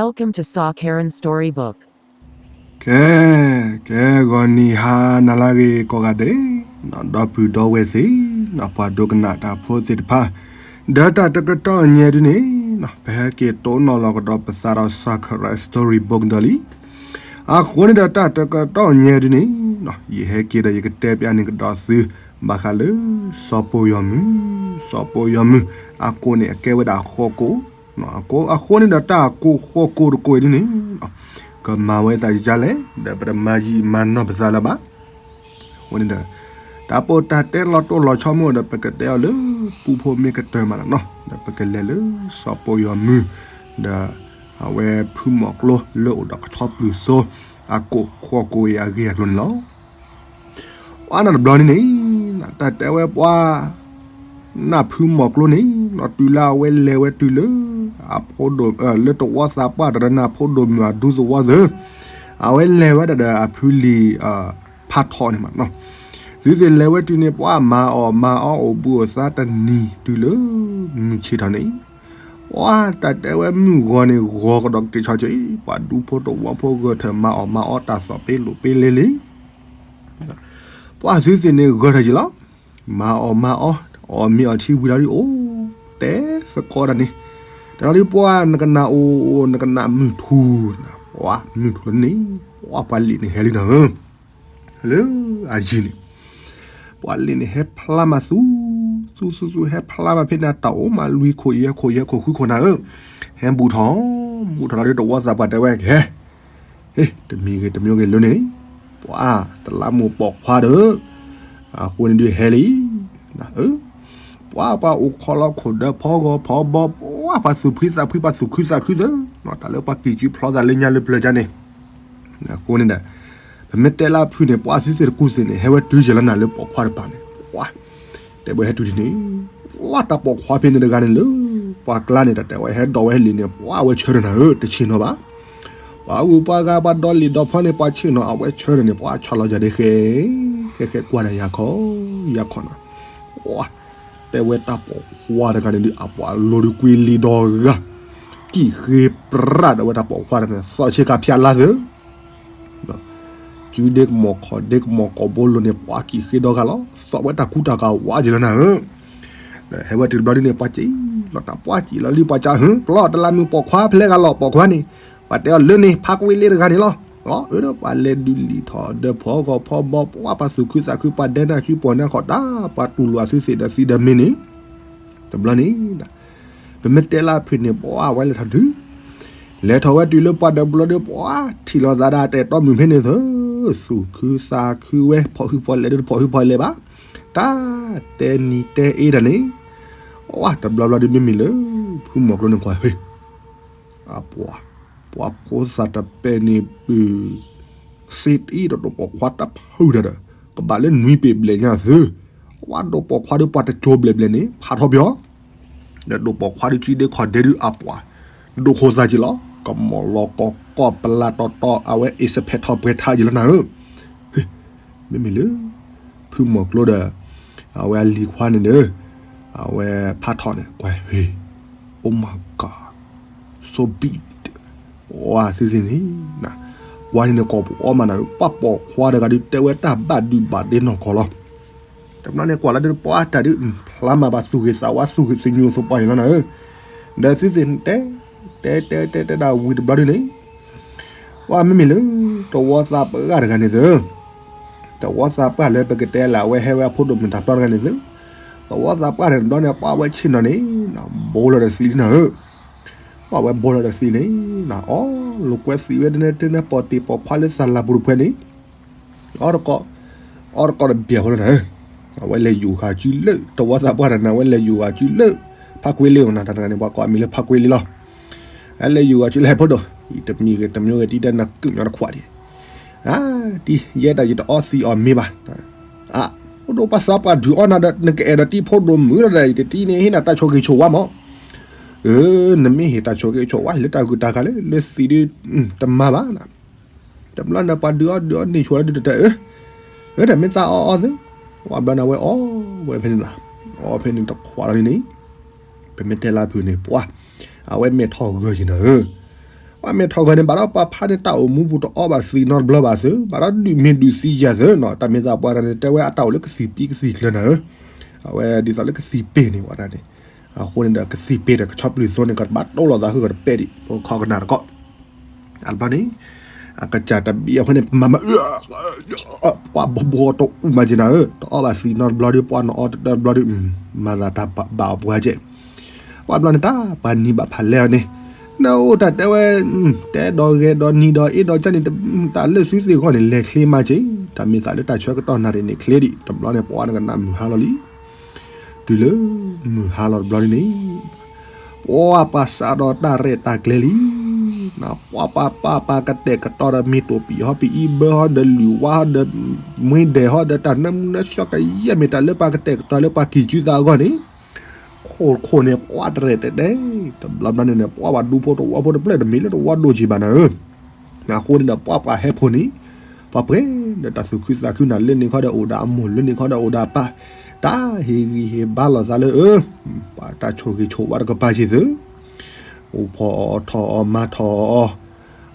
Welcome to Saw Karen Storybook. ကဲ, ကဲ ဂီၤနံၤဟါနၤလၢအဂ့ၤကိးဂၤဒဲး, ဒီပုၢ်ဒီဝဲၢ်သ့ၣ်, ပှၤဒိကနၣ်တၢ်ဖိသ့ၣ်တဖၣ်, ဒီးတၢ်တကတီၢ်ညါဒ်န့ၣ်, ပဟဲက့ၤတိၢ်နီၣ်လီၤကဒီးပသးဒီး Saw Karen Storybook ဒီးလံ. အဃိန့ၣ်ဒီး တၢ်တကတီၢ်ညါဒ်န့ၣ်, ယဟဲက့ၤဒီးယကတဲပျးန့ၢ်ကဒီးသု ဘၣ်ဃးလၢ စီၤပိာ်ယီၤမုၢ်, စီၤပိာ်ယီၤမုၢ်, အကိးန့ၣ်အကဲဝဲဒၣ်ဃီကိာ်, အဃိန့ၣ်ဒီးတၢ်ကိးဃီကိာ်တကိးအံၤဒ်န့ၣ်, ကမၤဝဲသးယကလဲၣ်, ဒီးပတမၤယံာ်မၤနီၢ်ပသးလၢၤဘၣ်. အဃိန့ၣ်ဒီး, တၢ်ပိာ်တၢ်တဲလီၤတိၢ်လီၤဆီမ့ၢ်ဒီး ပကတဲအီၤလၢပူဖိမ့ၢ်ကတၢၢ်မးနီၤ, ဒီးပကလဲၤလၢစီၤပိာ်ယီၤမုၢ်, ဒီးအဝဲဖုမီၤကျိလၢအိၣ်ဒီးကဆီပျူၢ်သိ, အကိးဃီကိာ်အံၤအဂ့ၢ်အကျိၤန့ၣ်လီၤ. အါန့ၣ်တဘျီန့ၣ်န့ၣ်, တၢ်တဲဝဲပှၤ နၢ်ဖုမီၤကျိန့ၣ်, နီၢ်တုၤလၢအဝဲလဲၤဝဲတုၤလၢ အဖိဒိၣ်, လၢတဝီသးပှၢ်တရၢန့ၣ် အဖိဒိၣ်မုၣ်အဒူသဝီသၢ, အဝဲလဲၤဝဲဒၣ်ဒီးအဖုလံၤ ဖးထီၣ်န့ၣ်မးနီၤ, သုသ့ၣ်လဲၤဝဲတုၤန့ၣ် ပှၤမၤအီၣ်မၤအီအိၣ်ဘှံးအိၣ်သါတနံၤတုၤလၢ မုၢ်ဆ့ၣ်ထီၣ်န့ၣ်, ပှၤတၢ်တဲဝဲမုၢ်ဂီၤန့ၣ်ဂီၤကဒီးက့ၤဆီက့ၤ, ပှၤဒူဖိတဝီဖိဂဲၤထၢၣ်မၤအီၣ်မၤအီတၢ်သီၣ်ပ့လိာ်ပ့လဲလံ ပှၤသုသ့ၣ်န့ၣ်ဂဲၤထၢၣ်က့ၤလီၤ. မၤအီၣ်မၤအီ, အီၣ်မ့ၤအီထံဝံၤလီၤဒ်အိၣ်, တဲသကိးတၢ်န့ၣ်, တၢ်လီၤဒ်ပှၤနကနၣ်အိၣ်နကနၣ်မုၢ်ထူၣ်, ပှၤမုၢ်ထူၣ်လီၤန့ၣ်, ပှၤပှၤလံာ်န့ၣ်ဟဲလံနၤဧၢ, လၢအယံၤန့ၣ်, ပှၤလံာ်န့ၣ်ဟဲဖျါမးသူ, သူသူသူဟဲဖျါမးဖဲန့ၣ် တၢ်အိၣ်မးလွံၢ်ခိၣ်ယဲၢ်ခိၣ်ယဲၢ်ခိၣ်ဃုခိၣ်နၤဧၢ, ဟဲဘူးထီၣ်, ဘူးထီၣ်လီၤဒ်တဝီသးပှၢ်တဲဝဲကဟဲ ဟ့ၣ်, တမံၤဂ့ၤတမံၤဂ့ၤလၢန့ၣ်, ပှၤတလးမူးပိာ်ခွါဒီး, အဃိန့ၣ်ဒုးဟဲလံ, ပှၤပှၤအိၣ်ခိးလီၤခိၣ်ဒီးဖီဂီၤဖီဘီ, ပှၤပှၤသူၣ်ဖှံသးဖှံ ပှၤသူၣ်ခုသးခုသၢ, တၢ်လၢပှၤကံၢ်စုဖျီသးလၢညါလၢပျၢၤကါန့ၣ်, အဃိန့ၣ်ဒီး, ပမ့ၢ်တဲလၢဖုန့ၣ် ပှၤသုသ့ၣ်တကူၣ်သ့ၣ်န့ၣ် ဟဲဝဲတုၤယဲၢ်လီၤနၤလၢပိာ်ခွါတပၤန့ၣ်, ပှၤ တဲဝဲဟဲတုၤဒ်န့ၣ်, ပှၤတၢ်ပိာ်ခွါဖဲန့ၣ်တဂၤန့ၣ်လၢ, ပှၤကျါန့ၣ် တၢ်တဲဝဲဟဲဒိးဝဲဟဲလံာ်န့ၣ် ပှၤအဝဲဆၢထၢၣ်နၤဧၢ တဆ့ၣ်နီၤဘၣ်, ပှၤဂုၤပှၤဂၤပှၤဒီလံာ်ဒီဖီန့ၣ် ပှၤဆ့ၣ်နီၤအဝဲဆၢထၢၣ်န့ၣ် ပှၤဆီၣ်လီၤယၤဒ်ဃဲ, ဃဲဃဲကွၢ်ဒီးယၤခီ, ယၤခီနီၤ, ပှၤ တဲဝဲတၢ်ပိာ်ခွါတဂၤန့ၣ်ဒုး အပှၤလိၤဒုးကွံလံဒီဂၤ, ကံၣ်ဃ့ပြၢ်ဒီးဝဲတၢ်ပိာ်ခွါတဂၤန့ၣ် သီၣ်ဆ့ကၤဖၠးလါသု စုဒ့ကမီၤခီၣ်ဒ့ကမီၤကိာ်ဘိလိၤန့ၣ် ပှၤကံၣ်ဃ့ဒီဂၤလီၤ. သီၣ်ဝဲတၢ်ကူတၢ်ကၤဝါက့ၤလီၤနၤဧၢ, ဟဲဝဲတုၤတဘျီဒ်န့ၣ် ပှၤကံၣ်လီၤတၢ် ပှၤကံၣ်လီၤလံ ပှၤကါဟု ပျီတလးမူးပိာ်ခွါဖဲလဲၣ်ဂၤလီၤ ပိာ်ခွါန့ၣ်, ပှၤတဲအီၤလၢန့ၣ် ဖါကွ့လ့တဂၤန့ၣ်လီၤ. အၢဒီးပှၤလဲၤဒုးလံာ်ထီၣ်ဒီးဖီဂီၤဖီဘီ ပှၤပှၤသူၣ်ခုသးခု ပှၤဒဲနၢ်ဆူပှၤနၢ်ခီၣ်တၢ် ပှၤတူၢ်လိာ်အသုသ့ၣ်ဒီးသံဒီးမ့ၢ်န့ၣ်, တဘျီန့ၣ် ပမ့ၢ်တဲလၢဖုန့ၣ် ပှၤဝဲလဲၤထီၣ်ဒုး, လဲၤထီၣ်ဝဲတုၤလၢပှၤဒီးဘျီဒီး ပှၤထံၣ်လိာ်သးဒၣ်တဲာ်တီမုၢ်ဖဲန့ၣ်သၢ, သူၣ်ခုသးခုဝဲ ဖီၣ်ဟုဖီၣ်လဲၢ်ဒီးတဖီၣ်ဟုဖီၣ်လဲၢ်ဘၣ်, တၢ်တဲနံၤတဲအ့တၢ်န့ၣ်, ပှၤတဘျီဘျီဒုးမ့မ့ၢ်လၢ ဖုမီၤကျိန့ၣ်ကွၢ်ဟ့ၣ် အပှၤ, ပှၤဖိသၣ်တပဲာ်န့ၣ်ပုၢ်, စ့တအံၤဒီးဒိၣ်ပိာ်ခွါတဖုဒီး, ကဘၣ်လၢနွံပ့ၤဘျဲၣ်ညါသု, ပှၤဒိၣ်ပိာ်ခွါဒုးပှၤတကၠိဘျဲၣ်ဘျဲၣ်န့ၣ် ဖးထီပယီၤ, ဒီးဒိၣ်ပိာ်ခွါဒုးစုဒ့ခီၣ်ဒ့ဒုးအပှၤ, ဒိၣ်ဃိသးက့ၤလီၤ, ကမီၤလီၤကီၢ်ကီၢ်ပလၢ်တီတီ အဝဲအ့ၣ်စဖဲးထီၣ်ပှဲၤထးက့ၤလီၤနၤဧၢ မ့မ့ၢ်လၢ ဖုမီၤကျိဒီး အဝဲအလံၤခွါန့ၣ်ဒီး အဝဲဖးထီၣ်န့ၣ် ကွၢ်ဟ့ၣ်, Oh my God, so big, ဝါသုသ့ၣ်န့ၣ်, ကွၢ်န့ၣ်န့ၣ် ကိာ်ပူၤအီၣ်မးနၤ ပှၤပိာ်ခွါတဂၤဒုးတဲဝဲတၢ်ဘၣ်ဒုးဘၣ်ဒ့နီၢ်ကီၢ်လီၤ. တဘျီန့ၣ်ကွၢ်လၢဒုးပှၤတၢ်ဒုး ဖျါမးဘၣ်သူၣ်ဂ့ၤသးဝါ သူၣ်ဂ့ၤသညူးသပှၢ်န့ၣ်လီၤနၤဧၢ, ဒီးသုသ့ၣ်န့ၣ်တဲ တဲတဲတဲတဲဒၣ်ဝံၤတဘျီဒုးန့ၣ် ပှၤမ့မ့ၢ်လၢ တဝီသးပှၢ်တဂၤန့ၣ်သု, တဝီသးပှၢ်လၢပကတဲလၢအဝဲဟဲဝဲအဖိဒိၣ်မုၣ်တၢ်ဖျီတဂၤန့ၣ်သု, တဝီသးပှၢ်န့ၣ်တဘျီန့ၣ် ပှၤအဝဲဆ့ၣ်နီၤန့ၣ် ဘိလီၤဒီးသံလံနၤဧၢ, ပှၤအဝဲဘိလီၤဒီးသံန့ၣ်, အီၣ်လိာ်ကွဲသံဝဲတန့ၢ်တန့ၢ် ပိာ်တ့ၢ်ပိာ်ခွါလၢသးလၤပူၤတဖှဲန့ၣ်, အီၣ်တကီၢ်, အီၣ်တကီၢ်တဘျဲၣ်ဖိလီၤနၤဧၢ, အဝဲလဲၤယူၤဃာ်စုလၢ တဝီသးပှၢ်တဂၤန့ၣ် အဝဲလဲၤယူၤဃာ်စုလၢ ဖးကွ့လ့အီၤနၤ တၢ်တဂၤန့ၣ် ပှၤကိးအမံၤလၢဖးကွ့လ့လီၤ. အလဲၤယူၤဂၤစုလၢဟဲဖိဒိၣ်, တမံၤဂ့ၤတမံၤဂ့ၤ တံၤတၢ်နၤကုၣ်ညီတခွးဒံး, တံၤယဲဒၣ်ယတအီသံးအီၤမ့ၢ်ဘၣ်, ဖိဒိၣ်ပှၤသးပှၢ်ဒုးအီၣ်နၤဒီး နကအဲၣ်ဒိးတံၤဖိဒိၣ်မုၣ်ဒီး ယတံၤန့ၣ်ဟ့ၣ်နၤတၢ်ဆိၣ်ဂ့ၤဆိၣ်ဝါမး, နမ့ၢ်ဟ့ၣ်တၢ်ဆိၣ်ဂ့ၤဆိၣ်ဝါလၢတၢ်ဂုၤတၢ်ဂၤလၢ လၢသံးဒုး တမၤဘၣ်နၤ တဘျီန့ၣ် ပှၤဒုးအီၣ်ဒုးအီၣ်န့ၢ်ဆိဒုးတတၢၢ်, အၢ တၢ်မ့ၢ်သးအီၣ်အီၣ်သ့, ပှၤဘျီန့ၣ် အဝဲအီၣ်ဝဲဖဲန့ၣ်နၤ, အီၣ်ဖဲန့ၣ်တခွးလီၤန့ၣ်, ပမ့ၢ်တဲလၢဖုန့ၣ် ပှၤ, အဝဲမဲာ်ထီၣ်ဂၢၢ်က့ၤနၤဧၢ, အ ပှၤမဲာ်ထီၣ်ဂီၤန့ၣ် ဘၣ်ဒီးပှၤဖးန့ၣ်တၢ်အိၣ်မူပူၤတအီဘၣ်သံးနီတဘျီဘၣ်သု, ဘၣ်ဒီးဒုးမ့ၢ်ဒုးသံယၤသုနီၤ, တၢ်မ့ၢ်သးပှၤတဂၤန့ၣ် တဲဝဲအတၢ်အိၣ်လၢကသံၣ်ပံကသံၣ်ကျၢၤနၤဧၢ, အဝဲဒ်သိးလၢကသံၣ်ပ့ၤန့ၣ်ဝဲဒၣ်န့ၣ်, အဃိန့ၣ်ဒီးကသံၣ်ပ့ၤဒီးကဆီပျုၢ်သိန့ၣ် ကဘၣ်တိၢ်လိာ်သးဃုာ်ကတပဲာ်ဒံး ပခီကနၣ်တကီၢ် အတဘျီန့ၣ် အကစၢ်တဘံအဖဲန့ၣ် မၤမၤအၢ ပှၤဘီဘီတအူမၤက့ၤနၤဧၢ, တအီဘၣ်သံးနီတဘျီဒီး ပှၤနအီတဘျီဒီး မၤသးတၢ်ဘၣ်အီၤပှၤကဲ, ပှၤဘျီန့ၣ်တၢ်ပှၤနံၤဘၣ်ဖးလဲၢ်အီၤန့ၣ်, နအိၣ်တၢ်တဲဝဲ, တဲဒီးဂဲၤဒီးနံၤဒီးအ့ဒီးကၢ်န့ၣ် တၢ်လၢသုသ့ၣ်ဂီၢ်န့ၣ် လဲၤချ့မးက့ၤ, တၢ်မ့ၢ်သးလၢတၢ်ဆၢကတီၢ်နၣ်ရံၣ်န့ၣ်ချ့ဒံး တဘျီန့ၣ် ပှၤနကနၣ်မုၢ်ဟါလီၤလံ တုၤလၢမုၢ်ဟါလီၤတဘျီန့ၣ်, ပှၤပှၤစးဒီးတၢ်ရဲၣ်တၢ်ကျဲၤလံ, ပှၤပှၤပှၤပှၤကတဲာ်ကတီၤဒီးမ့ၢ်တိၢ်ပံာ်ဟီပံာ်အံဘၢဟီဒီးလုၢ်ဝါဟီဒီး မှ့ဒဲးဟီဒီးတၢ်နၢမူနၢဆှီကယဲၢ်မ့ၢ်တၢ်လၢပှၤကတဲာ်ကတီၤလၢပှၤကံၢ်စုသးအဂီၢ်န့ၣ်, ခိၣ်ခိၣ်န့ၣ် ပှၤတရဲၣ်တဲတဲ, တဘျီဘျီန့ၣ်န့ၣ် ပှၤဘၣ်ဒူဖိတဝီဖိတဖျၢၣ်တမ့ၢ်လၢတဝီဒိၣ်က့ၤဘၣ်နၤဧၢ အဃိန့ၣ်ဒီးပှၤပှၤဟဲဖိန့ၣ်, ပှၤပှဲၤဒီးတၢ်သူၣ်ခုသးခုနၤ လၢန့ၣ်ခီဒီးအိၣ်ဒီးအမိၢ် လၢန့ၣ်ခီဒီးအိၣ်ဒီးအပၢ်, တၢ်ဟ့ၣ်ဂံၢ်ဟ့ၣ်ဘါလိာ်သးလၢအၢ, ပှၤတၢ်ဆိၣ်ဂ့ၤဆိၣ်ဝါတကပၤက့ၤသု, အိၣ်ဖီၣ်အီၤထီၣ်အီၤမၤထီၣ်အီၤ,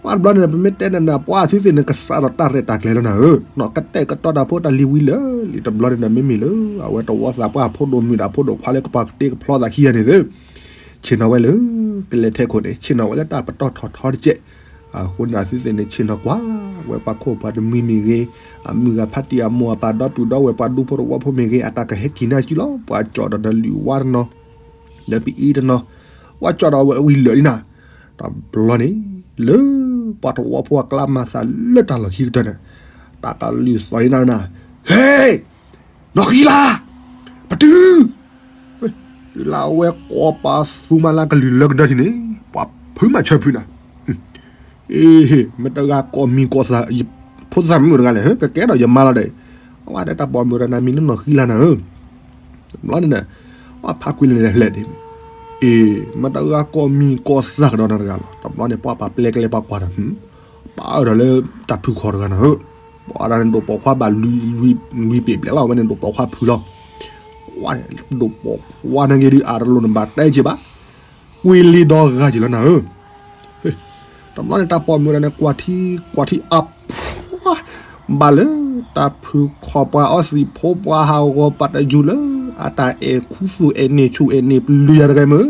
ပှၤတဘျီန့ၣ် ပမ့ၢ်တဲနၤန့ၣ် ပှၤအသုသ့ၣ်န့ၣ် ကစးဒီးတၢ်ရဲၣ်တၢ်ကျဲၤလီၤနၤဧၢ, ကတဲာ်ကတီၤတၢ်ဖိတၢ်လံၤဝံၤလၢာ်လံ တဘျီန့ၣ်ဒီး မ့မ့ၢ်လၢ အဝဲတဝီသးပှၢ်ဖိဒိၣ်မုၣ်ဒီးဖိဒိၣ်ခွါလၢကပှၤကတ့ကဖျီသးခံဂၤန့ၣ်သု ဆ့ၣ်နီၤဝဲလၢ ကလဲၤထဲခိၣ်န့ၣ် ဆ့ၣ်နီၤဝဲလၢတၢ်ပတီၢ်ထီၣ်ထီတကဲး, အဃိန့ၣ် အသုသ့ၣ်န့ၣ် ဆ့ၣ်နီၤကွၢ်ဝဲပှၤခိၣ်ပှၤတမှံၤမ့ၢ်ဂ့ၤ, အမုၢ်ဂၤဖးတံၢ်အမိၢ်အပၢ်ဒီပုၢ်ဒီဝဲၢ်ပှၤဒူဖိတဝီဖိမ့ၢ်ဂ့ၤ အတၢ်ကဟဲက့ၤနၢ်စုလီၤ ပှၤကၠီၣ်ဒီးတလုၢ်ဝါတနီၤ, လၢပအံတနီၤ, ပှၤကၠီၣ်ဒီးဝဲဝံၤလၢာ်လံနၤ, တဘျီန့ၣ်, လၢပှၤတဝီဖိအကျါမၤသးလၢတၢ်လီၢ်ခံကတၢၢ်န့ၣ်, တၢ်ကလုၢ်သီၣ်အံၤနၤနၤ, ဟ့ၣ် နီၢ်ဃံလၤ, ပတုၤ, တုၤလၢအဝဲကိးပသူမၤလၢကလုၢ်လၢကဒၢထံးန့ၣ်, ပှၤဖုးမၤဆၢဖုးနၤ, အ့ဟ့ၣ် မ့ၢ်တဂၤကိးမံၤကိးသၣ်, ဖိသၣ်မုၣ်တဂၤလဲၣ် ကကဲဒီးယမါလီၤဒီး, အဝဲဒၣ်တၢ်ပိာ်မုၣ်တဂၤန့ၣ် မံၤလၢနီၢ်ဃံလၤနၤဧၢ, တဘျီန့ၣ်, ပှၤဖးကွံာ်လၢလဲၤဖျဲၣ်ဒံး, အ့ မ့ၢ်တဂၤကိးမံၤကိးသၣ်ကဒီးနၤတဂၤလီၤ တဘျီန့ၣ် ပှၤပာ်ပျဲကလဲၤပှၤကွၢ်ဒီး ပာ်အၢၣ်ဒီးလၢတၢ်ဖုခီတဂၤနၤဧၢ, ပှၤဒၣ်န့ၣ်ဒိၣ်ပိာ်ခွါဘၣ်လွံၢ်ပျဲၤဘျဲၣ်လီၤ အဝဲန့ၣ်ဒိၣ်ပိာ်ခွါဖုလီၤ, ဒိၣ်ပိာ်ခွါန့ၣ်က့ၤဒုးအါတလိၤနဘၣ်တဲက့ၤဘၣ်, ကွံာ်လံဒီးဂၤက့ၤလီၤနၤဧၢ, တဘျီန့ၣ် တၢ်ပိာ်မုၣ်တဂၤန့ၣ် ကွၢ်ထံကွၢ်ထံအါဖှါ, ဘၣ်လၢတၢ်ဖုခီပှၤအီသံးဖိပှၤဟးဂီၤပာ်တယူၢ်လၢ အတၢ်အဲၣ်ခူသူၣ်အဲၣ်န့ၢ်ဆူၣ်အဲၣ်န့ၢ်ပျုၤယၤတဂၤမုၢ်,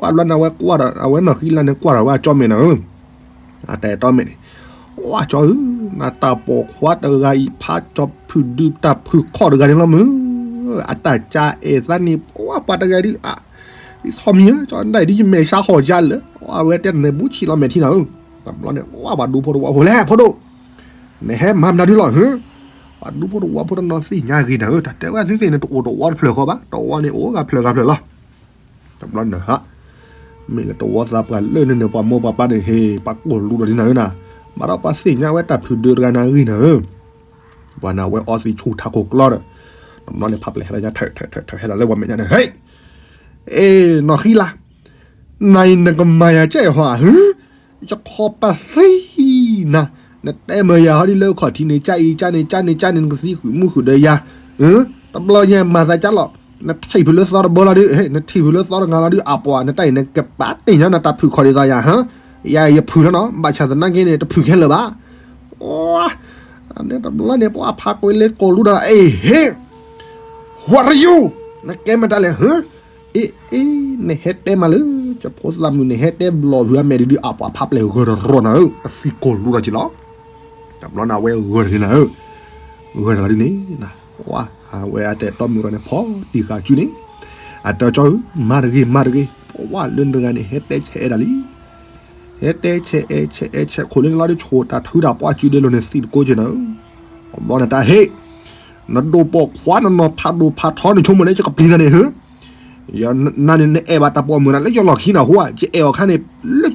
ဝဲဘျီန့ၣ် အဝဲကွၢ်ဒီး အဝဲနီၢ်ဃံလၤန့ၣ် ကွၢ်ဒီးဝဲအကၠီမဲာ်နၤဧၢ, အတၢ်အဲၣ်တီမဲာ်န့ၣ်, ဝဲကၠီဧၢ, နတၢ်ပိာ်ခွါတဂၤအံၤ ဖးကၠီဖုဒုးတၢ်ဖုခီတဂၤန့ၣ်လီၤမုၢ်, အတၢ်ကၢအဲၣ်သးန့ၣ် ပှၤပှၤတဂၤဒုးအါ ထီၣ်မံၤဧၢ, ကၠီဒၣ်အံၤဒုးယမဲာ်ဆါဟီၣ်ယါလၢ အဝဲတဲနၤန့ၣ်ဘူးဆံးလီၤမဲာ်ထံနၤဧၢ, တဘျီန့ၣ် ဝဲပှၤဒူဖိတဝီဖိလဲၣ်ဖိဒိၣ်, နဟဲမၤမနုၤဒုလီၤဧၢ, ပှၤဒူဖိတဝီဖိတနီၤသ့ၣ်ညါဂ့ၤနၤဧၢ, တၢ်တဲဝဲသုသ့ၣ်န့ၣ် တအိၣ်တဝီတဖျၢၣ်ဃီဘၣ်, တဝီန့ၣ်အိၣ်ဂၤဖျၢၣ်ဂၤဖျၢၣ်လီၤ, တဘျီန့ၣ်ဟး မ့ၢ်လၢတဝီသးပှၢ်လၢန့ၣ်န့ၣ် ပှၤမိၢ်ပှၤပၢ်န့ၣ် ဟ့ၣ် ပှၤကိၢ်လူဒီးဒ်နၤဧၢနၤ, ဘၣ်ဒီးပှၤသ့ၣ်ညါဝဲတၢ်ဖုဒုးတဂၤနၤဂ့ၤနၤဧၢ, ပှၤနၤဝဲအီသံးဆူၣ်ထးခိၣ်ကျီဒီး, တဘျီန့ၣ် ဖးပျဲၢ်ဟဲလီၤညါထၢၣ်ထၢၣ်ထၢၣ်ထၢၣ်ဟဲလီၤလၢပှၤမဲာ်ညါန့ၣ် ဟ့ၣ်, အ့ နီၢ်ဃံလၤ, နၤအံၤနကမၤယၤကဲဟီဧါ, ယခီပသံနၤ, နတဲမၤယၤဟီဒ်လၢခီၣ်ထံးန့ၣ် ကၢ်အံၤကၢ်န့ၣ်ကၢ်န့ၣ်ကၢ်န့ၣ် နကသံဃုာ်မူဃုာ်ဒီးယၤ, တဘျီညါမၤသးကၢ်လီၤ, နထံၣ်ဖုးလၢသီတဘိလီၤဒုး, နထံၣ်ဖုးလၢသီတဂၤလီၤဒုး အပှၤ နတၢ်အံၤ နကပာ်တ့ၢ်ညါနတၢ်ဖုးခီၣ်ဒ်သိးယၤ, ယၤယဖုးလီၤနီၤ, ဘၣ်ဆၣ်သနာ်က့န့ၣ် တဖုးခဲလၢာ်ဘၣ် အန့ၣ်တဘျီန့ၣ် ပှၤဖးကွံာ်လၢကိၢ်လူဒီး အ့ ဟ့ၣ်, what are you, နကဲမတၤလဲၣ်, အ့ အ့ နဟဲတဲမးလၢ ကဖိသၣ်မုၣ်န့ၣ် ဟဲတဲဘျီၣ်ဖုးအမဲာ်ဒုး အပှၤဖးပျဲၢ်ဂၢၢ်တရီနၤဧၢ, ကသံကိၢ်လူဒီးက့ၤလီၤ, တဘျီန့ၣ် အဝဲဂၢၢ်တလံနၤဧၢ, ဂၢၢ်တလံန့ၣ် အဝဲအတဲတီမုၢ်ဒီးန့ၣ် ဖီတံၢ်ဃာ်စုန့ၣ်, အတဲကၠီဧၢ မၤတဂ့ၤ မၤတဂ့ၤ, ပဝဲလၢနတဂၤန့ၣ် ဟဲတဲဆဲးအဲၣ်ဒၣ်လံ ဟဲတဲဆဲးအဲၣ်ဆဲးအဲၣ်ဆဲးခိၣ်လၢနလီၤဒုး ဆိၣ်တၢ်ထုတၢ်ပှၢ်စုဒဲလိာ်န့ၣ် သံတကိးက့ၤနၤဧၢ, တဘျီန့ၣ်တၢ်ဟ့ၣ်, နဒိၣ်ပိာ်ခွါနနီၤဖးဒိၣ်ဖးထီန့ၣ် ဆိကမိၣ်လၢယကပျံၤနၤန့ၣ်ဧၢ, နၤန့ၣ် နအဲၣ်ဘၣ်တၢ်ပိာ်မုၣ်နၤလၢယလီၢ်ခံနၤဟူဧါ, ယအဲၣ်အီၤခါန့ၣ် လၢ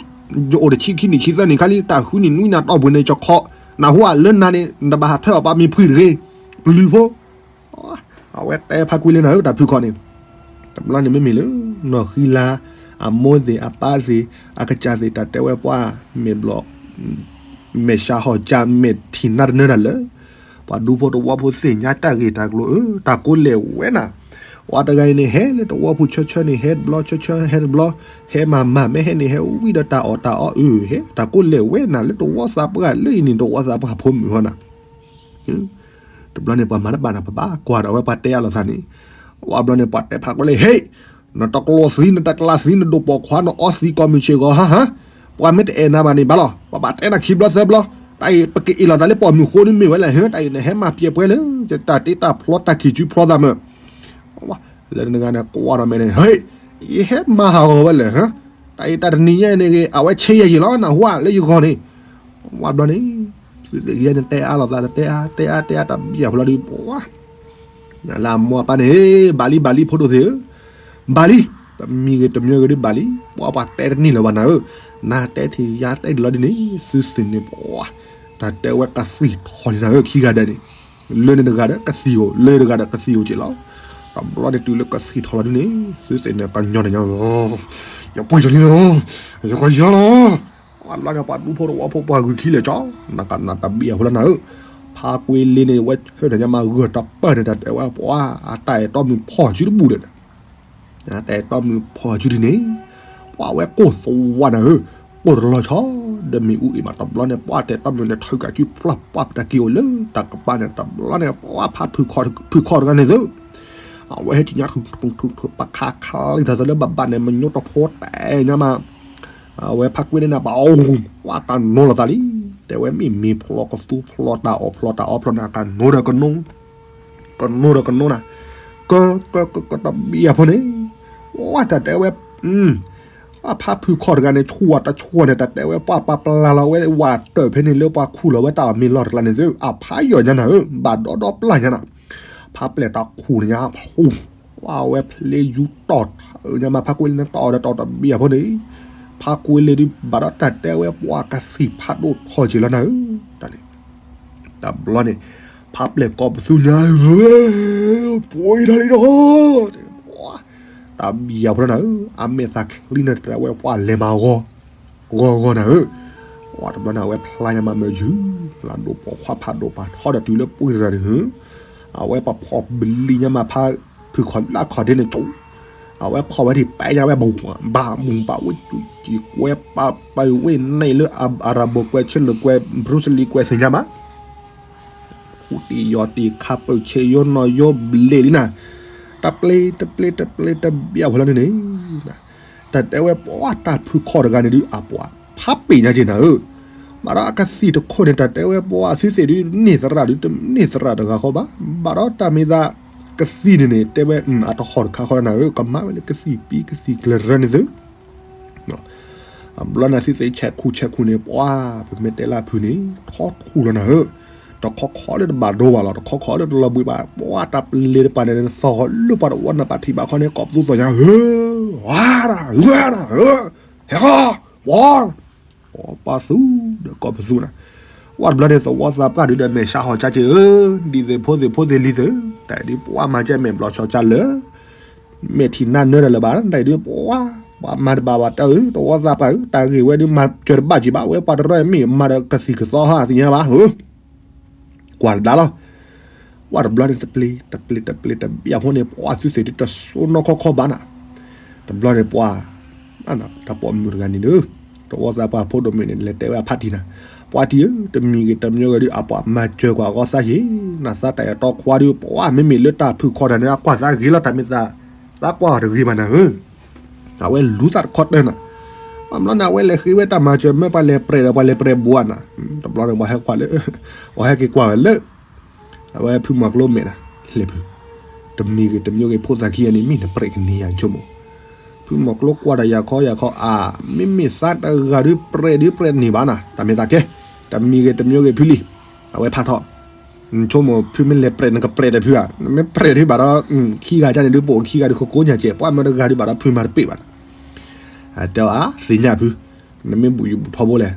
ယအိၣ်တဆံခံနံၣ်ဆံသၢနံၣ်ခါလံ တၢ်ဃုနံၣ်နွံနၤတီၢ်ပူၤန့ၣ် ယခီနၤဟူဧါ, လၢနၤန့ၣ် နတဘၣ်ဟးထၢအီၤပှၤမ့ၢ်ဖှံတဂ့ၤ, ပျုၤဖိ အဝဲတဲဖးကွံာ်လၢနၤဧၢ တၢ်ဖုခီၣ်န့ၣ်, တဘျီန့ၣ်မ့မ့ၢ်လၢ နီၢ်ဃံလၤ အမိၢ်သ့ၣ်အပၢ်သ့ၣ် အကစၢ်သ့ၣ်တၢ်တဲဝဲပှၤ မဲာ်ဘျီၣ် မဲာ်ဆှးဟီၣ်ကၢ်မဲာ်ထံၣ်နၢ်တနၢတၢ်လၢ ပှၤဒူဖိတဝီဖိသ့ၣ်ညါတၢ်ဂ့ၢ်တၢ်ကျိၤဧၢ တၢ်ကိးလဲၣ်ဝဲနၤ, ပှၤတဂၤအံၤန့ၣ် ဟဲလၢတဝီပူၤဆၢဆၢန့ၣ် ဟဲတဘျီဆၢဆၢ ဟဲတဘျီ, ဟဲမၤမၤ မ့ၢ်ဟဲန့ၣ် ဟဲဝံဒီးတၢ်အီၣ်တၢ်အီအုၣ် ဟဲတၢ်ကိးလဲၣ်ဝဲနၤ လၢတဝီသးပှၢ်လၢအံၤန့ၣ် တဝီသးပှၢ်ဖိမုၣ်ဟီနၤ. တဘျီန့ၣ် ပှၤမၤတဘၣ်နၤ ပဘၣ်ကွၢ်ဒီးဝဲပှၤတဲအါလိာ်သးန့ၣ်, ဝံၤဘျီန့ၣ် ပှၤတဲဖးကွဲလၢ ဟ့ၣ်, နတကျိသံ နတကျါသံ နဒိးပိာ်ခွါ နအီသံးကိးမုၢ်ဆ့ၣ်ဂီၤဟါ, ပှၤမ့ၢ်တအဲၣ်နၤဘၣ်န့ၣ် ဘၣ်လီၤ ပှၤဘၣ်တဲနၤခံဘျီသၢဘျီ, တၢ်အံၤ ပကအ့ၣ်လိာ်သးလၢပိာ်မုၣ်ဃိန့ၣ်မ့ၢ်ဝဲလဲၣ် ဟ့ၣ် တၢ်အံၤန့ၣ် ဟဲမၤပျဲပှဲၤလၢ တၢ်တ့တၢ်ဖျီတၢ်ခံးစုဖျီသးမၢ် လၢနဂၤန့ၣ်ကွၢ်ဒီးမဲာ်န့ၣ် ဟ့ၣ်, ယဟဲမၤဟးဂီၤဝဲလဲၣ်, တၢ်အံၤတၢ်တနံၤညါအံၤန့ၣ်ဂ့ၤ အဝဲဆ့ယဲၢ်ယံာ်လီၤ နၢ်ဟူဧါ လၢယဂီၢ်န့ၣ်, ဝံၤဘျီန့ၣ် သုသ့ၣ်ကယဲၢ်န့ၣ် တဲအါလိာ်သး တဲအါ တဲအါ တဲအါ တၢ်ဘံၣ်အဖီလာ်ဒီး ပှၤ နလၢအမိၢ်အပၢ်န့ၣ် ဘၣ်လံ ဘၣ်လံ ဖိဒိၣ်သ့ၣ်ဧၢ, ဘၣ်လံ, တမံၤဂ့ၤတမံၤဂ့ၤဒီးဘၣ်လံ, ပှၤပှၤတဲတန့ၢ်လၢၤဘၣ်နၤဧၢ, နတဲထံၣ်ယၤတဲဒ်လီၤဒ်န့ၣ် သုသ့ၣ်န့ၣ် ပှၤ တၢ်တဲဝဲကသံၣ်ထီၣ်လံနၤဧၢ ခံဂၤဒဲးန့ၣ်, လၢန့ၣ်တဂၤဒီးကသံၣ်အိၣ် လၢတဂၤဒီးကသံၣ်အိၣ်က့ၤလီၤ, တဘျီန့ၣ်တုၤလၢကသံၣ်ထီၣ်လီၤဒ်န့ၣ် သုသ့ၣ်န့ၣ် ကညီန့ၣ်ညါ ယပှ့ၤလံလီၤ, ယကယီလီၤ အဘျီန့ၣ် ပှၤဒူဖိတဝီဖိပှၤဂုာ်ခံလဲၣ်ကၠီ, နကနၣ်တၢ်ဘံၣ်အဖီလာ်နၤဧၢ, ဖါကွ့လ့န့ၣ် ဝဲဆၢထၢၣ်ညါမးဂၢၢ်တပၢၢ်န့ၣ် တၢ်တဲဝဲပှၤ အတၢ်အဲၣ်တီမုၣ်ဖီၣ်စုတဘူၣ်ဒီး တၢ်အဲၣ်တီမုၣ်ဖီၣ်စုဒ်န့ၣ်, ပှၤဝဲကိၢ်သဝးနၤဧၢ, ကိၢ်တလီၤဆီ ဒီးမ့ၣ်အူအံၤမး တဘျီန့ၣ် ပှၤတၢ်အဲၣ်တီမုၣ်န့ၣ် ထုးကးစုဖျါပှၤပတၢ်က့ၤအိၣ်လၢတၢ်ကပၤန့ၣ် တဘျီန့ၣ် ပှၤဖးဖုၣ်ခီၣ်တဂၤန့ၣ်သု အဝဲဟဲက့ၤညါ ပခးခးလံတၢ်သးလၢဘၣ်ဘၣ်န့ၣ် မညိတဖိတဲညါမး, အဝဲဖါကွ့န့ၣ်နၤ ပှၤအိၣ် ပှၤတၢ်နိလီၤသးလံ, တဲဝဲမ့ၢ်မ့ၢ်ဖျီကသူဖျီတၢ်အီၣ်ဖျီတၢ်အီဖျီန့ၣ် ကနိဒီးကနိ, ကနိဒီးကနိနၤ, က က က ကတဘံၣ်အဖီန့ၣ်, ပှၤတၢ်တဲဝဲ အဖါဖုၣ်ခီၣ်တဂၤန့ၣ် ဆူၣ်အတဆူၣ်န့ၣ် တၢ်တဲဝဲပှၤပာ်ပျၢ်လီၤဝဲဝၤတၢၢ်ဖဲန့ၣ်လၢပှၤခူၣ်လီၤဝဲတၢ်အီၣ်မ့ၤလီၢ်တကျါန့ၣ်သု အဖးယီၤညါနၤဧၢ, ဘၣ်ဒီဒီပျၢ်ညါနၤ, ဖးပျဲၢ်တၢ်ခူၣ်န့ၣ်ညါဖူ ပှၤဝဲဖျ့ယူတီၢ်ထၢညါမး ဖါကွ့လ့န့ၣ် တီၢ်ဒီးတီၢ်တဘံၣ်အဖီန့ၣ်, ဖါကွ့လ့ဒုး ဘၣ်ဒီးတၢ်တဲဝဲပှၤကသံၣ်ဖးဒိၣ်ထီၣ်က့ၤလီၤနၤဧၢ, တၢ်န့ၣ် တဘျီန့ၣ် ဖးပျဲၢ်ကိးပသူညါဧၢ, ပှ့ၤထီၣ်လံဒီး တၢ်ဘံၣ်အဖီနၤဧၢ, အမဲာ်သးချံန့ၣ် တၢ်တဲဝဲပှၤလဲၤမၤဂီၤ ဂီၤဂီၤနၤဧၢ, ပှၤတဘျီန့ၣ် အဝဲဖျါညါမးမၢယုၢ်, လၢဒိးပိာ်ခွါဖးဒိၣ်ပာ်ထီၣ်ဒီးတုၤလၢပှ့ၤတရၢန့ၣ်ဧၢ, အဝဲပဖီၣ်ဘလံညါမး ဖါဖုၣ်ခီၣ်လၢခီၣ်ဒ့န့ၣ်ကၠိ, အဝဲဖီၣ်ဝဲဒ်ပဲညါဝဲ ဘၣ်မူဘၣ်ဝ့ၢ်တူၢ်ကံၣ်ကွဲပာ်ပဝ့ၢ်န့ၣ်လၢအရၤဘိၣ်ကွဲး ဆ့လိာ်ကွဲး ဘြူစလံကွဲးသ့ၣ်ညါမး ဖူတံၢ်ယီၢ်တံၢ်ခါပၢၢ်ဆ့ယိနီၢ်ယိဘျ့လံနၤ, တပျ့ၤတပျ့ၤတပျ့ၤတဘံၣ်အဖီလီၤန့ၣ်န့ၣ်, တၢ်တဲဝဲပှၤတၢ်ဖုၣ်ခီၣ်တဂၤန့ၣ်ဒုး အပှၤဖးပ့ၤညါက့ၤနၤဧၢ, ဘၣ်ဒီးအကသံၣ်တခိၣ်န့ၣ် တၢ်တဲဝဲပှၤသုသ့ၣ်ဒုးန့ၢ်သရၣ်ဒုး တန့ၢ်သရၣ်တဂၤဃီဘၣ်, ဘၣ်ဒီးတၢ်မ့ၢ်သး ကသံၣ်န့ၣ်န့ၣ် တဲဝဲအတဟီၣ်တခါဃီနၤဧၢ, ကမၤဝဲလၢကသံၣ်ပံၤကသံၣ်ကျၢၤရၢန့ၣ်သု အဘျီနၤသုသ့ၣ်ဆဲးခူၣ်ဆဲးခူၣ်န့ၣ် ပှၤ ပမ့ၢ်တဲလၢအဖုၣ်န့ၣ် ထီထူၣ်လီၤနၤဧၢ, တခီခီလၢတဘၣ်ဒိဘၣ်လီၤ တခီခီလၢတလီၤဘှံးဘၣ် ပှၤတၢ်ပလ့ၤတပၤန့ၣ် နသီၣ်လၢပှၤတဝီနၢ်ပၢၢ်ထံၣ်ဘၣ်ခီန့ၣ် ကိးပသူသီၣ်ညါ ဧၢ, ဝါဒၣ် ဧၢဒၣ် ဧၢ, ဟဲဃီ ဝီ ပှၤပာ်သူဒီးကိးပသူနၤ, ဝဲတဘျီန့ၣ် သဝီသးပှၢ်ဒုးဒီးမဲာ်ဆါဟီၣ်ကၠါက့ၤဧၢ, ဒ်သိးဖိသ့ၣ်ဖိသ့ၣ်လံၤသ့ၣ်, တၢ်ဒ်ပှၤမၤကဲမဲာ်ဘျီၣ်ဆီကၠါလၢ မဲာ်ထံၣ်နါနၢၤတၢ်လၢၤဘၣ်, တၢ်ဒ်ပှၤ ပှၤမၤတဘၣ်ဘၣ်တၢ်ဧၢ, သဝီသးပှၢ်ဧၢ, တၢ်ဂ့ၢ်ဝဲဒုးမၤစၢၤတဘၣ်ကံးဘၣ်, ဝဲပှၤတရၢမ့ၢ်မၤဒီးကသံၣ်ကသီဟါသ့ၣ်ညါဘၣ်ဧၢ ကွၢ်တဒါလီၤ. ဝဲတဘျီန့ၣ် တပျ့ၤ တပျ့ၤ တပျ့ၤ တဘျီဖိန့ၣ် ပှၤသုသ့ၣ်ဒုးတစိနီၢ်ခီခီဘၣ်နၤ, တဘျီန့ၣ်ပှၤ တၢ်ပိာ်မုၣ်တဂၤန့ၣ်ဒီး သဝီသးပှၢ်ဖိဒိၣ်မုၣ်န့ၣ် လဲၤတဲဝဲအဖါတံၢ်နၤ, ပှၤတံၢ်ဧၢ, တမံၤဂ့ၤတမံၤဂ့ၤဒုး အပှၤမၤစၢၤကွၢ်အဂီၢ်သးဟ့ၣ်, နသးတၢ်အဲၣ်တီခွါဒုး ပှၤမ့မ့ၢ်လၢတၢ်ဖုၣ်ခီၣ်တၢ်န့ၣ် အကွၢ်သးဂ့ၤလီၤ တၢ်မ့ၢ်သး သးကွၢ်တဂ့ၤဘၣ်နၤဧၢ အဝဲလူၤသးတခီတၢၢ်နၤ, ဘၣ်မနုၤန့ၣ် အဝဲလဲၤဃ့ဝဲတၢ်မၤစၢၤ မ့ၢ်ပှၤလဲၤပြဲးဒီး ပှၤလဲၤပြဲးဘိးနၤ, တဘျီန့ၣ် ပှၤဟဲကွၢ်လၢ ပှၤဟဲက့ၤကွၢ်ဝဲလၢ အဝဲဖုမီၤကျိမဲာ်နၤ, လဲၤဖု တမံၤဂ့ၤတမံၤဂ့ၤ ဖိသၣ်ခံဂၤန့ၣ် မ့ၢ်နပြဲးကန့ၢ်ယၤဆိကမိၣ်, ဖုမီၤကျိကွၢ်ဒီးယၤခီယၤခီ အါ မ့မ့ၢ်သးတဂၤဒုးပြဲးဒုးပြဲးန့ၢ်ဘၣ်နၤ, တၢ်မ့ၢ်သးကဲ, တမံၤဂ့ၤတမံၤဂ့ၤ ဖုလံ, အဝဲဖးထီၣ် နဆိကမိၣ် ဖုမ့ၢ်လဲၤပြဲး နကပြဲးဒီးဖုဧါ, နမ့ၢ်ပြဲးဒုးဘၣ်ဒီး ခံဂၤဒ်န့ၣ်ဒုး ပအိၣ်ခံဂၤဒုး ခိကိညၣ်စဲး ပှၤမ့ၢ်တဂၤဒုးဘၣ်ဒီး ဖုမၤတပ့ၢ်ဘၣ်နၤ, တဲအါ သ့ၣ်ညါဖု, နမ့ၢ်ဘူၣ်ယဘူၣ်ထီဘိလဲၣ်,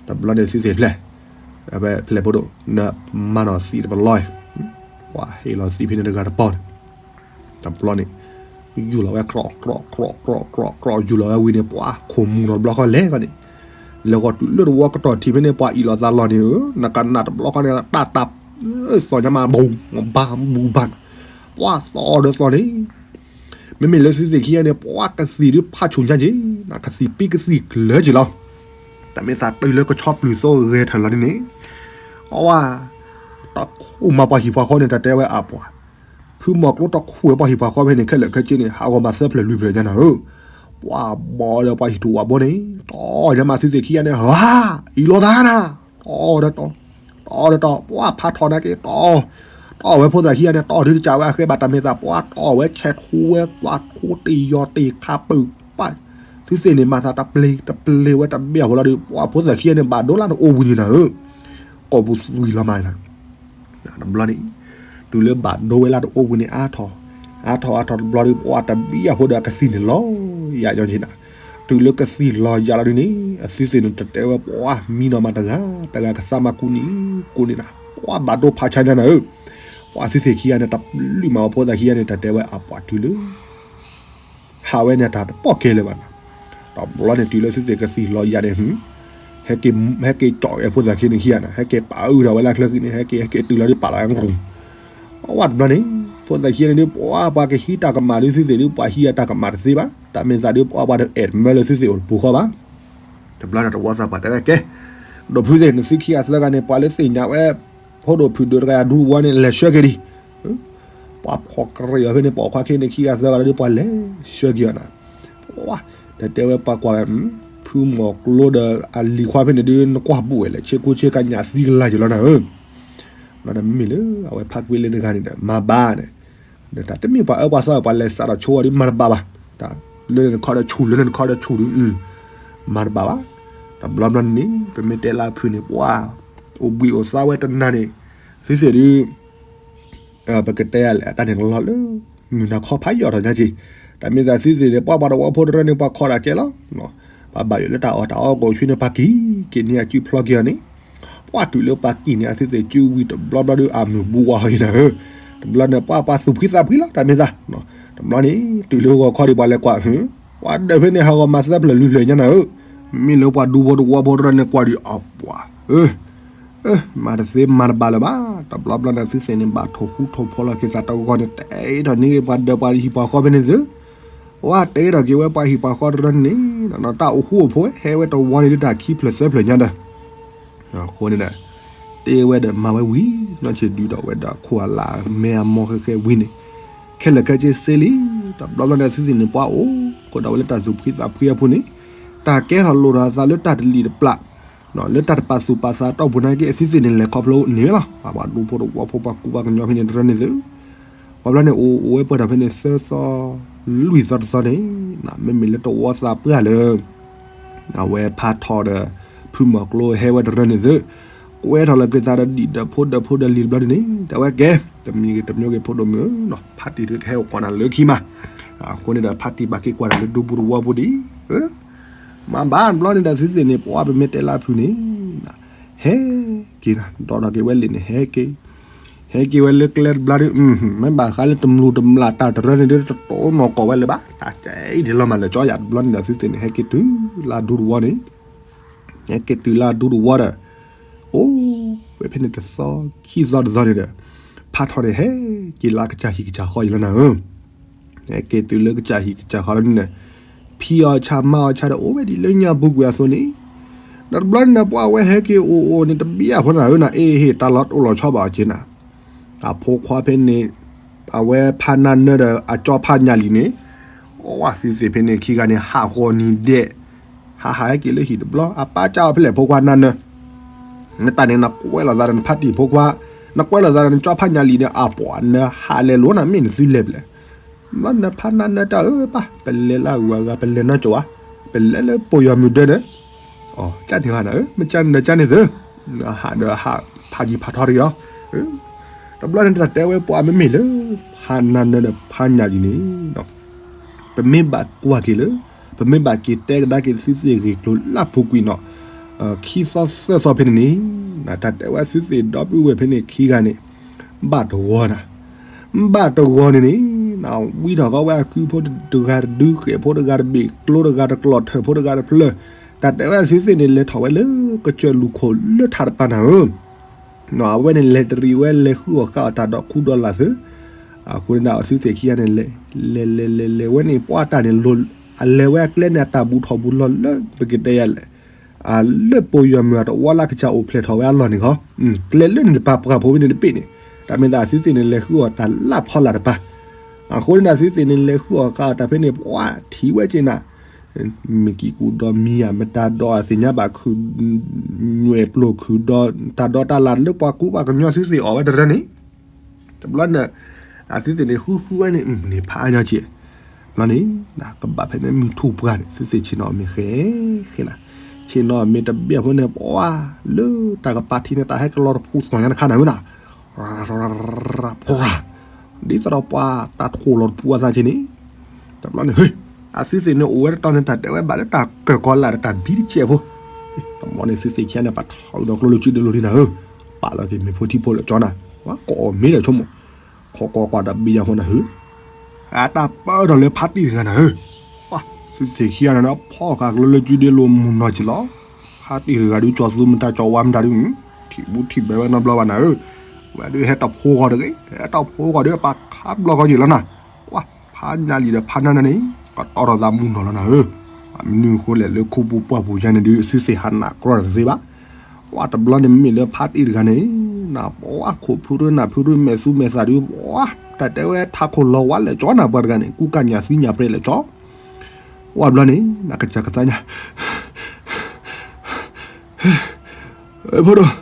တဘျီန့ၣ်သုသ့ၣ်ဖျဲၣ်, ဖဲဖျဲၣ်ဖိဒိၣ် နမၤနီၢ်သံတပလီၢ်, ပှၤဟ့ၣ်လီၤသံဖဲန့ၣ်တဂၤတပီၢ်န့ၣ် တဘျီန့ၣ် ယူၢ်လီၤဝဲ ကြီၣ်ကြီၣ်ကြီၣ်ကြီၣ်ကြီၣ် ယူၢ်လီၤဝဲဝံၤန့ၣ် ပှၤခိၣ်မူၤထီၣ်တဘျီဃီလဲၤဃီန့ၣ်, လဲၤဃီၤတုၤလၢတဝီကတီၢ်ထံးဖဲန့ၣ် ပှၤအံၣ်လီၤသးလီၤန့ၣ်ဧၢ, နကနၣ်တဘျီဃီန့ၣ် တၢ်တၢ် သီၣ်ညါမး ဘုၣ်ဘၣ်ဘုၣ်ဘၣ်နၤ, ပှၤသီဒီးသီန့ၣ်, မ့မ့ၢ်လၢသုသ့ၣ်ခံဂၤန့ၣ် ပှၤကသံၣ်ဒုးဖးဆူၣ်ညါက့ၤ, ကသံၣ်ပံကသံၣ်ကျၢၤက့ၤလီၤ. တၢ်မ့ၢ်သးတုၤလၢကဆီပျုၢ်သိဂဲၤထၢၣ်လီၤဒ်န့ၣ်, အဝဲ တၢ်ခူၣ်မၤပှၤဟံၣ်ပှၤဃီန့ၣ် တၢ်တဲဝဲအပှၤ, ဖုမီၤကျိတၢ်ခူၣ်ဝဲပှၤဟံၣ်ပှၤဃီဖဲန့ၣ် ခဲလၢာ်ခဲဆ့န့ၣ် ဟးဂီၤမၤသၢဖျၢၣ်လွံၢ်ဖျၢၣ်ညါနၤဧၢ, ပှၤဘီဒီးပှၤဟံၣ်ထူၣ်ဝၣ်ဘိန့ၣ် တီၢ်ညါမးသုသ့ၣ်ခံဂၤန့ၣ် ဟါ, အံၤလီၤသးနၤ, တီၢ်ဒီးတီၢ်, တီၢ်ဒီးတီၢ်, ပှၤဖးထီၣ်နာ်က့ တီၢ်, တီၢ်ဝဲဖိသၣ်ခံဂၤန့ၣ် တီၢ်ဒုးတကးဝဲအဃဲဘၣ် တၢ်မ့ၢ်သး ပှၤတီၢ်ဝဲဆဲးထူဝဲ ပှၤထူတ့ၢ်ယီၤတ့ၢ်ခးပၢၢ်ပၢ်, သုသ့ၣ်န့ၣ် မၤသးတပျ့ၤတပျ့ၤဝဲတဘ့ၣ်အဖီလာ်ဒီး ပှၤဖိသၣ်ခံဂၤန့ၣ် ဘၣ်ဒိလၢတအိၣ်ဝံၤန့ၣ်နၤဧၢ, ကိာ်ပူၤသွံၣ်လီၤမးနၤ တဘျီန့ၣ်, တုၤလၢဘၣ်ဒိဝဲလၢတအိၣ်ဝံၤန့ၣ် အါထီၣ်, အါထီၣ်အါထီၣ်တဘျီဒီး ပှၤတဘ့ၣ်အဖိဒီးအကသံၣ်န့ၣ်လီၤ, ယၤညီက့နၤ, တုၤလၢကသံၣ်လီၤယၤလီၤဒ်န့ၣ် အသုသ့ၣ်န့ၣ် တတဲဝဲပှၤမံနီၤမးတဂၤ, တဂၤကသါမးကူန့ၣ်, ကူန့ၣ်နၤ, ပှၤဘၣ်ဒိဖးဆါညါနၤဧၢ, ပှၤသုသ့ၣ်ခံဂၤန့ၣ် တပျုၢ်မးဝဲဖိသၣ်ခံဂၤန့ၣ် တၢ်တဲဝဲအပှၤတုၤလၢ ဟးဝဲန့ၣ်တၢ်တပီၢ်ကဲလၢၤဘၣ်နၤ, တဘျီန့ၣ်တုၤလၢသုသ့ၣ်ကသံၣ်လီၤယၤန့ၣ်, ဟဲက့ၤ, ဟဲက့ၤကၠီၣ်ဝဲဖိသၣ်ခံန့ၣ်ခံဂၤနၤ, ဟဲက့ၤပာ်အုၣ်ထီၣ်ဝဲလၢချၢခံန့ၣ် ဟဲက့ၤ ဟဲက့ၤတုၤလီၤဒ်ပာ်လီၤဝဲရူၢ်, အဝဲတဘျီန့ၣ်, ဖိသၣ်ခံန့ၣ်ဒ်ပှၤ ပှၤကဟံးတၢ်ကမၣ်ဒ်သုသ့ၣ်ဒ်ပှၤဟံးအတၢ်ကမၣ်တသ့ဘၣ်, တၢ်မ့ၢ်သးဒ်ပှၤပှၤတအဲၣ်တမၢလၢသုသ့ၣ်အိၣ်တပူၤဃီဘၣ်, တဘျီန့ၣ်တဝီသးပှၢ်တဲဝဲကဲ, ဒိၣ်ဖုသ့ၣ်နသုခံဂၤသၢဂၤန့ၣ် ပှၤလၢသ့ၣ်ညါဝဲ ဖိဒိၣ်ဖုၣ်ဒိၣ်တဂၤယၤဒူတဝီန့ၣ် လဲၤဆှၢက့ၤဒံး, ပှၤဖီၣ်ကရံၣ်အီၤဖဲန့ၣ် ပိာ်ခွါခံန့ၣ်ခံဂၤသၢဂၤလၢဒ်ပှၤလဲၤဆှၢက့ၤအီၤနၤ, တတဲဝဲပှၤကွၢ်ဝဲ, ဖုမီၤကျိဒီးအလံၤခွါဖဲန့ၣ်ဒ်နကွၢ်ဘူးဝဲလဲၣ် ဆ့ကူဆ့ကညးသံကလၤက့ၤလီၤနၤဧၢ, ဒီးမ့မ့ၢ်လၢအဝဲဖးကွံာ်လၢတဂၤန့ၣ်ဒီး မၤဘၣ်န့ၣ်, တၢ်တမ့ၢ်ပှၤအၢပှၤသီ ပှၤလဲၤစးထီၣ်ဆိဝဲဒ်မၤတဘၣ်ဘၣ်, တၢ်လၢနခီဒီးဆူၣ် လၢနခီဒီးဆူၣ်ဒ် မၤတဘၣ်ဘၣ်, တဘျီဘျီန့ၣ် ပမ့ၢ်တဲလၢအဖုၣ်န့ၣ် ပှၤ အိၣ်ဘှံးအိၣ်သါဝဲတနၤန့ၣ်, သုသ့ၣ်ဒ် ပကတဲယၤလဲၣ် အတၢ်န့ၣ်ကလီၤလၢ မုၢ်နၤခီဖးယီၢ်ထီၣ်ညါက့ၤ, တၢ်မ့ၢ်သးသုသ့ၣ်န့ၣ် ပှၤပှၤတဝီဖိတရၢန့ၣ် ပှၤခီဒၣ်ကဲလီၤ, ပှၤဘၣ်ယိၣ်လၢတၢ်အီၣ်တၢ်အီကီၢ်ဆူန့ၣ် ပှၤက့ၤက့ၤန့ၢ်အစုဖျီက့ၤအီၤန့ၣ်, ပှၤတုၤလၢပှၤက့ၤန့ၢ်အသုသ့ၣ်စုဝံၤတဘျီဘျီဒီး အမုၢ်ဘူးဝါအီၤယံၤနၤဧၢ, တဘျီန့ၣ် ပှၤပှၤသူၣ်ဖှံသးဖှံလီၤ တၢ်မ့ၢ်သး, တဘျီန့ၣ် တုၤလၢဂီၤခီဒံးပှၤလဲၤကွၢ်, ပှၤဒၢးဖဲန့ၣ် ဟးဂီၤမၤသၢဖျၢၣ်လွံၢ်ဖျၢၣ်ညါနၤဧၢ, မ့ၢ်လၢပှၤဒူဖိတဝီဖိတရၢန့ၣ်ကွၢ်ဒံးအပှၤ မၤတသ့မၤတဘၣ်လၢၤဘၣ်, တဘျီဘျီန့ၣ် သုသ့ၣ်န့ၣ် ဘၣ်ထိၣ်ဃူထိၣ်ဖိးလီၤက့ၤသးတဂီၢ်န့ၣ် တဲထီၣ်န့ၢ်က့ၤပှၤဒၢးပှၤဟံၣ်ပှၤဃီဖဲန့ၣ်သု, ဝဲတဲထီၣ်က့ၤဝဲပှၤဟံၣ်ပှၤဃီတရၢန့ၣ်, တၢ်အိၣ်ဃူအိၣ်ဖိးဝဲ ဟဲဝဲတဝီန့ၣ်ဒ်တၢ်ခံဖျၢၣ်သၢဖျၢၣ်ညါဒီး, အဃိန့ၣ်ဒီး တဲဝဲဒီးမၤဝဲဝံၤ နီၢ်ဆံးဒုးဒီးဝဲဒီးအခိၣ်အလၢ်မဲအမိၢ်ဃဲဃဲဝံၤန့ၣ်, ခဲလၢာ်ခဲဆ့စ့လံ, တဘျီဘျီန့ၣ် သုသ့ၣ်န့ၣ် ပှၤအိၣ်ဃိဒၣ်ဝဲလၢတၢ်သူၣ်ဖှံသးဖှံအပူၤန့ၣ်, တၢ်ကဲထီၣ်လိၣ်ထီၣ်အသးလၢတၢ်တလံၤတပျၢ် လၢတၢ်တပာ်သူၣ်ပာ်သးတီၢ်ပူၤနာ်က့ အသုသ့ၣ်န့ၣ် လဲၤခီဖျိန့ၣ်ဝဲလီၤ. ပှၤဒူဖိတဝီဖိ ပှၤကူပှၤကညီဖဲန့ၣ်တရၢန့ၣ်သု, ပှၤဘျီန့ၣ် အိၣ်အိၣ်ဝဲပှဲၤထီၣ်ဖဲန့ၣ် သၢသီ လွံၢ်သီတသီန့ၣ်, မ့မ့ၢ်လၢတဝီသးပှၢ်လၢ အဝဲဖးထီၣ်ဒီး ဖုမီၤကျိဟဲဝဲတရၢန့ၣ်သု, ကွဲထီၣ်လီၤက့ၤသးဒီးဒံၣ်ဒီးဖိဒီးဖိဒီးလံၤတဘျီန့ၣ်န့ၣ်, တဲဝဲကဲ, တမံၤဂ့ၤတမံၤဂ့ၤ ဖိဒိၣ်မုၣ်ဧၢ, ဖါတံၢ်ဒုးကဟဲအိၣ်ကွၢ်နၤလၢခံမး, အဃိန့ၣ်ဒီး ဖါတံၢ်ဘၣ်က့ၤကွၢ်နၤလၢဒူပူၤတဝီပူၤဒံး မၤဘၣ်တဘျီန့ၣ်ဒီး သုသ့ၣ်န့ၣ် ပှၤပမ့ၢ်တဲလၢအဖုၣ်န့ၣ်, ဟဲက့ၤနၤ ဒီးထီၣ်က့ၤဝဲလံာ်န့ၣ် ဟဲက့ၤ, ဟဲက့ၤဝဲလၢကျဲတဘျီဒီး, မ့ၢ်ဘၣ်ဃးလၢတမျိာ်တမျာ်တၢ်တရၢန့ၣ်ဒီး တတိၢ်နီၢ်ကီၢ်ဝဲလၢၤဘၣ်, တၢ်ကဲအံၤဒ်လီၤမးလၢာ်ကၠီယၤတဘျီန့ၣ်ဒီး သုသ့ၣ်န့ၣ် ဟဲက့ၤတုၤလၢဒူတဝီန့ၣ်, ဟဲက့ၤတုၤလၢဒူတဝီဒီး, အိၣ်ဝဲဖဲန့ၣ်တသီ ခံသီတသီန့ၣ်ဒီး, ဖးထီၣ်န့ၣ် ဟဲက့ၤလၢကစၢ်ဟံၣ်ကစၢ်ဃီအံၤလီၤနၤဧၢ ဟဲက့ၤတုၤလၢကစၢ်ဟံၣ်ကစၢ်ဃီလီၤန့ၣ်, ဖံးအီၣ်ဆၣ်မၤအီၣ်ဆၣ်ဒီး အိၣ်ဝဲဒ်လၢညါပူၤကွံာ်အသိးန့ၣ်, ဒီးတဘျီန့ၣ်ဒီး ပှၤဝဲဟဲက့ၤအိၣ်အိၣ်န့ၣ် တဘျီဖိနၤဧၢနၤ အ့ၣ်ဟ့ၣ် တၢ်လီၤတိၢ်လီၤဆီဘၣ်အီၤက့နၤ, အဖိခွါဖဲန့ၣ်, အဝဲဖးနါနၢဒီး အကၠီဖးညၣ်လံၤန့ၣ်, အဝဲသုသ့ၣ်ဖဲန့ၣ်ခံဂၤန့ၣ် ဟးဂီၤနံၤဒဲး, ဟးဟးဟဲက့ၤလၢဟံၣ်တဘျီ အပၢ်ကၢ်အီၤဖဲလဲၣ်ဖိခွါနါနၢ နတၢ်န့ၣ် နကွဲးလိာ်သးဒီးနဖါတံၢ်ဖိခွါ, နကွဲးလိာ်သးဒီးနကၠီဖးညၣ်လံၤန့ၣ် အပှၤနဟးလဲၤလိာ်နၤ မ့ၢ်နသုလဲၤဖဲလဲၣ်, ဘျီနဖးနါနၢတၢ်ဧၢပၢ် ပလဲၤလၢအဂၤဂၤ ပလဲၤနီၢ်ကၠိဧါ, ပလဲၤလၢပိာ်ယီၤမုၢ်ဒၢန့ၣ်, ကၢ်န့ၣ်ဘၣ်နၤဧၢ မ့ၢ်ကၢ်န့ၣ်ဒီးကၢ်န့ၣ်သု, ဟးဒီးဟးဖးယံၤဖးထီတယီၤ, တဘျီန့ၣ်တၢ်တဲဝဲပှၤမ့မ့ၢ်လၢ, ဖးနါနၢဒီးဖးညၣ်လံၤန့ၣ် ပမ့ၢ်ဘၣ်ကွၢ်က့ၤလၢ, ပမ့ၢ်ဘၣ်က့ၤတဲကဒါက့ၤသုသ့ၣ်ဂ့ၢ်ကျိၤလၢပူၤကွံာ်နီၤ, ခံသီသၢသီဖဲန့ၣ်န့ၣ်, တၢ်တဲဝဲသုသ့ၣ်ဒီပုၢ်ဝဲၢ်ဖဲန့ၣ်ခံဂၤန့ၣ်, ဘၣ်တဂီၤနၤ, ဘၣ်တဂီၤန့ၣ်န့ၣ်, ဝံထီၣ်ဃီဝဲအကုဖိတဂၤတဒု ဃဲၣ်ဖိတဂၤတဘ့ၣ် ကျိတဂၤတကျီၢ် ထၢၣ်ဖိတဂၤတဖျၢၣ်, တၢ်တဲဝဲသုသ့ၣ်န့ၣ် လဲၤထီၣ်ဝဲလၢကစၢၢ်လူၢ်ခိၣ်လၢထးတပၤနၤဧၢ အဝဲန့ၣ်လဲၤတရံးဝဲလဲၤဃုအီၣ်ဃာ်အီၣ်တၢ်ဒီးခူဒီးလၢ်သု, အဃိန့ၣ်ဒီး အသုသ့ၣ်ခံဂၤန့ၣ် လဲၤလဲၤလဲၤလဲၤဝဲန့ၣ် ပှၤတၢ်န့ၣ် အလဲၤဝဲအကျဲန့ၣ် အတၢ်ဘူးထီၣ်ဘူးလီၤလၢ ပကတဲယၤလဲၣ်, လၢပယီၤမုၢ်အတဝီလၢကစၢ်အိၣ်ဖျဲၣ်ထီၣ်ဝဲအလီၢ်န့ၣ်ခီ, ကျဲလၢန့ၣ်တပာ်ပှၤဖိဝဲန့ၣ်တဘ့ၣ်န့ၣ်, တၢ်မ့ၢ်သးအသုသ့ၣ်န့ၣ် လဲၤဃုအီၣ်တၢ်လၢဖီလာ်တပၤ, အဃိန့ၣ်ဒီး အသုသ့ၣ်န့ၣ် လဲၤဃုအီၣ်ဃာ်အီၣ်တၢ်ဖဲန့ၣ် ပှၤထံၣ်ဝဲက့ၤနၤ မ့ၢ်ကံကူဒီးမံၤဧါ မတၤဒီးအသ့ၣ်ညါဘၣ်ခုၣ်, ညွဲၣ်ပျိၢ်ခုၣ်ဒီး တၢ်ဒီးတၢ်လၢ်လၢပှၤကူပှၤကညီသုသ့ၣ်အီၣ်ဝဲတရၢန့ၣ်, တဘျီန့ၣ် အသုသ့ၣ်န့ၣ် ဃုဃုဝဲန့ၣ် န့ၣ်ဖးအါညီက့ၤ, တဘျီန့ၣ် ကဘၣ်ဖဲန့ၣ်မုၢ်ထူၣ်ပှၢ်န့ၣ် သုသ့ၣ်ဆ့ၣ်နီၤမ့ၢ်ဃဲဃဲလီၤ, ဆ့ၣ်နီၤမ့ၢ်တဘ့ၣ်ဖိန့ၣ် ပှၤလၢတၢ်ကပၤထံန့ၣ် တၢ်ဟဲကလီၤတဖူသီၣ်ညါတခါနၤဝဲနၤ ဖှၤ, ဒ်သိးဒီးပှၤတၢ်ထိၣ်လီၤတပူၤအသးက့ၤန့ၣ်, တဘျီန့ၣ် ဟ့, အသုသ့ၣ်န့ၣ် အိၣ်ဝဲတတီၤန့ၣ် တၢ်တဲဝဲဘၣ်လၢတၢ်ကၢၢ်ကီလၢ်ဒီးတၢ်ဘံတစဲးဖိ, တဘျီန့ၣ် သုသ့ၣ်ခံဂၤန့ၣ် ပာ်ထီၣ်ဒီးကျိလၢစုဒ့လိၤလံနၤဧၢ, ပာ်လီၤက့ၤမ့ၢ်ဖိထံဖိလၢကၠီနၤ, ဝဲကိးအီၤမ့ၢ်ဒီးဆိကမိၣ်, ခီကီကွၢ်ဒီးဘံယၤဖိနၤဧၢ, အတၢ်ပၢဒီးလၢဖါတံၢ်တဂၤနၤဧၢ, သုသ့ၣ်ခံဂၤန့ၣ် ဖီၣ်ဃာ်ကျိလၢစုဒ့လိၤမုၢ်နီၢ်က့ၤလီၤ, ဖါတံၢ်တဂၤဒုး ကၠီၤသူမတၤကၠီၤဝါမတၤဒုး, ထံၣ်ဘူးထံၣ်ဘဲဝဲနီတဘျီဘၣ်နၤဧၢ, ဝဲဒုးဟဲတဖိဂီၤတဂ့ၤ, ဟဲတဖိဂီၤဒုး ပာ်ခးဘျီဃီက့ၤလီၤနၤ, ဝဲ, ဖးညၣ်လံဒီးဖးနၢနၢန့ၣ် ကတီၤထီၣ်သးမုၢ်နီၢ်လီၤနၤဧၢ, မနုၤအဃိလဲၣ်လၢခိပူၤပှၢ်ပူၤယါန့ၣ်ဒုး သုသ့ၣ်ဟးနၢ်ကြီတသ့ဘၣ်, ဝဲတဘျီန့ၣ်မ့မ့ၢ်လၢဖါတံၢ်တဂၤန့ၣ်, နပှၤခိၣ်ဖုရၢနၢ်ဖုရၢမဲာ်သူမဲာ်သးဒုး ဝဲ, တၢ်တဲဝဲထးခိၣ်လီၤဝါလဲၣ်ကၠီနၤပှၤတဂၤန့ၣ် ကူကၢ်ညၣ်သံညၣ်ပြဲလဲၣ်ကၠီ ဝဲဘျီန့ၣ် နကစၢ်ကသါညါ, ဖိဒိၣ်,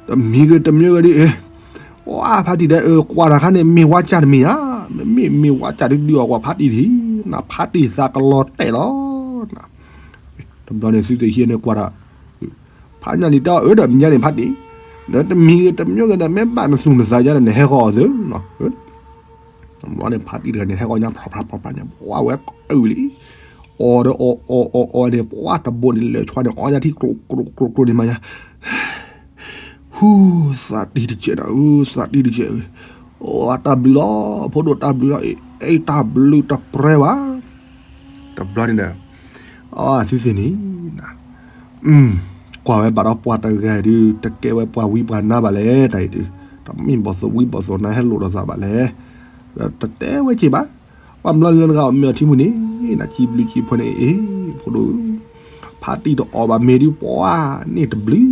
တမံၤဂ့ၤတမံၤဂ့ၤဒ်အံၤ, ဝဲဖါတံၢ်ဒီး အၢ ကွၢ်တၢ်ခါန့ၣ် မ့ၢ်ဝါစၢ်တမ့ၢ်ဧါ, မ့မ့ၢ်မ့ၢ်ဝါစၢ်ဒုးဒုးအီၣ်ကွၢ်ဖါတံၢ်ဒံး, နဖါတံၢ်သးကလီၤတဲာ်လီၤ, တဘျီန့ၣ်သုသ့ၣ်ခံဂၤန့ၣ်ကွၢ်တၢ်, ဖးညၣ်လံတဲအီၤ အၢ ဒီးမ့ၢ်ညါန့ၣ်ဖါတံၢ်, ဒီးတမံၤဂ့ၤတမံၤဂ့ၤဒီး မ့ၢ်ဘၣ်နသူၣ်နသးယါဒီး နဟဲဃီအီၤသ့, တဘျီန့ၣ် ဖါတံၢ်တဂၤန့ၣ် ဟဲဃီညါ ဖျီဖျါဖျီဖျါန့ၣ် ပှၤဝဲအုၣ်လံ, အီၤဒီးအီၤအီၤအီၤအီၤန့ၣ် ပှၤတဘိန့ၣ် လဲၤဆွါန့ၣ် အီၣ်ညါထံကျိကျိကျိကျိန့ၣ်မးညါ, ဟူ, သးတံၢ်တကဲးဒီး သးတံၢ်တကဲး, အတၢ်ဘျုးလီၤ, ဖိဒိၣ်တၢ်ဘျုးလီၤ, အဲၣ်တၢ်ဘျုးတပြဲဘၣ် တဘျီန့ၣ်ဒီး အသုသ့ၣ်န့ၣ် ကွၢ်ဝဲဘၣ်ဒီးပှၤတဂၤဒုး တကဲဝဲပှၤဝံပှၤနါဘၣ်လဲၣ်, တၢ်အံၤဒုး တမ့ၢ်ဘီၣ်သိၣ်ဝံဘီၣ်သိၣ်နါဟဲလိာ်ဒီးသးဘၣ်လဲၣ်, ဒီးတတဲဝဲက့ၤဘၣ်, ပှၤဘျီလၢနဂၤအီၣ်မ့ၤအီထံမုၢ်န့ၣ် နကံဘျုးကံဖှိၣ်န့ၣ်အ့ၣ် ဖိဒိၣ်ဧၢ, ဖါတံၢ်တအီၣ်ဘၣ်မ့ၤဒုး ပှၤန့ၣ်တဘျုး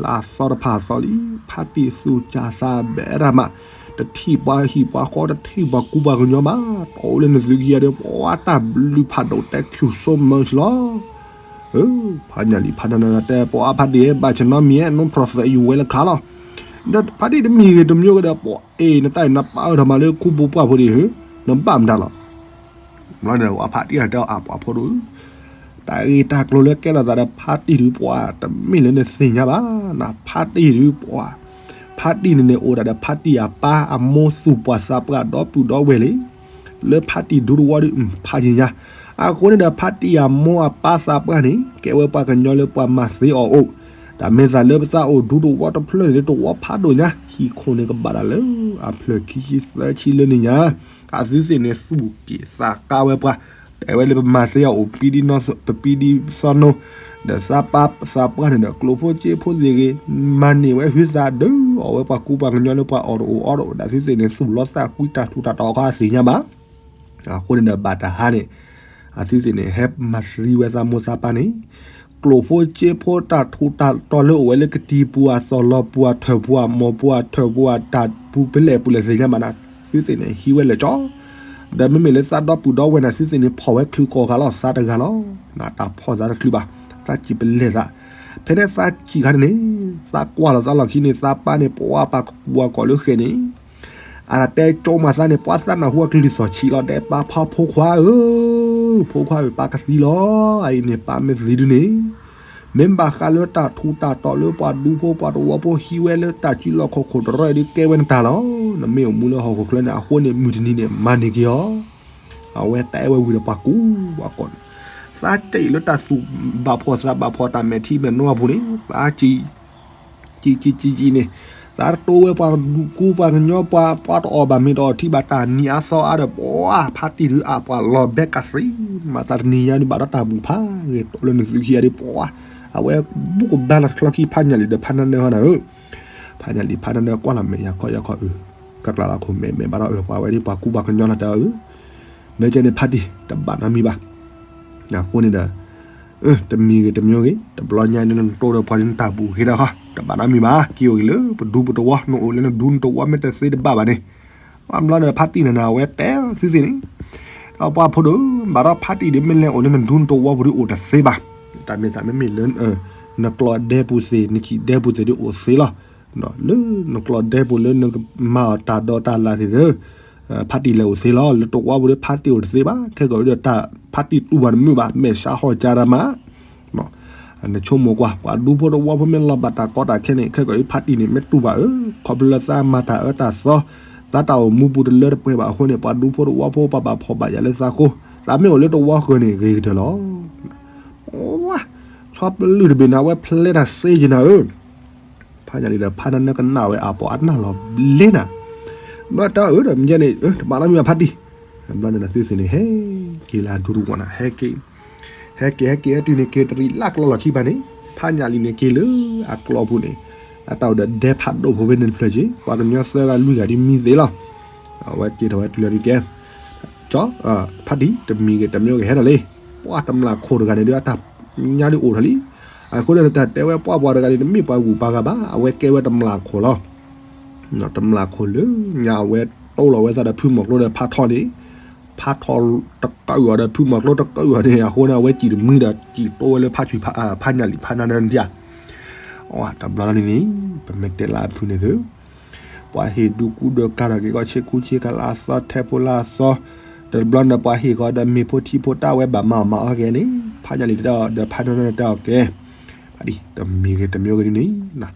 လၢအသီတဖၣ်အသီလံ, ဖါတံၢ်သူၣ်စၢ်သးဘဲရၣ်မး, တထံၣ်ပှၤဟံၣ်ပှၤဃီ တထံၣ်ပှၤကူပှၤကညီဘၣ်, တအိၣ်လၢနသုခံဂၤဒီး ပှၤတၢ်ဘျုးဖးဒိၣ် thank you so much လီၤ. ဖးညၣ်လံဖးနၢနၢတဲ ပှၤဖါတံၢ် ဘၣ်ဆၣ်နီတမံၤ no profit ယဝဲလၢခါလီၤ. ဒီးဖါတံၢ်တမံၤဂ့ၤတမံၤဂ့ၤဒီး ပှၤအ့ၣ် နတၢ်အံၤနပာ်အၢထီၣ်မးလၢခူပူၤပှၢ်ဖိဒံးဧၢ, နဘၣ်မတၤလီၤ. ဘျီန့ၣ် ပှၤဖါတံၢ်အတဲအီၤ အၢ ပှၤဖိဒိၣ်ဧၢ, တၢ်ဂ့ၢ်တၢ်ကျိၤလၢကဲထီၣ်သးဒီးဖါတံၢ်ဒုး ပှၤတမ့ၢ်လၢနသ့ၣ်ညါဘၣ်, နဖါတံၢ်ဒုးပှၤ, ဖါတံၢ်န့ၣ်န့ၣ် အိၣ်ဒၣ်ဒီးဖါတံၢ်အပၢ်အမိၢ်သူၣ်ပှၢ်သးပှၢ်ဒီပုၢ်ဒီဝဲၢ်လံ လၢဖါတံၢ်ဒူသဝီဒီး ဖးယံာ်ညါ, အဃိန့ၣ်ဒီး ဖါတံၢ်အမိၢ်အပၢ်သးပှၢ်န့ၣ် ကဲဝဲပှၤကညီလၢပှၤမၤသ့အီၤအိၣ်, တၢ်မ့ၢ်သးလၢပသးအိၣ်ဒူသဝီတဖျၢၣ်န့ၣ် တဝီဖးဒိၣ်ညါ, ဟံၣ်ခိၣ်န့ၣ်ကဘၣ်တၢ်လၢအဖျၢၣ်ခံဆံသၢဆံလၢန့ၣ်ညါ, အသုသ့ၣ်န့ၣ် သူၣ်က့ၣ်သးကါဝဲပှၤ, တဲဝဲလၢပမၤသ့အီၤအိၣ် ပပံဒံစီနိ, ဒီးသးပၢ်သးပှၢ်န့ၣ်ဒီး ကျိၣ်ဖိစ့ဖိသ့ၣ်ဂ့ၤ, မၤန့ၢ်ဝဲဟုသးဒုးအီၣ်ဝဲပှၤကူပှၤကညီလၢပှၤအီၣ်တအိၣ်အီတအိၣ်ဒီး အသုသ့ၣ်န့ၣ် သူၣ်လီသးကွံတၢ်ထူးတၢ်တီၤအခါအသ့ၣ်ညါဘၣ်. အဃိန့ၣ်ဒီးဘၣ်တဟါန့ၣ် အသုသ့ၣ်န့ၣ် ဟဲမၤသံဝဲသးမိၢ်သးပၢ်န့ၣ်, ကျိၣ်ဖိစ့ဖိတၢ်ထူးတၢ်တီၤလၢအိၣ်ဝဲလၢကတံၤပူၤအသီၣ်လီၤပူၤအထၢၣ်ပူၤအမိၢ်ပူၤအထၢၣ်ပူၤအတၢ်ပူၤဖဲလဲၣ်ပူၤလဲၣ်သ့ၣ်ညါဘၣ်နၤ, သုသ့ၣ်န့ၣ် ဟံးဝဲလဲၤကၠီ ဒီးမ့မ့ၢ်လၢသးဒီပုၢ်ဒီဝဲၢ်န့ၣ် သုသ့ၣ်န့ၣ် ဖီၣ်ဝဲချုးကိးဂၤလီၤ သးတဂၤလီၤ, နတၢ်ဖီၣ်သးတချုးဘၣ်, သးစံၣ်ပလဲၣ်သး, ဖဲန့ၣ်သးစံၣ်ခါန့ၣ်န့ၣ်, သးကွၢ်လီၤသးလီၢ်ခံန့ၣ် သးပၢ်န့ၣ် ပှၤပှၤကကူအကီၢ်လၢဃဲၣ်န့ၣ် အတၢ်တဲကၠီမၤသးန့ၣ် ပှၤသးနၢ်ဟူအကလုၢ်သီၣ်ဆံးလီၤ တဲပၢ်ဖီဖိခွါဧၢ, ဖိခွါဧၢ ပၢ်ကသံလီၤ, အအံၤန့ၣ် ပၢ်မ့ၢ်သံဒုန့ၣ်, မ့ၢ်ဘၣ်ဃးလၢတၢ်ထူးတၢ်တီၤလၢပှၤဒူဖိပှၤတဝီဖိဟံးဝဲလၢတၢ်စုလီၢ်ခီၣ်ခိၣ်တရၢအံၤဒုးကဲဝဲနတၢ်လီၤ, နမ့ၢ်အိၣ်မူလၢဟီၣ်ခိၣ်ချၢန့ၣ် အဃိန့ၣ် မုၢ်တနံၤန့ၣ် မၤန့ၢ်က့ၤအီၤ အဝဲတဲဝဲဝံၤဒီးပှၤကူပှၤကီၢ်န့ၣ်, သးစံၣ်လၢတၢ်သူၣ်ဘၣ်ဖှီၣ်သးဘၣ်ဖှီၣ်တၢ်မဲာ်ထံမဲာ်နိအပူၤန့ၣ် သးစံၣ် စံၣ်စံၣ်စံၣ်စံၣ်န့ၣ်, သးတတိဝဲပှၤကူပှၤကညီပှၤ ပှၤတအီၣ်ဘၣ်မ့ၤတအီၣ်ထံဘၣ်တၢ်နံၤအါသီအါဒီး ပှၤဖါတံၢ်ဒုးအပှၤလီၤဘဲကသံ, မၤသးတနံၤညါဒုးဘၣ်ဒီးတၢ်ဘူၣ်ဖးဂ့ၤ တိလၢနသုခံဂၤဒုးပှၤ, အဝဲဘူၣ်ကဘါလီၤတချီခံဖးညၣ်လံဒီးဖးနၢနၢဟီနၤဧၢ, ဖးညၣ်လံဖးနၢနၢကွၢ်လီၤမဲာ်ယၤခီယၤခီအုး ကကျးလၢခိၣ်မဲာ်မဲာ်ဘၣ်ဒီး ပှၤဝဲဒၣ်ပှၤကူပှၤကညီလီၤတဲအီၤ, မ့ၢ်ကဲန့ၣ်ဖါတံၢ် တဘၣ်နီတမံၤဘၣ်. အဃိန့ၣ်ဒီး တမံၤဂ့ၤတမံၤဂ့ၤ တဘျီညါန့ၣ် နတိၢ်ဒီးပှၤန့ၣ် နတၢ်ဘူၣ်ဂ့ၤဒီးဃီ တဘၣ်နီတမံၤဘၣ်. က့ၤအိၣ်ဂ့ၤလၢပဒူပတဝီ နအိၣ်လၢနဒူနတဝီ မ့ၢ်တသ့တဘၣ်ဘၣ်န့ၣ်, ဘျီဒီးဖါတံၢ်နၤန့ၣ် အဝဲတဲသုသ့ၣ်န့ၣ်, ဒီးပှၤဖိဒိၣ် ဘၣ်ဒီးဖါတံၢ်ဒီး မ့ၢ်လဲၤအိၣ်လၢနဒူနတဝီပူၤဒီး အိၣ်တသ့ဘၣ်. တၢ်မ့ၢ်သးမ့မ့ၢ်လၢ နကျီၢ်ဒဲပူၤသ့ၣ် နစံၣ်ဒဲပူၤသ့ၣ်ဒီးအိၣ်သ့လီၤ. လၢနကျီၢ်ဒဲပူၤ လၢနကမၤအီၣ်တၢ်ဒိးတၢ်လၣ်သ့ၣ်ဒီး ဖါတံၢ်လဲၤအိၣ်သ့လီၤ. လၢတဝီပူၤဒီး ဖါတံၢ်အိၣ်တသ့ဘၣ်. ခဲကီးဒီး တၢ်ဖါတံၢ်တူၢ်ဘၣ်တမုာ်ဘၣ် မဲာ်ဆါဟီၣ်ကၢ်ရၢမး နဆိကမိၣ်ကွၢ် ပှၤဒူဖိတဝီဖိမ့ၢ်လီၤဘၣ်တၢ်ကီတၢ်ခဲန့ၣ် ခဲကီးအံၤဖါတံၢ်န့ၣ် မ့ၢ်တူၢ်ဘၣ်ဧၢ, ခီဖျိလၢသးမၤတၢ်အၢတၢ်သီ, သးတၢ်အိၣ်မူပူၤတလၢတပှဲၤဘၣ်အဃိန့ၣ် ပှၤဒူဖိတဝီဖိပှၤဘၣ်ဖှီၣ်ဘၣ်ယာ်လၢသးဃိ, သးမ့ၢ်အိၣ်လၢတဝီဃၢၤန့ၣ် ဂ့ၤကတၢၢ်လီၤ. ဆီပလုၢ်တဘ့ၣ်န့ၣ် အဝဲဖျဲတၢ်စ့ယနၤဧၢ ဖါညၣ်လံၤဒီးဖါနါနၢကနၣ်ဝဲအပီၢ်အနၢ်လီၤဘျ့နၤ, ဘျီတၢ်အၢဒီးမ့ၢ်န့ၣ် တဘၣ်နီတမံၤဘၣ်ဖါတံၢ်, ဘျီန့ၣ်သုသ့ၣ်န့ၣ် ဟဲက့ၤလၢအဒူတဝီနၤ ဟဲက့ၤ ဟဲက့ၤ ဟဲက့ၤ ဟဲတုၤန့ၣ်က့ၤတရံးလၢကျီလီၢ်ခံပၤန့ၣ်, ဖါညၣ်လံၤန့ၣ်က့ၤလၢအကျီပူၤန့ၣ်, အတၢ်အိၣ်ဒီးဒဲဖးဒိၣ်ဖိဖဲန့ၣ်တဖျၢၣ်က့ၤ ပှၤကညီသၢဂၤလွံၢ်ဂၤဒ်မံသ့လီၤ. အဝဲက့ၤထီၣ်ဝဲတုၤလီၤဒ်ကဲ, ကၠီ, ဖါတံၢ် တမံၤဂ့ၤတမံၤဂ့ၤဟဲထီၣ်လံ, ပှၤတမျၢ်ခိၣ်တဂၤန့ၣ်ဒီးအတၢ်ညါဒ်အိၣ်ထီၣ်လံ, အဃိန့ၣ်တၢ်တဲဝဲပှၤပှၤတဂၤန့ၣ် တမ့ၢ်ပှၤဂုၤပှၤဂၤဘၣ် အဝဲကဲဝဲတမျၢ်ခိၣ်လီၤ. တမျၢ်ခိၣ်လၢညါအဝဲတိၢ်လီၤဝဲသးဒီးဖုမီၤကျိဒီးဖါထီန့ၣ်, ဖါထီတကးအီၤဒီးဖုမီၤကျိတကးအီၤန့ၣ် အဃိန့ၣ် အဝဲစံၣ်တမှံဒီးစံၣ်တိၢ်ဝဲလၢဖါဆံၣ်ဖါညၣ်လံၤဖါနါနၢဒၣ်, တဘျီလီၤန့ၣ်န့ၣ် ပမ့ၢ်တဲလၢအဖုၣ်န့ၣ်သု ပှၤဟ့ၣ်ဒူကူဒီးကၤထီၣ်က့ၤကီၢ်ဆ့ကူဆ့ကၤလၢအသီထဲဖိလၢအသီ, တဘျီန့ၣ် ပှၤဟ့ၣ်ဃီဒီးမ့ၤဖိထံဖိတၢ်ဝဲဘၣ်မၤအီၣ်မၤအီၣ်က့ၤန့ၣ် ဖါညၣ်လံၤတဲအီၤဒီးဖါနၢနၢတဲအီၤကဲ, ဖါတံၢ် တမံၤဂ့ၤတမံၤဂ့ၤဒ်န့ၣ်,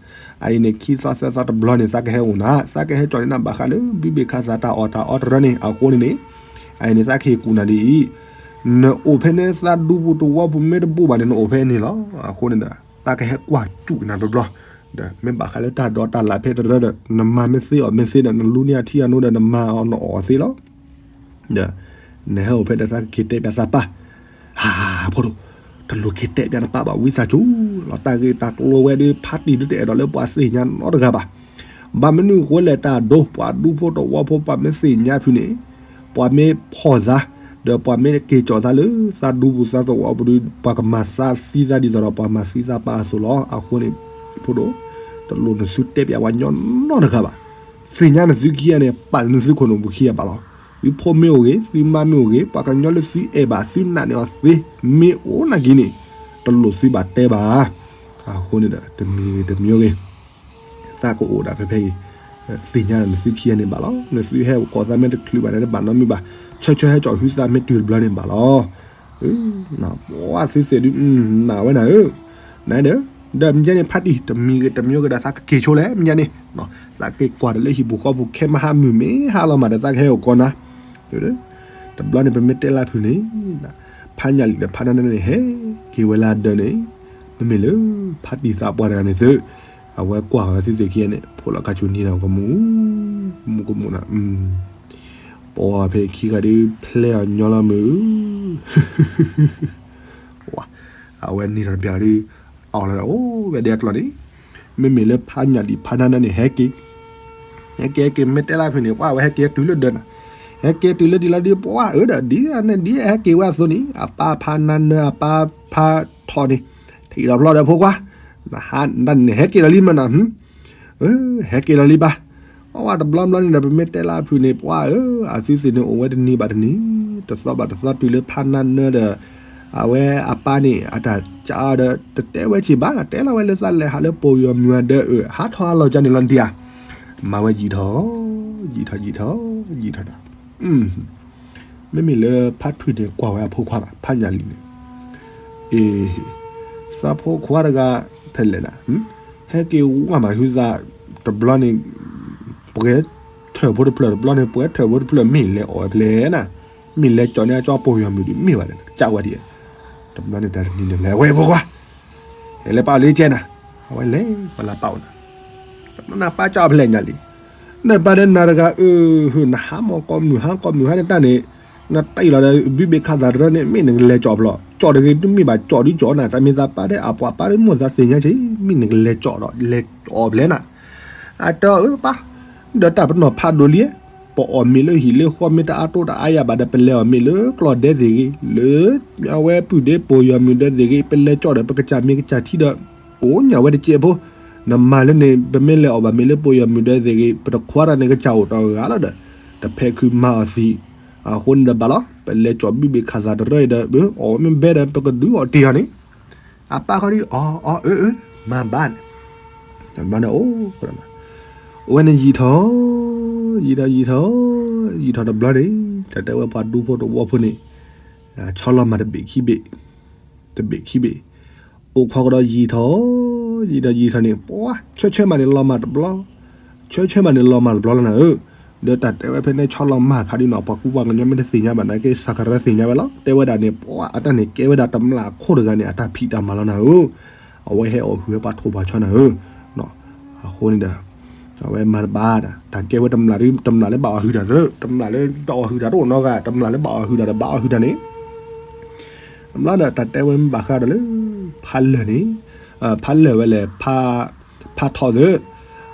အအံၤန့ၣ်ခံသီသၢသီတဘျီန့ၣ် သးကဟဲအိၣ်နၤ သးကဟဲကၠီၣ်န့ၢ်နၤဘၣ်ဃးလၢ ဘုဘ့ၣ်ခါသးတၢ်အီၣ်တၢ်အီတရၢန့ၣ် အဃိန့ၣ်န့ၣ်, အအံၤန့ၣ် သးကဟ့ၣ်ကူၣ်နၤဒ်အံၤ, နအိၣ်ဖဲန့ၣ်သးဒူပူၤတဝီပူၤမ့ၢ်တဘူးဘၣ်န့ၣ် နအိၣ်ဖဲန့ၣ်လီၤ. အဃိန့ၣ်ဒီး သးကဟဲကွၢ်စူၣ်နၤတဘျီ, ဒီးမ့ၢ်ဘၣ်ဃးလၢတၢ်ဒိးတၢ်လၣ်ဖဲတရၢဒီး နမၤမ့ၢ်သ့အီၣ်မ့ၢ်သ့ဒီး နလူန့ၢ်အထံအနိဒီး နမၤအီၤနအီၣ်သ့လီၤ. ဒီး နဟဲအိၣ်ဖဲဒီးသးကက့ၤတဲပျးသးပၢ်, ဟး ဖိဒိၣ်, တလိၣ်က့ၤတဲပျးနပၢ်ဘၣ် ဝံသးစူၤလီၤ တၢ်ဂ့ၢ်တၢ်ကျိၤဝဲဒီး ဖါတံၢ်ဒုတအဲၣ်ဒိးလၢပှၤသ့ၣ်ညါနီတဂၤဘၣ်. ဘၣ်မနုၤအဃိလဲၣ် တၢ်ဒိပှၤဒူဖိတဝီဖိပှၤမ့ၢ်သ့ၣ်ညါဖုန့ၣ်, ပှၤမ့ၢ်ဖီၣ်သး, ဒီးပှၤမ့ၢ်က့ၤကၠီၣ်သးလၢသးဒူပူၤသးသဝီပူၤဒီး ပှၤကမၤသးသံသးဒ်သိးဒီး ပှၤမၤသံသးပာ်အသိးလီၤ. အဃိန့ၣ် ဖိဒိၣ်, တလိၣ်နသုတဲပျးပှၤညီနီတဂၤဘၣ်. သ့ၣ်ညါနသုခံဂၤန့ၣ် ပာ်နသုခိၣ်နူာ်ပူၤခံဂၤဘၣ်လီၤ. သုဖိမ့ၢ်အိၣ်ဂ့ၤ, သုမါမ့ၢ်အိၣ်ဂ့ၤ, ပှၤကညီလၢသုအဲၣ်ဘၣ်သုနာ်န့ၢ်အီၤသ့ မ့ၢ်အိၣ်နာ်က့ၤန့ၣ်, တလိၣ်သုဘၣ်တဲဘၣ်. အဃိန့ၣ်ဒီး တမံၤဂ့ၤတမံၤဂ့ၤ သးကအိၣ်ဒၣ်ဖဲဖဲအံၤ, သ့ၣ်ညါနသုခံဂၤန့ၣ်ဘၣ်လီၤ. နသုဟဲအိၣ်ကိးသးမ့ၢ်တချုးဘၣ်န့ၣ် တဘၣ်နီတမံၤဘၣ်. ဆၢဆၢဟဲကၠီၣ်ဟုသးမ့ၢ်တုၤတဘျီန့ၣ်ဘၣ်လီၤ. ပှၤသုသ့ၣ်ဒုး နာ်ဝဲနၤဧၢ, နဒီး, ဒီးမ့ၢ်န့ၣ် ဖါတံၢ် တမံၤဂ့ၤတမံၤဂ့ၤဒီး သးကက့ၤဆိလဲၣ် မ့ၢ်န့ၣ်, သးက့ၤကွၢ်တလၢဟံၣ်ပူၤဃီပူၤ ခဲမုၢ်ဟါမုၢ်မ့ၢ်ဟါလီၤမးဒီး သးကဟဲအိၣ်ကိးနၤ တဘျီန့ၣ် ပမ့ၢ်တဲလၢဖုၣ်န့ၣ်, ဖါညၣ်လံၤဒီးဖါနါနၢန့ၣ် ဟဲက့ၤဝဲလၢအဒၢးန့ၣ်, မ့မ့ၢ်လၢ ဖါတံၢ်သးပှၢ်တဂၤန့ၣ်သု, အဝဲကွၢ်ဃီၤသုသ့ၣ်ခံဂၤန့ၣ် ဖိလီၤကါစိၤနံၤဒီးကမူၣ်, မူၣ်ကမူၣ်နၤ, ပှၤဖဲခံဂၤဒုးဖျဲအီၤညီလီၤမုၢ်, အဝဲနံၤထီၣ်တပျၢ်ဒုး အီၣ်လီၤဒီး အိၣ်ဝဲဒၣ်အကျီၢ်န့ၣ်, မ့မ့ၢ်လၢဖါညၣ်လံၤဖါနါနၢန့ၣ် ဟဲက့ၤ ဟဲက့ၤဟဲက့ၤ မ့ၢ်တဲလၢဖုၣ်န့ၣ် ပှၤဝဲဟဲက့ၤတုၤလၢဒၢးနၤ, ဟဲက့ၤတုၤလၢဒ်လီၤဒုး ပှၤအၢဒီး ဒ်န့ၣ် ဒ်ဟဲက့ၤဝဲအသိးန့ၣ် အပၢ်ဖါနါနၢအပၢ်ဖါထီၣ်န့ၣ် ထံၣ်ဒီးဖျီဒီးဖိခွါ, နဟးနတၢ်န့ၣ် ဟဲက့ၤလီၤလံမးနၤ, ဟဲက့ၤလီၤလံဘၣ်. အဝဲတဘျီဘျီန့ၣ်ဒီး ပမ့ၢ်တဲလၢအဖုၣ်န့ၣ် ပှၤအၢ အသုသ့ၣ်န့ၣ် အိၣ်ဝဲတနံၤဘၣ်တနံၤ, တသီဘၣ်တသီ တုၤလၢဖါနါနၢဒီး အဝဲအပၢ်န့ၣ် အတၢ်ကးအီၤဒီး တတဲဝဲက့ၤဘၣ်, တဲလီၤဝဲလၢသးလဲၤဟးလၢပိာ်ယီၤမုၢ်အဒၢးအၢ ဟးထီၣ်အလီၤကၢ်န့ၣ်လီၤဒံးဧါ, မၤဝဲယံာ်ထီၣ်, ယံာ်ထီၣ်ယံာ်ထီၣ်ယံာ်ထီၣ်ဒီး မ့မ့ၢ်လၢဖါဖုၣ်န့ၣ် ကွၢ်ဝဲအဖိခွါဘၣ် ဖါညၣ်လံၤန့ၣ်, အ့ သးဖိခွါတဂၤ ဖဲလဲၣ်နၤ, ဟဲက့ၤဝါမးဟုသး တဘျီန့ၣ် ပှဲၤထၢၣ်ဖိတဖျၢၣ် တဘျီန့ၣ် ပှဲၤထၢၣ်ဖိတဖျၢၣ် မ့ၢ်လဲၤအီၣ်ဝဲဖဲလဲၣ်နၤ, မ့ၢ်လဲၤကၠီၣ်န့ၢ်အကၠီပိာ်ယီၤမုၢ်ဒံး မ့ၢ်ဘၣ်လဲၣ် ကၠၢ်ဝဲဒံး, တဘျီန့ၣ်တၢ်တနံၤန့ၣ် လဲၤဝဲဖိခွါ ဟဲလဲၤပာ်အီၤလၢကဲနၤ, အဝဲလဲၤပှၤလၢပာ်အီၤနၤ, နပၢ်ကၠီၣ်ဖဲလဲၣ်ညါလံ, နပၢ်ဒီးနၤတဂၤအၢ နဟးမီၢ်ကိးမုၢ်ဟါကိးမုၢ်ဟါန့ၣ်တၢ်န့ၣ်, နတၢ်အံၤလီၤဒီး ဘုဘ့ၣ်ခးသးတရၢန့ၣ် မ့ၢ်နကလဲၤကၠီၣ်ဖျီၣ်, ကၠီၣ်တဂ့ၤတမ့ၢ်ဘၣ် ကၠီၣ်ဒုးကၠီၣ်နၤ, တၢ်မ့ၢ်သးပၢ်ဒီးအပှၤပၢ်ဒီးမိၢ်သးသ့ၣ်ညါက့ၤ မ့ၢ်နကလဲၤကၠီၣ်ဒီး လဲၤကၠီၣ်ဖဲလဲၣ်နၤ, အတၢ်အၢပၢ် ဒီးတၢ်ပနီၣ်ဖးဒိၣ်လံ, ပအီၣ်မ့ၤလၢဟံၣ်လၢဃီမ့ၢ်တအါတိတအါယၤဘၣ်ဒီး ပလဲၤအီၣ်မ့ၤလၢကျီၢ်ဒဲသ့ၣ်ဂ့ၤ, လၢအဝဲပုၢ်ဒ့ပိာ်ယွၤမုၢ်ဒဲသ့ၣ်ဂ့ၤ, ပလဲၤကၠီၣ်ဒီးပကစၢ်မ့ၤကစၢ်ထံဒီး ကိးညၣ်ဝဲတစဲးဖိ, နမၤလၢန့ၣ် ပမ့ၢ်လဲၤအီၣ်ဘၣ်မ့ၤလၢပိာ်ယွၤမုၢ်ဒဲသ့ၣ်ဂ့ၤ ပတခွါတၢ်န့ၣ်ကစၢ်အိၣ်တဂၤလီၤဒီး တဖဲးခုမၤအီၤသံး, အဃိန့ၣ်ဒီးဘၣ်လီၤ ပလဲၤကၠီၣ်ဘုဘ့ၣ်ခၣ်သၣ်တရၢအံၤဒီး အီၣ်ဝဲမ့ၢ်ဘဲဒီး ပကဒုးအီၣ်တ့ၢ်အီၤန့ၣ်, အပၢ်ခီဒုး အီၣ်အီၣ်အၢအၢ မၤဘၣ်န့ၣ်, တဘျီန့ၣ်အိၣ် အဝဲန့ၣ်ယံာ်ထီၣ်, ယံာ်ထီၣ်ယံာ်ထီၣ်, ယံာ်ထီၣ်တဘျီန့ၣ် တၢ်တဲဝဲပှၤဒူဖိတဝီဖိန့ၣ် ဆီလီၤမၢ်တဘ့ၣ်ခံဘ့ၣ်, တဘ့ၣ်ခံဘ့ၣ်, အိၣ်ခိးကဒီးယံာ်ထီၣ်, ယံာ်ထီၣ်ယံာ်ထီၣ်န့ၣ် ပှၤဆၢဆၢမးန့ၣ်လီၤမၢ်တဘျီ, ဆၢဆၢမးန့ၣ်လီၤမၢ်တဘျီလီၤနၤဧၢ, ဒီးတၢ်တဲဝဲဖဲန့ၣ်ဆီလီၤမၢ်ခါဒုးနီၤ ပှၤကူပှၤကညီမ့ၢ်တသ့ၣ်ညါဘၣ်နာ်က့ စကရၢသ့ၣ်ညါဝဲလီၤ တဲဝဲဒၣ်န့ၣ် ပှၤအတၢ်န့ၣ်ကဲဝဲဒၣ်တမျၢ်အခိၣ်တဂၤန့ၣ် အတၢ်ဖံးတၢ်မၤလီၤနၤဧၢ, အဝဲဟဲအီၣ်ဟုၣ်ဝဲပှၤထိၣ်ပှၤဆီနၤဧၢ, အဃိန့ၣ်ဒီး အဝဲမၤတဘၣ်ဒၣ် တၢ်ကဲဝဲတမျၢ်ဒုး တမျၢ်လၢဘၣ်အီၣ်ဟုၣ်တၢ်သၢ တမျၢ်လၢတအီၣ်ဟုၣ်တၢ်တအိၣ်နီတဂၤ တမျၢ်လၢဘၣ်အီၣ်ဟုၣ်တၢ်ဒီးဘၣ်အီၣ်ဟုၣ်တၢ်န့ၣ်, တမျၢ်ဒီးတၢ်တဲဝဲမ့ၢ်ဘၣ်ဃးဒီးလၢ ဖးလၢာ်န့ၣ်, ဖးလၢာ်ဝဲလဲၣ်, ဖးထီၣ်သၢ,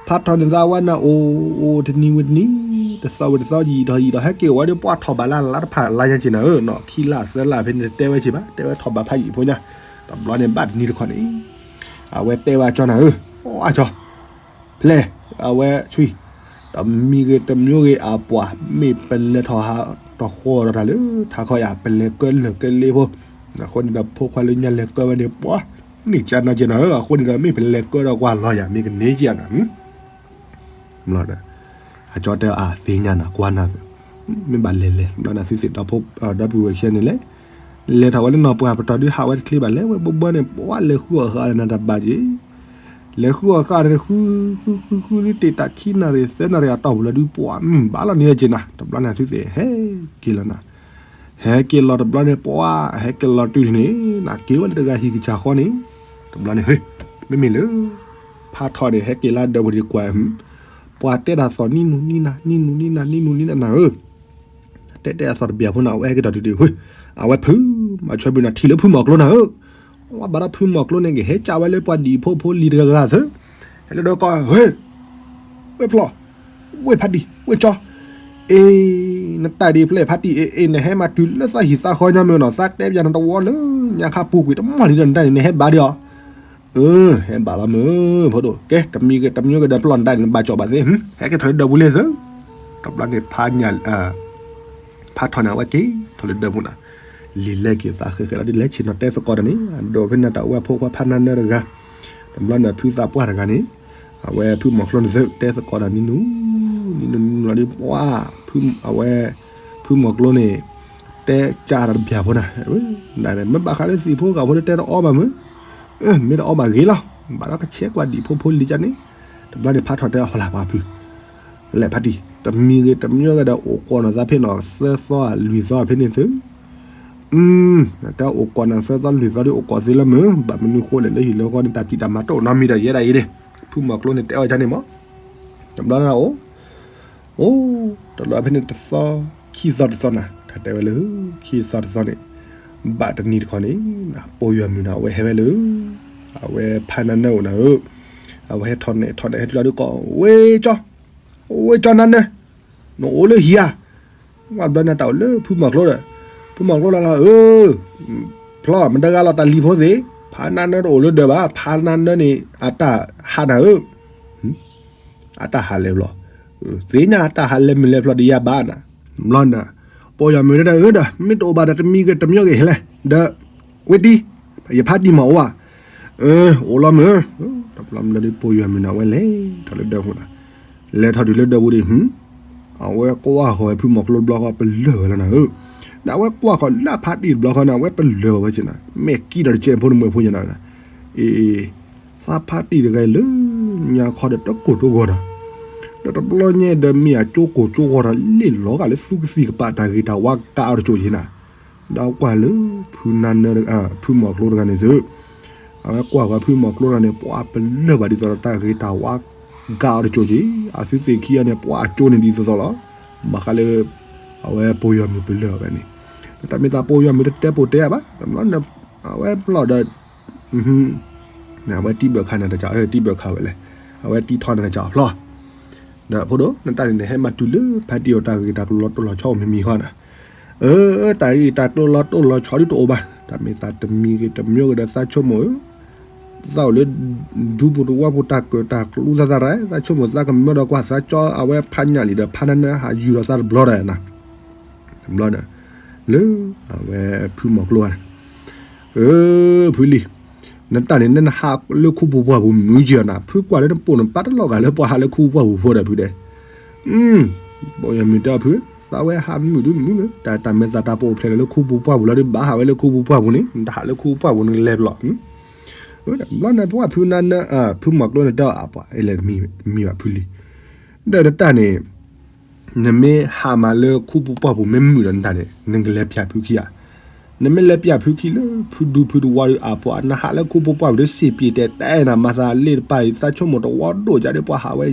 ဖးထီၣ်န့ၣ်သးဝဲနၤအိၣ်အိၣ်တနံၤဝံၤတနံၤ, တသီဝံၤတသီ ယံာ်ထီၣ်ယံာ်ထီၣ် ဟဲက့ၤအိၣ်ဝဲဒီးပှၤထီၣ်ဘၣ်လၢ်လၢ်တဖၣ်လါညါက့ၤနၤဧၢနီၤ ခံလါသၢလါဖဲန့ၣ် တတဲဝဲက့ၤဘၣ် တဲဝဲထီၣ်ဘၣ်ဖးယံာ်ဖိညါ, တဘျီန့ၣ်ဘၣ်တနံၤတခီန့ၣ် အဝဲတဲဝဲကၠီနၤဧၢ, အကၠီ ဖျဲၣ်, အဝဲဆံ, တမံၤဂ့ၤတမံၤဂ့ၤအပှၤ မ့ၢ်ပလဲၤထီၣ်ဟးတဃီဒီးတၢ်လၢထးခီယၤ ပလဲၤကၢလၢာ်ကၢလ့ဖိ, အဃိန့ၣ်ဒီးဖိခွါလၢညါလဲၤကၢဝဲန့ၣ် ပှၤ န့ၢ်ကၠါနၤက့ၤနၤဧၢ, အဃိန့ၣ်ဒီး မ့ၢ်ပလဲၤကၢဒီးကွၢ်လီၤယၤ မ့ၢ်ကန့ၢ်က့ၤနၤ မ့ၢ်လီၤဒီး အကၠီတဲအသ့ၣ်ညါနၤကွၢ်နၤသ့, မ့ၢ်ဘၣ်လဲၤလဲၤ ဘျီနၤသုသ့ၣ်ဒီဖိ ဒီပုၢ်ဝဲၢ်ဆဲန့ၣ်လဲၣ်, လဲၤထီၣ်ဝဲလၢနီၢ်ပှၢ်ပတီၢ်ဒုးဟးဝဲတချ့ဘၣ် လဲၤဝဲဘိဘိန့ၣ် ပှၤလဲၤဃုအီၣ်ဃာ်နၤတဘၣ်က့ၤ, လဲၤဃုအီၣ်ဃာ်န့ၣ် ဃု ဃု ဃု ဃု လၢတ့ၢ်တၢ်ခံနၣ်ရံၣ်သၢနၣ်ရံၣ်အတီၢ်ပူၤလီၤဒုး ပှၤမ့ၢ်ဘၣ်လီၤန့ၢ်က့ၤနၤ တဘျီန့ၣ်သုသ့ၣ် ဟဲက့ၤလီၤနၤ ဟဲက့ၤလီၤတဘျီန့ၣ် ပှၤဟဲက့ၤလီၤတုၤန့ၣ် နက့ၤဝဲလၢတဂၤဟံၣ်ကစၢ်ဃီန့ၣ်, တဘျီန့ၣ် မ့မ့ၢ်လၢ ဖးထီၣ်န့ၣ် ဟဲက့ၤလၢဒၢးပူၤဒံးကွၢ်, ပှၤတဲတၢ်သီၣ်နံနူနံနၤ နံနူနံနၤ နံနူနံနၤနၤဧၢ, တဲတဲအသီၣ်တဘျၢၣ်ဖိနၤ အဝဲဟဲက့ၤဒီးတုၤတုၤ အဝဲဖုမၤဆွဲဘုးနၤထံၣ်လၢဖုမီၢ်ကျိနၤဧၢ, ဝဲဘၣ်ဒီးဖုမီၢ်ကျိန့ၣ် ကဟဲကၢ်ဝဲလၢပှၤဒံၣ်ဖိဖိလံၤတဂၤဂၤသၢ, ဟဲလၢဒီးကီၢ် ဝ့ၢ်ဖျီၣ်, ဝ့ၢ်ဖးတံၢ် ဝ့ၢ်ကၠီ, အ့ နတၢ်ဒ်ဖျဲၣ်ဖးတံၢ်အ့ အ့ နဟဲမၤတုၤလၢသးဟံၣ်သးဃီညါမ့ၢ်နီၤ သးတဲပျးနတဝီလၢညါခါပူၤကွံာ်တမီၢ်လံဒီးနတၢ်န့ၣ် နဟဲဘၣ်ဒံးအီၤ, အၢ ဟဲဘၣ်လီၤမ့ၢ် ဖိဒိၣ် ကဲ တမံၤဂ့ၤတမံၤဂ့ၤဒီးပျီၢ်နတၢ်န့ၣ် နဘၣ်ကၠီၣ်ဘၣ်သ့ ဟဲက့ၤထီၣ်လၢဒၢးပူၤလံသၢ, တဘျီန့ၣ် ဖးညၣ် ဖးထီၣ်န့ၣ်အဝဲက့ၤထီၣ်လၢဒၢးပူၤနၤ, လံာ်လဲၢ်က့ၤသးဃဲးဃဲးလီၤဒ်လဲၣ်ဆ့ၣ်နီၤတဲသကိးတၢ်န့ၣ် အဒိးဖဲန့ၣ်တၢ်အိၣ်ဝဲဖိခွါဖးနါနၢတဂၤ, တဘျီန့ၣ်ဖုသးပှၢ်တဂၤန့ၣ်, အဝဲဖုမီၢ်ကျိန့ၣ်သၢ တဲသကိးတၢ်နံၤနူၤ, နံၤနူၤနံၤနူၤလီၤဒ်ပှၤ, အဝဲ, ဖုမီၢ်ကျိန့ၣ်, တဲကၢ်တၢ်တဘျၢၣ်ဖိနၤ, မ့ၢ်ဘၣ်ဃးလၢသံၣ်ဖိဂၤဖိလၢတဲတအီဘၣ်မ့ၢ်, မ့ၢ်တအီဘၣ်ဂ့ၤလီၤ, ဘၣ်ဒီးကဆဲးကွၢ်ဒံၣ်ဖိဖိလံၤကၢ်န့ၣ်, တဘျီန့ၣ်ဖးထီၣ်တဲအီၤဖးလၢ်ပှၤဖု လဲၤဖးတံၢ် တမံၤဂ့ၤတမံၤဂ့ၤဒီးအိၣ်ကိးနီၢ်သးဖဲနီၤ သၢသီလွံၢ်သီဖဲန့ၣ်သု, တဲအိၣ်ကိးနီၢ်သၢသီလွံၢ်သီဒီးအိၣ်ကိးသ့လၢမုာ် ဘၣ်မနုၤဃိလဲၣ်လၢဟံၣ်လၢဃီန့ၣ် တၢ်ဖံးတၢ်မၤတအိၣ်နီတမံၤဒီးယဲဒၣ်အံၤန့ၣ်, ဖုမီၢ်ကျိန့ၣ်တဲအီၤကန့ၣ်မး, တဘျီန့ၣ်အိၣ်, အိၣ်, တဘျီဖဲန့ၣ်တသီ, ခံသီတသီနၤ တၢ်တဲဝဲလၢ, ခံသီတသီန့ၣ်, ဘၣ်တနံၤတခီန့ၣ်, ပိာ်ယွၤမုၢ်န့ၣ် အဝဲဟဲဝဲလၢ, အဝဲဖးနါနၢအိၣ်နၤဧၢ, အဝဲဟဲထီၣ်နဲၣ်ထီၣ်နဲၣ်ဟဲတုၤလီၤဒုးကိး ဝ့ၢ်ကၠီ ဝ့ၢ်ကၠီနါနၢ, နအိၣ်လၢဟံၣ်ဧါ, ဝဲဘျီန့ၣ်တၢ်အိၣ်လၢဖုမီၢ်ကျိဒီး, ဖုမီၢ်ကျိလၢလီၤဧၢ, ဖျီမတၤတဂၤလီၤတၢ်လံၤဖိသ့ၣ်, ဖးနါနၢတအိၣ်လၢဒၢးဘၣ် ဖးနါနၢန့ၣ် အတၢ်ဟးနၤဧၢ, အတၢ်ဟးလဲၣ်ဘျီ, သ့ၣ်ညါတၢ်ဟးလဲၣ်မုၢ်လဲၣ်ဖျီဒီးယၤဘၣ်နၤ, ဘျီနၤ, ပိာ်ယွၤမုၢ်ဒၣ်ဧၢဒီး မ့ၢ်တအိၣ်ဘၣ်ဒီးတမံၤဂ့ၤတမံၤဂ့ၤဟဲလဲၣ်, ဒီး, ဝ့ၢ်တံၢ်, ယဖးတံၢ်မၤအိၣ်ဧါ, အၢ အိၣ်လီၤမုၢ်, တဘျီမုၢ်လၢဒုးပိာ်ယွၤမုၢ်န့ၣ် အဝဲလဲၤထီၣ်လၢဒၢးပူၤနၤ, လဲၤထီၣ်တုၤလၢဒၢးပူၤဒံး အဝဲကွၢ်ဃီၤဝဲဖုမီၢ်ကျိတဘျီဃီပလၢၢ်ဝဲလီၤနၤဧၢ, ဒီးအဝဲကွၢ်ဃီၤလၢဖးတံၢ်တဘျီဃီန့ၣ် အဝဲပလၢၢ်ဝဲက့ၤနၤ မ့ၢ်ကံၣ်ဒီးတကဲးဖိန့ၣ်မွဲဖိညါနၤ, အ့ သးဖးတံၢ်တဂၤအံၤလၢညါခီဒီးတကိၢ်တဂီၤဒီး, ဒီးတဘျီညါဒီးမ့ၢ်အကၠိကိၢ်ကၠိဂီၤဒီးလ့ၣ်လီၤဂာ်လၢသူကသံၣ်ကပာ်တၢ်ဂ့ၤတၢ်ဝါကါအီၤတကၠိက့ၤနၤ, ဒီးကွၢ်လၢ, ဖုမီၢ်ကျိတဂၤန့ၣ်သု, အဝဲကွၢ်ဃီၤဖုမီၢ်ကျိတဂၤန့ၣ် ပှၤပလၢၢ်ဘၣ်ဒ်သိးဒီးတၢ်ဂ့ၤတၢ်ဝါကါအီၤတကၠိက့ၤ, အသုသ့ၣ်ခံဂၤန့ၣ် ပှၤအကၠိန့ၣ်ဒ်သိးသိးလီၤ, ဘၣ်ဃးလၢ, အဝဲပိာ်ယွၤမုၢ်ပလၢၢ်ဝဲန့ၣ်, တၢ်မ့ၢ်သးပိာ်ယွၤမုၢ်တတဲပိာ်တဲဘၣ်, အဝဲပျီၢ်ဒီး အဝဲတံၢ်ဘၢၣ်ခါန့ၣ်တကး တံၢ်ဘၢၣ်ခါဝဲလဲၣ်, အဝဲတံၢ်ထီန့ၣ်တကးဖျီၣ်, ဒီးဖိဒိၣ် နတၢ်န့ၣ်န့ၣ် ဟဲမၤတုၤလၢဖါတံၢ်အီၤတၢ်ဂ့ၢ်တၢ်ကျိၤလီၤတိၢ်လီၤဆီအိၣ်မံၤမံၤဃီနၤ, အၢ တၢ်ဂ့ၢ်တၢ်ကျိၤလီၤတိၢ်လီၤဆီဒုတအိၣ်ဘၣ်, တၢ်မ့ၢ်သးတမံၤဂ့ၤတမံၤဂ့ၤဒီးသးဆိကမိၣ်ဧၢ, သးအိၣ်လၢ ဒူပူၤတဝီပူၤတၢ်ကၢၣ်တၢ်ကျူသးသးရၢ် သးဆိကမိၣ်သးကမၢဒီးကွၢ်သးကၠီအဝဲဖးညၣ်လံာ်ဒီးဖးနါနၢဟးယူၤဒီးသးတဘျီဒီးနၤ, တဘျီဒီး လၢ အဝဲဖုမီၤကျိန့ၣ် အၢ ဖုလံၤ, နတၢ်န့ၣ် နနဟးလၢခူပူၤပှၢ်ပူၤမုာ်က့ၤအီၤနၤ, ဖုကွၢ်လၢနပိာ်နပၢ်တလီၢ်ဂာ်လၢပှၤဟးလၢခူပူၤပှၢ်ပူၤဖိဒီးဖုဒဲး, ပိာ်ယမုၢ်တဲအီၤဖု, သးဝဲဟးမုာ်ဒုမုာ်လၢ တၢ်တၢ်မဲာ်သးတၢ်ပအိၣ်ဖျဲၣ်လၢခူပူၤပှၢ်ပူၤလီၤဒု ဘၣ်ဟးဝဲလၢခူပူၤပှၢ်ပူၤန့ၣ် နတဟးလၢခူပူၤပှၢ်ပူၤန့ၣ် နလဲၤပလီၢ်, တဘျီန့ၣ် ပှၤဖုနါနၢ ဖုမီၤကျိန့ၣ်တဲအီၤ အပှၤအဲလဲၣ်တမံၤဘၣ်ဖုလံၤ, ဒီးနတၢ်န့ၣ် နမ့ၢ်ဟးမးလၢခူပူၤပှၢ်ပူၤမ့ၢ်မုာ်ဒီးနတၢ်န့ၣ် နကလဲၤပၠးဖုခံဧါ, နမ့ၢ်လဲၤပၠးဖုခံလၢဖုဒူဖုတဝီဒီးအပှၤ နဟးလၢခူပူၤပှၢ်ပူၤဒီးစံးပျံၤတဲတဲနၤ မၤသးလ့ၣ်တပၤအံၤ သးဆိကမိၣ်တဝီဒိၣ်ကဒီးပှၤဟးဝဲ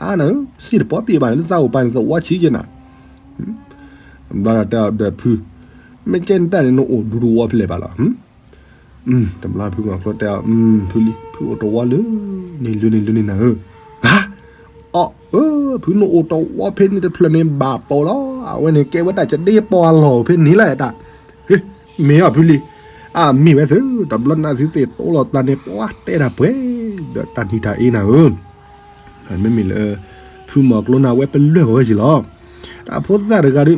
အါနၤဧၢ စံးတပီပံၤဘၣ်န့ၣ် လၢသးအိၣ်ပၤန့ၣ်သဝီဆံးက့နၤ, တဘျီဒီးတဲအီၤဒီးဖု, မ့ၢ်ကဲနတၢ်န့ၣ် နအိၣ်ဒူတဝီဖဲလဲၣ်ဘၣ်လီၤ တဘျီဖုမီၤကျိတဲအီၤ, ဖုလံၤ ဖုအိၣ်တဝီလၢ န့ၣ်လၢန့ၣ်လၢန့ၣ်နၤဧၢ, အီၣ် အၢ ဖုနအိၣ်တဝီဖဲန့ၣ်တဖျၢၣ်န့ၣ်ဘၣ်ပိာ်လီၤ, အဝဲန့ၣ်ကဲဝဲတၢ်ကဒ့ပီၤအလီၢ်ဖဲန့ၣ်လီၤတၢ်, မ့ၢ်အီၤဖုလံၤ, အမ့ၢ်ဝဲသု တဘျီနသုသ့ၣ်တိလီၤသးန့ၣ် ပှၤတဲတၢ်ပှဲၤ ဒီးတၢ်နံၤတၢ်အ့နၤဧၢ မ့မ့ၢ်လၢ ဖုမီၤကျိန့ၣ် အဝဲပလၢၢ်ပဝဲက့ၤလီၤ. အဖိသၣ်တဂၤဒု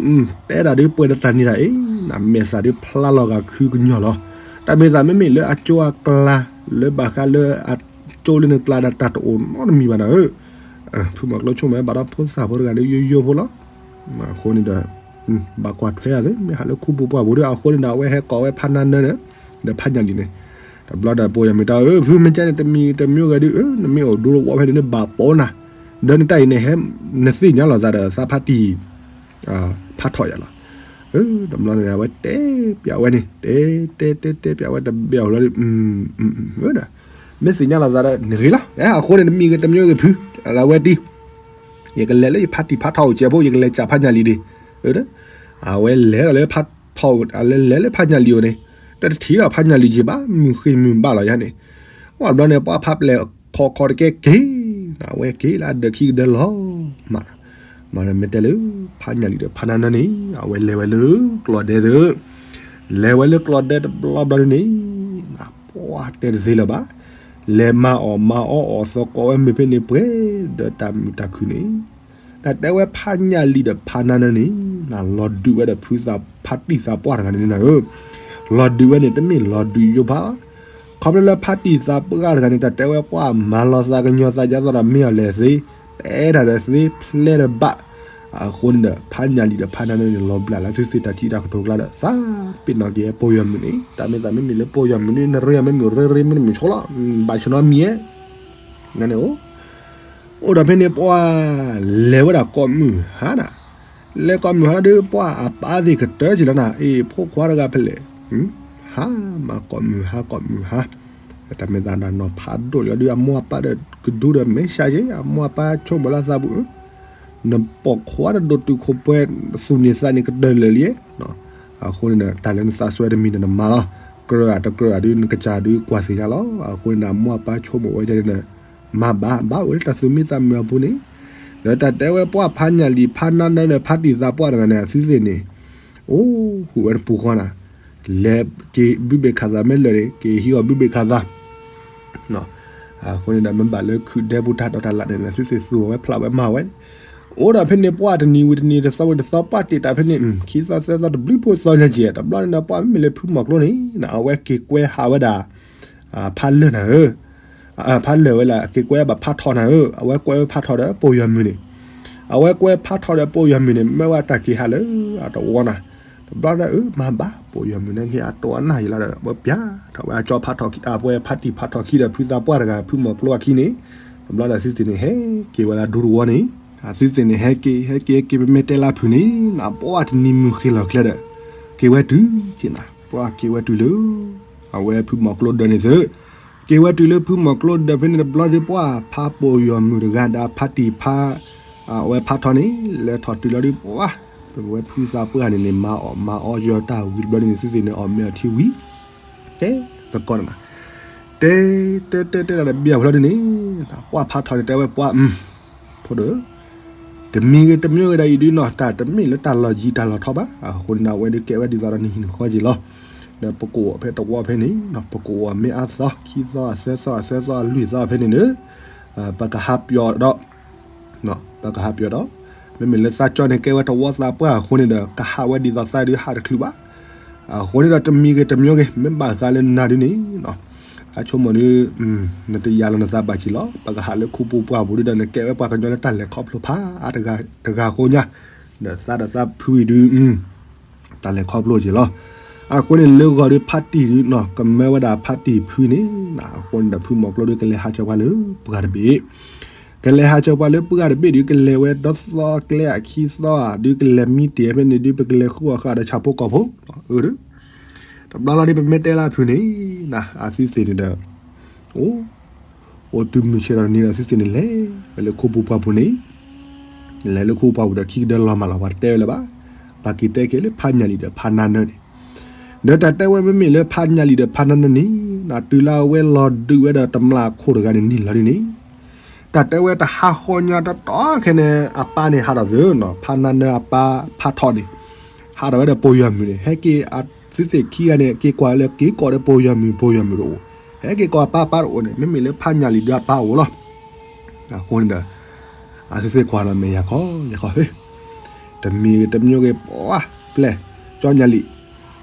တဲဒၣ်ဒုပှဲၤဒီးတၢ်နံၤတၢ်အ့ နမဲာ်သၣ်ဒုဖျါလီၤဂာ်ခုကညီၤလီၤ. တၢ်မ့ၢ်သးမ့မ့ၢ်လၢအကၠိအကျါ လၢဘၣ်ဃးလၢအကၠိလၢနကျါဒီးတၢ်တအိၣ်နီတမံၤဘၣ်နၤဧၢ. ဖုမီၤကျိဆိကမိၣ်ဝဲဘၣ်ဒီးဖိသၣ်ဖိတဂၤဒုယိယိဖိလီၤ. အဃိန့ၣ်ဒီး ဘၣ်ကွၢ်ထွဲအသ့ မ့ၢ်ဟးလၢခူပူၤပှၢ်ပူၤဒီး အဃိန့ၣ်ဒီး အဝဲဟဲကိးဝဲဖးနါနၢန့ၣ် ဒီးဖးညၣ်လံၤန့ၣ် တဘျီဒီးပိာ်ယမုၢ်တၢ်ဧၢ ဖုမ့ၢ်ကဲန့ၣ်တမံၤတမံၤဂ့ၤဒု နမ့ၢ်အိၣ်ဒူတဝီဖဲန့ၣ် နဘၣ်ပိာ်နၤ ဒီးနတၢ်အံၤန့ၣ်ဟဲ နသ့ၣ်ညါလီၤသးဒီးသးဖါတံၢ် ဖးထီၣ်ယၤလီၤ. တဘျီန့ၣ် အဝဲတဲပျးဝဲန့ၣ် တဲတဲတဲတဲပျးဝဲတဘျီလီၤဒု မ့ၢ်သ့ၣ်ညါလီၤသးဒီးနဂ့ၤလီၤ. အဃိန့ၣ်တမံၤဂ့ၤတမံၤဂ့ၤဖု လၢအဝဲတံၢ် ယကလဲၤလၢယဖါတံၢ်ဖးထီၣ်အိၣ်စဲးဖိ ယကလဲၤစံးဖးညၣ်လံၤဒံး အဝဲလဲၤဒီးလၢဖးထီၣ် လဲၤလဲၤလၢဖးညၣ်လံၤအိၣ်န့ၣ် တထံၣ်ဒီးဖးညၣ်လံၤက့ၤဘၣ် မုၢ်ဃ့ၢ်မုၢ်ဘၣ်လီၤယၤန့ၣ် ဝံၤဘျီန့ၣ် ပှၤဖးပျဲၢ်ခီခီတကဲက့ၤ အဝဲက့ၤလၢအဒၢးခံကဒၢလီၤမး မ့ၢ်တဲလၢ ဖးညၣ်လံၤဒီးဖးနါနၢန့ၣ် အဝဲလဲၤဝဲလၢကျီၢ်ဒဲသၢ လဲၤဝဲလၢကျီၢ်ဒဲတဘျီဘျီန့ၣ် ပှၤတဲတသ့လၢၤဘၣ် လဲၤမၤအီၣ်မၤအီအီၣ်သကိးဝဲမ့ၢ်ဖဲန့ၣ်ပှဲၤဒီးတၢ်မုာ်တၢ်ခုၣ်န့ၣ် တၢ်တဲဝဲဖးညၣ်လံၤဒီးဖးနါနၢန့ၣ် လီၤဒုးဝဲဒီးဖုသးဖးတံၢ်သးပှၢ်တဂၤန့ၣ်နၤဧၢ လီၤဒုးဝဲန့ၣ် တမ့ၢ်လီၤဒုးယိဖး ခီဖျိလၢဖးတံၢ်သးပှၢ်တဂၤန့ၣ် တၢ်တဲဝဲပှၤမၤလီၤသးကညီၤသးယါသီဒီးမ့ၢ်အီၤလဲၣ်သ့ တဲတၢ်ဒီးသ့ဖျဲတဘၣ် အဃိန့ၣ်ဒီး ဖးညၣ်လံၤဒီးဖးနါနၢန့ၣ် လီၤဘျးလၢသုသ့ၣ်တၢ်ထံၣ်တၢ်ကတိၤကျါဒီး သးပ့ၤနီၣ်က့ၤပိာ်ယွၤမုၣ်န့ၣ် တၢ်မ့ၢ်သးမ့မ့ၢ်လၢပိာ်ယွၤမုၣ်န့ၣ် နရ့မ့မ့ၢ်ရ့ရ့မ့မ့ၢ်ဆိလီၤ ဘၣ်ဆၣ်နီၤမံၤဧဲ နန့ၣ်အိၣ် အိၣ်ဒီးဖဲန့ၣ်ပှၤ လဲၤဝဲဒၣ်ကိးမုၢ်ဟါနၤ လဲၤကိးမုၢ်ဟါလီၤဒုး ပှၤအပၢ်သ့ၣ်ကတၢၢ်က့ၤလီၤနၤ အ့ၣ် ဖိခွါတဂၤဖဲလဲၣ် ဟါ မၤကိးမုၢ်ဟါကိးမုၢ်ဟါ တၢ်မ့ၢ်သးနၤနီၤဖးဒိၣ်လီၤဒုး အမိၢ်အပၢ်ဒီးကဒူဒီးမဲာ်ဆှးက့ၤ အမိၢ်အပၢ်ဆိကမိၣ်လၢသးပူၤ နပိာ်ခွါတဒိၣ်တုာ်ခိၣ်ပှဲၤ သူၣ်န့ၢ်သးန့ၣ်ကတၢၢ်လၢာ်လံ အဃိန့ၣ်ဒီး တၢ်လၢနသးစွဲတမံၤဒီးနမၤလီၤ ကြၢးအတကြၢးအဒုး နကစၢ်ဒုးကွၢ်သ့ၣ်ညါလီၤ အဃိန့ၣ်ဒီး အမိၢ်အပၢ်ဆိကမိၣ်ဝဲဒၣ်န့ၣ် မၤဘၣ် ဘၣ်အိၣ်လၢတၢ်သူၣ်မံသးမုာ်အပူၤန့ၣ် ဒီးတၢ်တဲဝဲပှၤဖးညၣ်လံၤဖးနါနၢဒီးဖးတံၢ်သးပှၢ်တဂၤန့ၣ် အသုသ့ၣ်န့ၣ် အိၣ်ဃုာ်ဝဲတပူၤဃီနၤ လဲၤက့ၤဘုဘ့ၣ်ခးသးမ့ၢ်လၢာ်န့ၣ် က့ၤဟံးအီၤဘုဘ့ၣ်ခးသး အဃိန့ၣ်ဒီး မ့ၢ်ဘၣ်လၢခုၣ်ဒဲပူၤတၢ်ဒိးတၢ်လၣ်န့ၣ် သုသ့ၣ်သူၣ်အီၤဝဲဖျးဝဲမၤဝဲန့ၣ် အိၣ်ဒီးဖဲန့ၣ်ပှၤတနံၤဝံၤတနံၤတသီဝံၤတသီပှၢ်တ့ၢ်တၢ်ဖဲန့ၣ် ခံသီသၢသီတဘျုးဖိသီညါကဲး တဘျီန့ၣ်ဒီးပှၤမ့မ့ၢ်လၢဖုမီၤကျိန့ၣ် အဝဲက့ၤကွဲဟးဝဲဒၣ် ဖးလၢာ်နၤဧၢ ဖးလၢာ်ဝဲလၢက့ၤကွဲဘၣ်ဖးထီနၤဧၢ အဝဲကွဲဝဲဖးထီဒီးပိာ်ယွၤမုၢ်န့ၣ် အဝဲကွဲဖးထီဒီးပိာ်ယွၤမုၢ်န့ၣ် မ့ၢ်ဝဲတၢ်က့ၤဟးလၢအတဝီနၤ တဘျီဒီးအၢ မၤဘၣ် ပိာ်ယွၤမုၢ်န့ၣ် ဟ့ၣ်အတဝီနၤယံၤလီၤဒီး အဝဲပျးထီၣ်ဝဲအကၠီဖးထီၣ်အပှဲၤဖးတံၢ်ဖးထီၣ်ခံဒီးဖုသးပှၢ်တဂၤ ဖုမီၤကျိအခံန့ၣ် တဘျီဒီးသုသ့ၣ်န့ၣ် ဟဲက့ၤဝဲလၢဒူတဝီန့ၣ် သုသ့ၣ်န့ၣ် ဟဲက့ၤ ဟဲက့ၤ ဟဲက့ၤ ပမ့ၢ်တဲလၢဖုၣ်န့ၣ် နပှၤတနံၤမုၢ်ဃ့ၢ်လီၤကျဲဒီး က့ၤဝဲတုၤက့ၤနၤ ပှၤက့ၤဝဲတုၤလၢ အဝဲဖုမီၤကျိဒၢးန့ၣ်သု က့ၤဝဲတုၤလၢဖုမီၤကျိဒၢးဖဲန့ၣ်တဘျီဒီးပှၤ ဖးပိာ်ယွၤမုၢ်တဂၤဒီးဖးတံၢ်ဖး အဝဲဖးထီန့ၣ် လဲၤထီၣ်တုၤလီၤဒီးပှၤ ပဝဲဖုသးပှၢ်န့ၣ်န့ၣ် မၤအီၣ်မၤအီယီၤတၢ်ဝံၤတဘျီန့ၣ် သုသ့ၣ်န့ၣ် အီၣ်မ့ၤအီထံဝံၤ တဲသကိးနၤ တဲ တဲ တဲ တဲ တၢ်တဘၣ်ဖျီဒ်န့ၣ် ပှၤဖးထီန့ၣ်တဲဝဲပှၤ ဖိဒိၣ် တမံၤဂ့ၤတမံၤဂ့ၤဒီးအံၤဒုနီၤ တၢ်တမ့ၢ်လၢတၢ်လီၤယံၤတၢ်လီၤထီဘၣ်. အဃိန့ၣ်ဒီး အဝဲဒုးကဲဝဲဒ်သိးဒီးနဟံၣ်နဃီက့ၤလီၤ. ဒီးပကအိၣ်ဖဲတဝီဖဲန့ၣ်နီၤ ပကအိၣ်အမ့ၢ်အါသီ ခံသီ သၢသီ သၢသီ လွံၢ်သီဖဲန့ၣ်န့ၣ် ပကဟးပၠီၤဒီး ပကဟးပၠီၤဒီး မ့မ့ၢ်လၢသးကၠီန့ၣ် ကဲဝဲတဝီသးပှၢ်အဃိန့ၣ်ဒီး ကဟးဝဲဒ်သိးသးဒုးဟးတချုးဘၣ်. အဃိန့ၣ်ဒီးတမံၤဂ့ၤတမံၤဂ့ၤ မ့ၢ်ဘၣ်ဃးလၢနၤဒုန့ၣ် သးဆိကမိၣ်ဒု နတယာ်လီၤနသးဘၣ်က့ၤလီၤ. ပကဟးလၢခူပူၤပှၢ်ပူၤဒုဒီး နကဲဝဲပှၤကညီလၢတၢ်လဲၤခီဖျိဖးအါတဂၤဃိညါ ဒီးသးဒီးသးဖုအံၤဒု တၢ်လဲၤခီဖျိက့ၤလီၤ. အဃိန့ၣ်လၢဂီၤဒုဖါတံၢ်ဒုနီၤ ကမၢဝဲဒၣ်ဖါတံၢ်ဖုန့ၣ် အဃိန့ၣ်ဒီးဖုမီၤကျိဒုကလဲၤဟးဆှၢပှၤလၢပှၢ်တဘ့ၣ် ကလဲၤဟးဆှၢပှၤလၢပှၢ်တဘ့ၣ်ဒု ကလဲၤဝဲဒီသီကျဲအခံသီဧါ ဒုကလဲၤမံတ့ၢ်ဖဲန့ၣ်ဒု ပကလဲၤဃုအီၣ်ဃုအီဒီးဆၣ်ဖိကီၢ်ဖိ အၢ တဘျီလီၤဒု ပမ့ၢ်တဲလၢဖုန့ၣ် အသုသ့ၣ်န့ၣ်ဒီး အိၣ် အိၣ်တုၤမုၢ်ဆ့ၣ်ဒီးန့ၣ်ဒီးသုသ့ၣ်န့ၣ်လဲၤဝဲလၢခူပူၤပှၢ်ပူၤန့ၣ် လဲၤလၢခူပူၤပှၢ်ပူၤဒီးခံကဒၢလီၤမၢ်လီၤ ပှၤတတဲဝဲလၢၤဘၣ်. ပှၤက့ၤတဲက့ၤလၢဖါညၣ်လံၣ်ဒီးဖါနါနၢန့ၣ် ဒီးတၢ်တဲဝဲမ့မ့ၢ်လၢဖါညၣ်လံၣ်ဒီးဖါနါနၢန့ၣ် တုၤလၢအဝဲလီၤဒုးဝဲဒီးတမျၢ်အခိၣ်တဂၤန့ၣ်န့ၣ်လီၤဒုန့ၣ် တၢ်တဲဝဲတဟါဃီညါတတီခဲန့ၣ် အပၢ်န့ၣ်ဟးထီၣ်သ့နီၤ ဖါနါနၢအပၢ်ဖါထီန့ၣ် ဟးထီၣ်ဝဲဒီးပိာ်ယွၤမုၣ်န့ၣ် ဟဲက့ၤအသုသ့ၣ်ခံဂၤန့ၣ် က့ၤကွၢ်လၢက့ၤကိးဒီးပိာ်ယွၤမုၣ် ပိာ်ယွၤမုၣ်တအိၣ် ဟဲက့ၤကိးအပၢ် ပၢ်တအိၣ်န့ၣ် မ့မ့ၢ်လၢဖါညၣ်လံၣ်ဒီးအပၢ်အိၣ်လီၤ. အဃိန့ၣ်ဒီး အသုသ့ၣ်ကွၢ်လီၤမဲာ်ယၤခီယၤခီ တမံၤဂ့ၤတမံၤဂ့ၤ ပှၤပျဲၢ် ကၠီညၣ်လံၣ်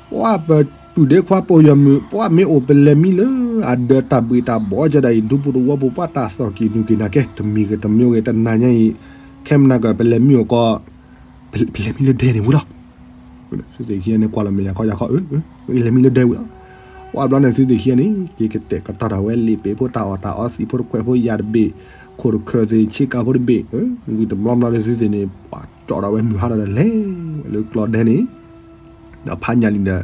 ပှၤပပုၢ်ဒ့ခွါပိာ်ယွၤမုၣ် ပှၤမ့ၢ်အိၣ်ပလဲၤမံလၢအဒၢးတၢ်ဘှ့ၣ်တၢ်ဘှီကဒီးအံၤ ဒူပူၤတဝီပူၤ ပှၤတၢ်သီၣ်က့ၤနုာ်က့ၤနၤကဲ တမံၤဂ့ၤတမံၤဂ့ၤ တနၤညါအံၤ ခဲမနၤကပလဲၤမံအိၣ်ကီး ပလဲၤမံလၢဒဲန့ၣ်ဝံၤလီၤ. သုသ့ၣ်ခံဂၤန့ၣ် ကွၢ်လီၤမဲာ်ယၤခီယၤခီ အၢ လဲၤမံလၢဒဲဝံၤလီၤ. ပှၤဘျီန့ၣ်သုသ့ၣ်ခံဂၤန့ၣ် က့ၤကတဲာ်ကတီၤတၢ်ဝဲလံာ်ပ့ၤဖိတၢ်အီၣ်တၢ်အီသံးဖိတခွဲးဖိယၤတဘ့ၣ် ခိၣ်တခၢၣ်သ့ၣ်ဆ့ကၤဖိတဘ့ၣ် ဝံၤတဘျီဘျီဒီးသုသ့ၣ်န့ၣ် ပှၤကၠီၣ်ဒီးဝဲမုၢ်ဟါဒီးလဲၤဝဲလၢကျီၢ်ဒဲန့ၣ် ဒီးဖါညၣ်လံၣ်ဒီး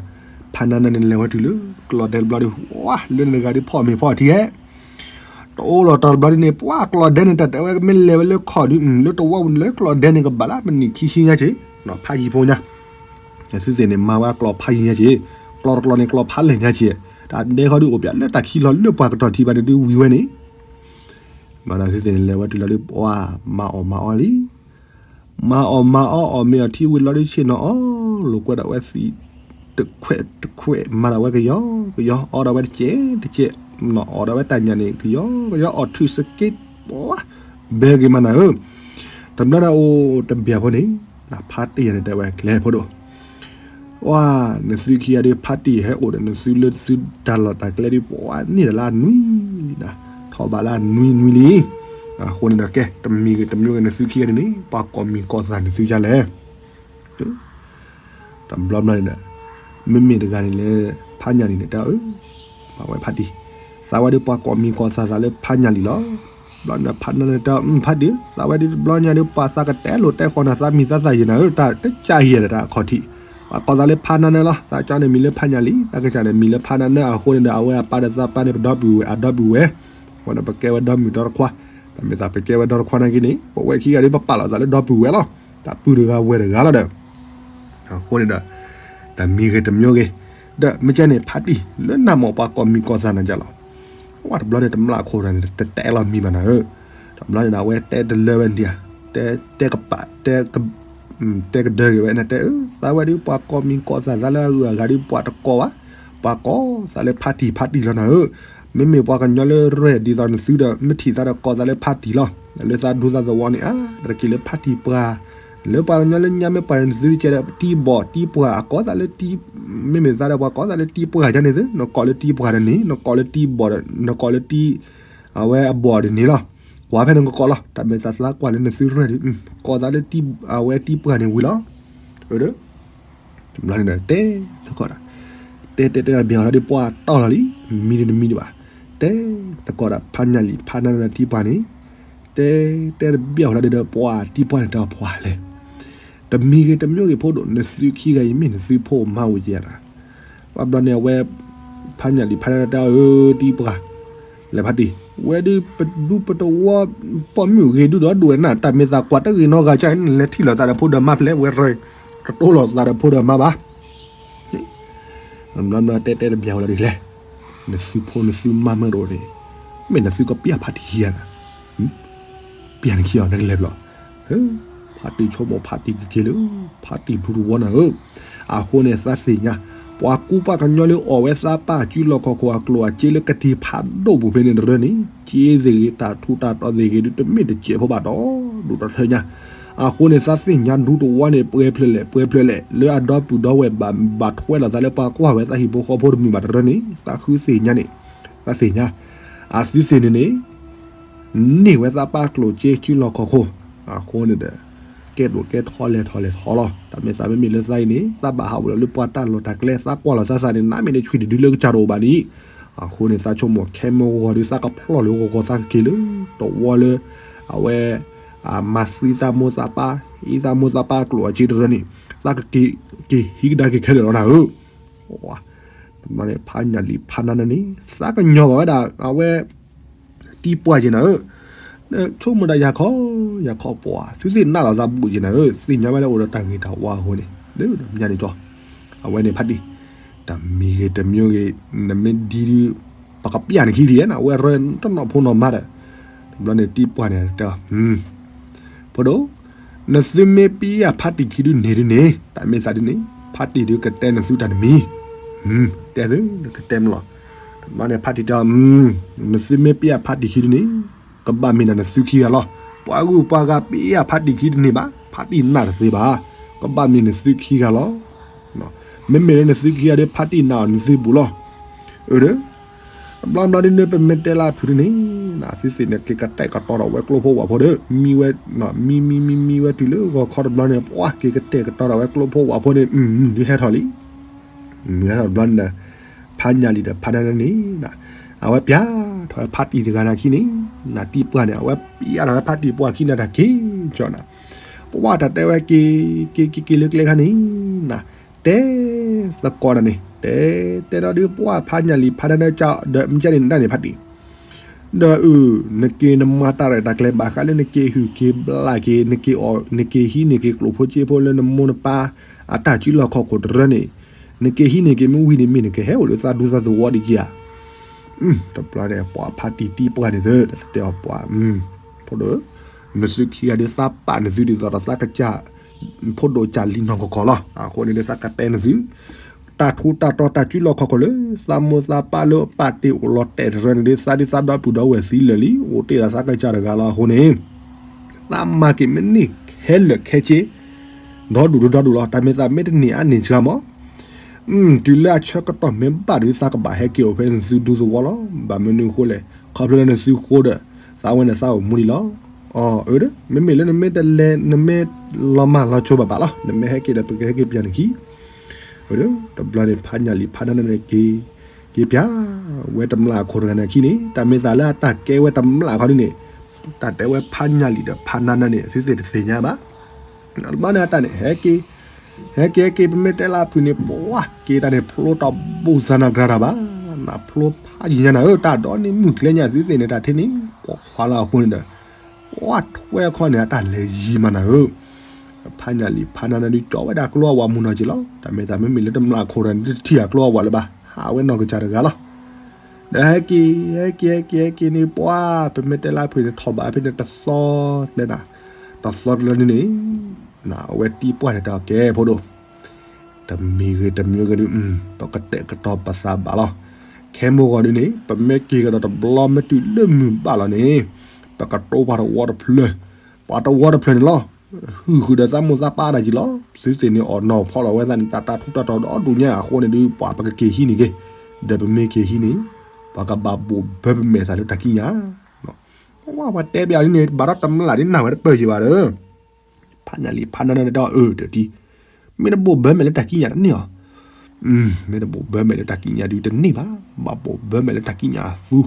ဖါနါနၢန့ၣ် လဲၤဝဲတုၤလၢကျီၢ်ဒဲတဘျီဒီး ဝါ လၢန့ၣ်တဂၤဒီးဖီၣ်မ့ၤဖီၣ်ထံဟဲ တအိၣ်လီၤတီၤတဘျီဒ်န့ၣ် ပှၤကျီၢ်ဒဲန့ၣ် တၢ်တဲဝဲကမ့ၢ်လဲၤဝဲလၢခီၣ်ဒု လၢတဝီပူၤန့ၣ် လၢကျီၢ်ဒဲန့ၣ် ကဘၣ်လၢမနံၤခံဆံညါက့ၤ ဖးယံၤဖိညါ သုသ့ၣ်န့ၣ် မၤဝဲကျီၢ်ဖးယံၤညါက့ၤ ကျီၢ်တကျီၢ်န့ၣ် ကျီၢ်ဖးလဲၢ်ညါက့ၤ တၢ်ဒဲခီဒုအိၣ်ပၠးလၢတၢ်ခံလီၤလၢပှၤကတီၢ်ထံဘၣ်န့ၣ်ဒုဝံၤဝဲန့ၣ် မၤဒီးသုသ့ၣ်န့ၣ် လဲၤဝဲတုၤလီၤဒု ပှၤမၤအီၣ်မၤအီလံ မၤအီၣ်မၤအီအီၣ်မ့ၤအီၣ်ထံဝံၤလီၤဒုဆ့ၣ်နီၤအီၣ်လိာ်ကွဲဒီးဝဲသံး တခွဲးတခွဲး မၤဒီးဝဲကယီကယီ အီဒီးဝဲတကဲးတကဲး အီၣ်ဒီးဝဲတကဲးတကဲး အီၣ်ဒီးဝဲတၢ်ညၣ်န့ၣ် ကယီကယီအီၣ်ထုးစက့ ဘဲဂ့ၤမးနၤဧၢ တဘျီဒီးအိၣ်တဘျီဖိန့ၣ် ဖါတံၢ်ယၤန့ၣ်တဲဝဲကျဲဖိဒိၣ် ဝါ နသုခံဂၤဒုးဖါတံၢ်ဟဲအိၣ်ဒီးနသုလၢသုတၢ်လီၢ်တၢ်ကျဲဒုး ပှၤန့ၢ်ဒီးလၢအနွံလံနၤ ထီၣ်ဘးလၢအနွံနွံလံ အဃိန့ၣ်ဒီးကဲ တမံၤဂ့ၤတမံၤဂ့ၤ နသုခံဂၤဒုးန့ၣ် ပှၤကိးမံၤကိးသးနသုယါလဲၣ် တဘျီဘျီန့ၣ်ဒီး မ့မ့ၢ်တဂၤန့ၣ်လၢ ဖါညၣ်လံၣ်န့ၣ်တဲအီၤ မၤဝဲဖါတံၢ် သးဝဲဒုးပှၤကိးမံၤကိးသးသးလၢဖါညၣ်လံၣ်လီၤ. ဘျီန့ၣ်ဖါနၢန့ၣ်တဲအီၤ ဖါတံၢ် သးဝဲဒုးတဘျီညါဒုး ပှၤသးကတဲလိာ်တဲဃီနၤ သးမံၤသးသးယံာ်နၤဧၢ တၢ်တကးယံာ်ဒီးတၢ်အခီၣ်ထံး ပှၤကိးသးလၢဖါနၢနၢလီၤ သးကၠီန့ၣ်မံၤလၢဖါညၣ်လံၣ် သးကစၢ်န့ၣ်မံၤလၢဖါနၢနၢ အဃိန့ၣ်ဒီး အဝဲအပၢ်ဒီးသးပၢ်န့ၣ် ပဒီပုၢ်ဝဲၢ် အဒီပုၢ်ဝဲၢ် အဃိန့ၣ် ပကဲဝဲဒီမုၣ်ဒီတခွါ တၢ်မ့ၢ်သးပကဲဝဲဒီတခွါနာ်က့န့ၣ် ပဝဲခံဂၤဒုး ပပာ်လီၤသးလၢဒီပုၢ်ဝဲၢ်လီၤ. တၢ်ပုၢ်တဂၤဝဲၢ်တဂၤလီၤဒီး အဃိန့ၣ်ဒီး တမံၤဂ့ၤတမံၤဂ့ၤ ဒီးမ့ၢ်ကဲန့ၣ် ဖါတံၢ် လၢနၤမ့ၢ်ပှၤကိးမံၤကိးသးနၤကလီၤ. ဝဲတဘျီန့ၣ် တမျၢ်အခိၣ်တဂၤန့ၣ် တတဲလီၤမံၤဘၣ်နၤဧၢ. တဘျီန့ၣ်ဒီး အဝဲတဲတလၢဝဲန့ၣ်ဧါ, တဲ တဲကပာ် တဲ တဲကဒၢက့ၤဝဲန့ၣ် တဲအၢ သးဝဲဒုးပှၤကိးမံၤကိးသးသးလၢအဂုၤအဂၤဒုး ပှၤတကိးဘၣ်, ပှၤကိးသးလၢဖါတံၢ်ဖါတံၢ်လီၤနၤဧၢ. မ့မ့ၢ်ပှၤကညီလၢရဲၣ်ဒ်သိးနသုဒီး မ့ၢ်ထံၣ်သးဒီးကိးသးလၢဖါတံၢ်လီၤ. လၢသးဒူသးသဝီန့ၣ် အါ တၢ်တက့ၤလၢဖါတံၢ်ပှၢ် လၢပှၤကညီလၢညါမ့ၢ်ပှၤန့ၣ် နသုတကဲဒီးတံၢ်ဘီၣ်တံၢ်ပှၢ် အကိးသးလၢတံၢ်, မ့မ့ၢ်သးဒီးပှၤကိးသးလၢတံၢ်ပှၢ်ယါန့ၣ်သု, နကိးလၢတံၢ်ပှၢ်ဒီးန့ၣ် နကိးလၢတံၢ်ဘီၣ်ဒီး နကိးလၢတံၢ် အဝဲအဘီၣ်ဒီးန့ၣ်လီၤ. ကွၢ်ဖဲန့ၣ်ကကိးလီၤ. တၢ်မ့ၢ်သးသးကွၢ်လၢနသုရဲၣ်ဒီး ကိးသးလၢတံၢ် အဝဲတံၢ်ပှၢ်န့ၣ်ဝံၤလီၤ. အၢ တဘျီန့ၣ်ဒီး တဲသကိးဒီး တဲတဲတဲတဘျီလီၤဒီး ပှၤတီၢ်လီၤလံ, မံဒုးတမံဒံးဘၣ်. တဲသကိးဒီး ဖါညၣ်လံာ်ဖါနၢနၢတံၢ်ပှၢ်န့ၣ် တဲတဲတဘျီလီၤဒီး ပှၤတံၢ်ပှၢ်န့ၣ်တဲအီၤ ပှၤလဲၣ်. တမံၤဂ့ၤတမံၤဂ့ၤဖိဒိၣ် နသုခံဂၤအံၤမ့ၢ်နသုဖိမါဝံၤကဲနၤ. ဘၣ်ဘျီန့ၣ် အဝဲ ဖါညၣ်လံာ်ဖါနၢနၢတဲအီၤ အၢ တံၢ်ပှၢ် လဲၤဖါတံၢ် ဝဲဒုးပဒူပတဝီ ပိာ်မုၣ်ဂ့ၤဒုဒီးဒိၣ်ဝဲနၤ တၢ်မ့ၢ်သးကွၢ်တဂ့ၤနီတဂၤကါ နလဲၤထံၣ်လိာ်သးဒီးဖိဒီးမါဖဲလဲၣ် ဝဲရဲၣ် ကတိၤလိာ်သးဒီးဖိဒီးမါဘၣ်. ဘျီဘျီတဲတဲတဘျီဝဲလီၤဒ်လဲၣ်, နသုဖိနသုမါမ့ၢ်တအိၣ်န့ၣ် မ့ၢ်နသုကပျၢ်ဖါတံၢ်ခံဂၤနၤ, ပျၢ်နခံဂၤနကလဲၤဘျီ, ဟၢ ဖါတံၢ်ဆိကမိၣ်ဖါတံၢ်ကက့ၤလၢ ဖါတံၢ်ဒူသဝီနၤဧၢ. အဃိန့ၣ်သးသ့ၣ်ညါ ပှၤကူပှၤကညီလၢအီၣ်ဝဲသးပၢ်အစုလီၢ်ခီၣ်ခိၣ်အကျိၣ်အစ့လၢကတ့ၤဖးဒိၣ်ပူၤဖဲန့ၣ်တရၢန့ၣ် စ့သ့ၣ်ဂ့ၤ တၢ်ထူးတၢ်တီၤသ့ၣ်ဂ့ၤဒုးတမ့ၢ်တစဲးဖိဘၣ်ဒီး ဒိၣ်ဒီးထၢညါ. အဃိန့ၣ်သးသ့ၣ်ညါဒူသဝီန့ၣ် ပှဲၤဖျၢၣ်လဲၣ် ပှဲၤဖျၢၣ်လဲၣ် လၢအဒီပုၢ်ဒီဝဲၢ်ဘၣ် ဘၣ်ထွဲလိာ်သးလၢပှၤကွၢ်ဝဲသးဟံၣ်ဖိဃီဖိတမုာ်ဘၣ်တရၢန့ၣ် သးဃုသ့ၣ်ညါန့ၣ် သးသ့ၣ်ညါ အသုသ့ၣ်န့ၣ်န့ၣ် န့ၢ်ဝဲသးပၢ်ကျိၣ်စ့စုလီၢ်ခီၣ်ခိၣ် အဃိန့ၣ်ဒီး ကဲဒိၣ်ကဲထီလဲၤထီၣ်လဲၤထီလီၤ. တၢ်မ့ၢ်သးမ့မ့ၢ်လၢသးအံၤန့ၣ် သးဘၣ်ဟးအိၣ်လီၤလၢပှၤတၢ်လီၢ်တၢ်ကျဲ သးကွၢ်လီၤသးသးန့ၣ် နမ့ၢ်န့ၣ်ဆွံတဒုလၢကစၢ်တအိၣ်ဘၣ်န့ၣ် အဃိန့ၣ်သးဆိကမိၣ်ခဲမိၢ်ဂီၤဒီးသးကဖျီၣ်လၢဂီၤဂီၤသးကက့ၤလၢ တဝီလၢ အဝဲ မၤသံသးမိၢ်သးပၢ် အံသးမိၢ်သးပၢ်ကျိၣ်အစ့တရၢန့ၣ် သးကက့ၤ က့ၤဟံးကဒါက့ၤခဲလၢာ်လီၤနၤဧၢ. တဘျီန့ၣ် ဖးညၣ်လံၤဖးနါနၢန့ၣ် သးကညီၤဘၣ်ဝဲဒၣ် အဝဲ တံပှၢ်က့ၤနၤဧၢ, ဆိကမိၣ်ဒၣ်ယၤခီ, ယၤခီပှၤ သုသ့ၣ်နးလီၤသးဘူးက့ၤနၤဧၢ, သ့ၣ်ညါဝဲလၢအိၣ်ဒီးတၢ်ဂ့ၤတၢ်ဝါအဃိန့ၣ် လၢညါန့ၣ်ကီ အဝဲန့ၣ်ဖးတံၢ် တမံၤဂ့ၤတမံၤဂ့ၤ နမ့ၢ်ဒ်ဒုး ပကပျၢ်နခံဒံးဧါ, အဝဲရၢတနီၢ်ဖိနီၢ်မါဒီး တဘျီန့ၣ်တံပှၢ်န့ၣ်တဲ ဖိဒိၣ် နသုမ့ၢ်ပျၢ်ဖးတံၢ်ခံဒုန့ၣ်ဒုန့ၣ် တၢ်မ့ၢ်သးဒ်န့ၣ် ဖးတံၢ်ဒုကတဲနသုတၢ်တမံၤ, တဲသုနကတဲမလီၤ, တဘျီန့ၣ်ဖးတံၢ်တဲ နသုမ့ၢ်ပျၢ်ဖးတံၢ်ခံဒုန့ၣ် ကဘၣ်မ့ၢ်ဒၣ်နသုခံဂၤလီၤ, ပှၤဂုၤပှၤဂၤပျၢ်ဖးတံၢ်ခံဒုန့ၣ်ဘၣ်, ဖးတံၢ်နးတသ့ဘၣ်, ကဘၣ်မ့ၢ်နသုခံဂၤလီၤ, မ့မ့ၢ်လၢနသုခံဂၤဒီးဖးတံၢ်နးအီၤနသုပူၤလီၤ, အၢ တဘျီဘျီဒ်န့ၣ် ပမ့ၢ်တဲလၢအဖုးဒ်န့ၣ် သုသ့ၣ်န့ၣ် က့ၤကတဲာ်ကတီၤဒီးဝဲကျိဖိဝၣ်ဖိဒီး မံဝဲ မံမံမံမံဝဲတုၤလၢဂီၤခီတဘျီန့ၣ် ပှၤက့ၤကတဲာ်ကတီၤဒီးဝဲကျိဖိဝၣ်ဖိန့ၣ် ဒုးဟဲထီၣ်လံ, မံဟဲထီၣ်တဘျီန့ၣ် ဖးညၣ်လံၤဒီးဖးနါနၢန့ၣ် အဝဲပျၢ်ထီၣ်ဝဲဖးတံၢ်တဂၤန့ၣ်ခံန့ၣ် နတံပှၢ်န့ၣ် အဝဲပျၢ်ထီၣ်ဝဲဖးတံၢ်ပှၢ်ခံန့ၣ်တၢ်က့ၤကီနၤ, ပှၤတၢ်တဲဝဲက့ၤ က့ၤက့ၤက့ၤလၢကျဲခါန့ၣ် န တဲသကိးနၤန့ၣ် တဲ တဲဒီးဒုးပှၢ်ဖးညၣ်လံၤဖးနါနၢကဒီးမ့ၢ်ကန့ၣ်နတၢ်န့ၣ်ဖးတံၢ် ဒီးအုၣ် နက့ၤနမၤတၢ်ရဲၣ်တၢ်ကျဲၤဘၣ်ဃးလၢနက့ၤဟုၣ်က့ၤဘျၣ်က့ၤ နက့ၤအီၣ် နက့ၤဟံးန့ၢ်က့ၤကျိၣ်ဖိစ့ဖိလၢနမိၢ်နပၢ် အတၢ်စုလီၢ်ခီၣ်ခိၣ်တရၢန့ၣ် နက့ၤဟံးန့ၢ်က့ၤမ့ၢ်ဝံၤန့ၣ်မ့ၢ်နကဟဲအိၣ်လၢသးဒူသးသဝီဒံးက့ၤဧါ, တဘျီန့ၣ် ပှၤဖးတံၢ်တံပှၢ်န့ၣ်သၢ တတဲအီၤပှၤ ဖိဒိၣ် နသုခံဂၤဒုးသးပာ်နသုဒ်သိးဒီးသးကစၢ် ဖိဒိၣ်ကၢ်လံၤနီၢ်ကီၢ်ကီၢ်လီၤ. အဃိန့ၣ်ဒုးသးကတဲနသု တၢ်ထူးတၢ်တီၤတၢ်စုလီၢ်ခီၣ်ခိၣ်လၢ သးမိၢ်သးပၢ်လၢပာ်တ့ၢ်အိၣ်လီၤတဲာ်တရၢန့ၣ်ဒုး သးဒုးသးဒီပုၢ်ဒီဝဲၢ်သံလၢာ်လံ အိၣ်တ့ၢ်ဒီးသးကစၢ်တဂၤလီၤ. အဃိန့ၣ် သးမၤက့ၤမ့ၢ်န့ၢ်ခဲလၢာ်ခဲဆ့ ဒီဒူၣ်ဒီဒူၣ်လီၤ. တၢ်မ့ၢ်သးမ့ၢ်တန့ၢ်အါန့ၢ်စှၤမး တုၤလၢအဆၢကတီၢ်မ့ၢ်ဘၣ်ဒီး သးကဘၣ်ဟဲက့ၤအိၣ်ဖဲနသုဒူသဝီလီၤ. ဘၣ်မနုၤအဃိလဲၣ်, ခီဖျိလၢနသုဃိဒီး သးဝဲန့ၣ်သးအိၣ်မူလံလီၤ. အၢ မ့မ့ၢ်လၢနမ့ၢ်တလဲၤ နမ့ၢ်လီၤမၢ်လီၤဆိဘၣ်ဘၣ်လီၤ. နမ့ၢ်ဟဲက့ၤဒီး ပကဟဲက့ၤပျၢ်နခံ တဘျီန့ၣ် ဖးညၣ်လံၤဖးနါနၢန့ၣ်က့ၤ က့ၤပျၢ်ဝဲတမျၢ်အခိၣ်တဂၤန့ၣ်ခံန့ၣ် တၢ်မ့ၢ်သးလၢအတၢ်ကဲဝဲတမျၢ်ခီဒ်န့ၣ် တၢ်တဲဝဲဖးညၣ်လံၤဒီးဖးနါနၢန့ၣ် သုသ့ၣ်တသ့ၣ်ညါဘၣ်. တဘျီန့ၣ်အတၢ်န့ၣ် ဟဲက့ၤ ဟဲက့ၤဟဲက့ၤ ပမ့ၢ်တဲလၢအဖုၣ်န့ၣ် ပှၤက့ၤတၢ်န့ၣ် ဖျိတၢ်ဘူၣ်သးနၤကြၤတၢ်ဘၣ်. နဖျိဖးယံၤညါနၤဧၢ, တၢ်ဒိးန့ၢ်မုၢ်ကျဲညါ သုသ့ၣ်န့ၣ် တၢ်ထဲန့ၣ် ပိာ်ခွါလၢအဃိန့ၣ်ဒီး ပှၤထွဲခီန့ၣ် အတၢ်လဲၤယံၤမးနၤဧၢ. ဖးညၣ်လံၤဖးနါနၢဒုးကၠီဝဲဒၣ်ကျိအဝၤမုၢ်နီၢ်က့ၤလီၤ. တၢ်မ့ၢ်တၢ်မ့မ့ၢ်လၢတမျၢ်ခိၣ်တဂၤန့ၣ် တထံၣ်အကျိအဝၤလၢၤဘၣ်, ဟးဝဲနီၢ်ကစၢ်တဂၤလီၤ. ဒီးဟဲက့ၤ ဟဲက့ၤ ဟဲက့ၤ ဟဲက့ၤန့ၣ် ပှၤ ပမ့ၢ်တဲလၢအဖုၣ်န့ၣ် ထီၣ်ဘးဖဲန့ၣ်တသီလဲၣ်နၤ, တသီတလၢန့ၣ်န့ၣ် အဝဲတံပှၢ်န့ၣ်တဲအီၤ ကဲဖိဒိၣ် တမံၤဂ့ၤတမံၤဂ့ၤဒုး ပကတဲာ်ကတီၤပသးဘၣ်လီၤ. ခဲမိၢ်ဂီၤဒုးန့ၣ် ပမ့ၢ်က့ၤကဒီးတဘျီမ့ၢ်တုၤလၢမုၢ်ဘၣ်လီၤန့ၣ် ပကတိပှၤတဝီတဖျၢၣ်, ပှၤတဝီတဖျၢၣ်န့ၣ်လီၤ. ဟုၣ်ဃုာ်ဒီးသးမိၢ်သးပၢ်ဒၣ်က့ၤလီၤ. သုသ့ၣ်န့ၣ်အီၣ်နီၢ်ဖီလီၤဝဲသးန့ၣ် တၢ်တၢ်ထူးတၢ်တီၤဒီဒူၣ်ညါအဃိန့ၣ်ဒုး ပှၤပကက့ၤဟံးန့ၢ်က့ၤ, ဒီးပမ့ၢ်က့ၤဟံးန့ၣ် ပှၤကဘၣ်ဘိၣ်ဘၢပမဲာ်သးလၢတၢ်ကံးညာ် ပှၤတဲဘၣ်ဒ်န့ၣ် ဘၣ်ဒီးတမျၢ်ဒ်နၢ်ဝဲတပၢၢ်ယံၤဘၣ်ဒီး ဖးညၣ်လံၤဖးနါနၢဒီး အၢ တၢ်တံ မ့ၢ်တဘိၣ်ဘၢမဲာ်လၢတၢ်ကံးညာ်တန့ၢ်အီၤ, မ့ၢ်တဘိၣ်ဘၢမဲာ်လၢတၢ်ကံးညာ်ဒုးတန့ၢ်ဘၣ်, ဘၣ်ဘိၣ်ဘၢမဲာ်လၢတၢ်ကံးညာ်အသူ,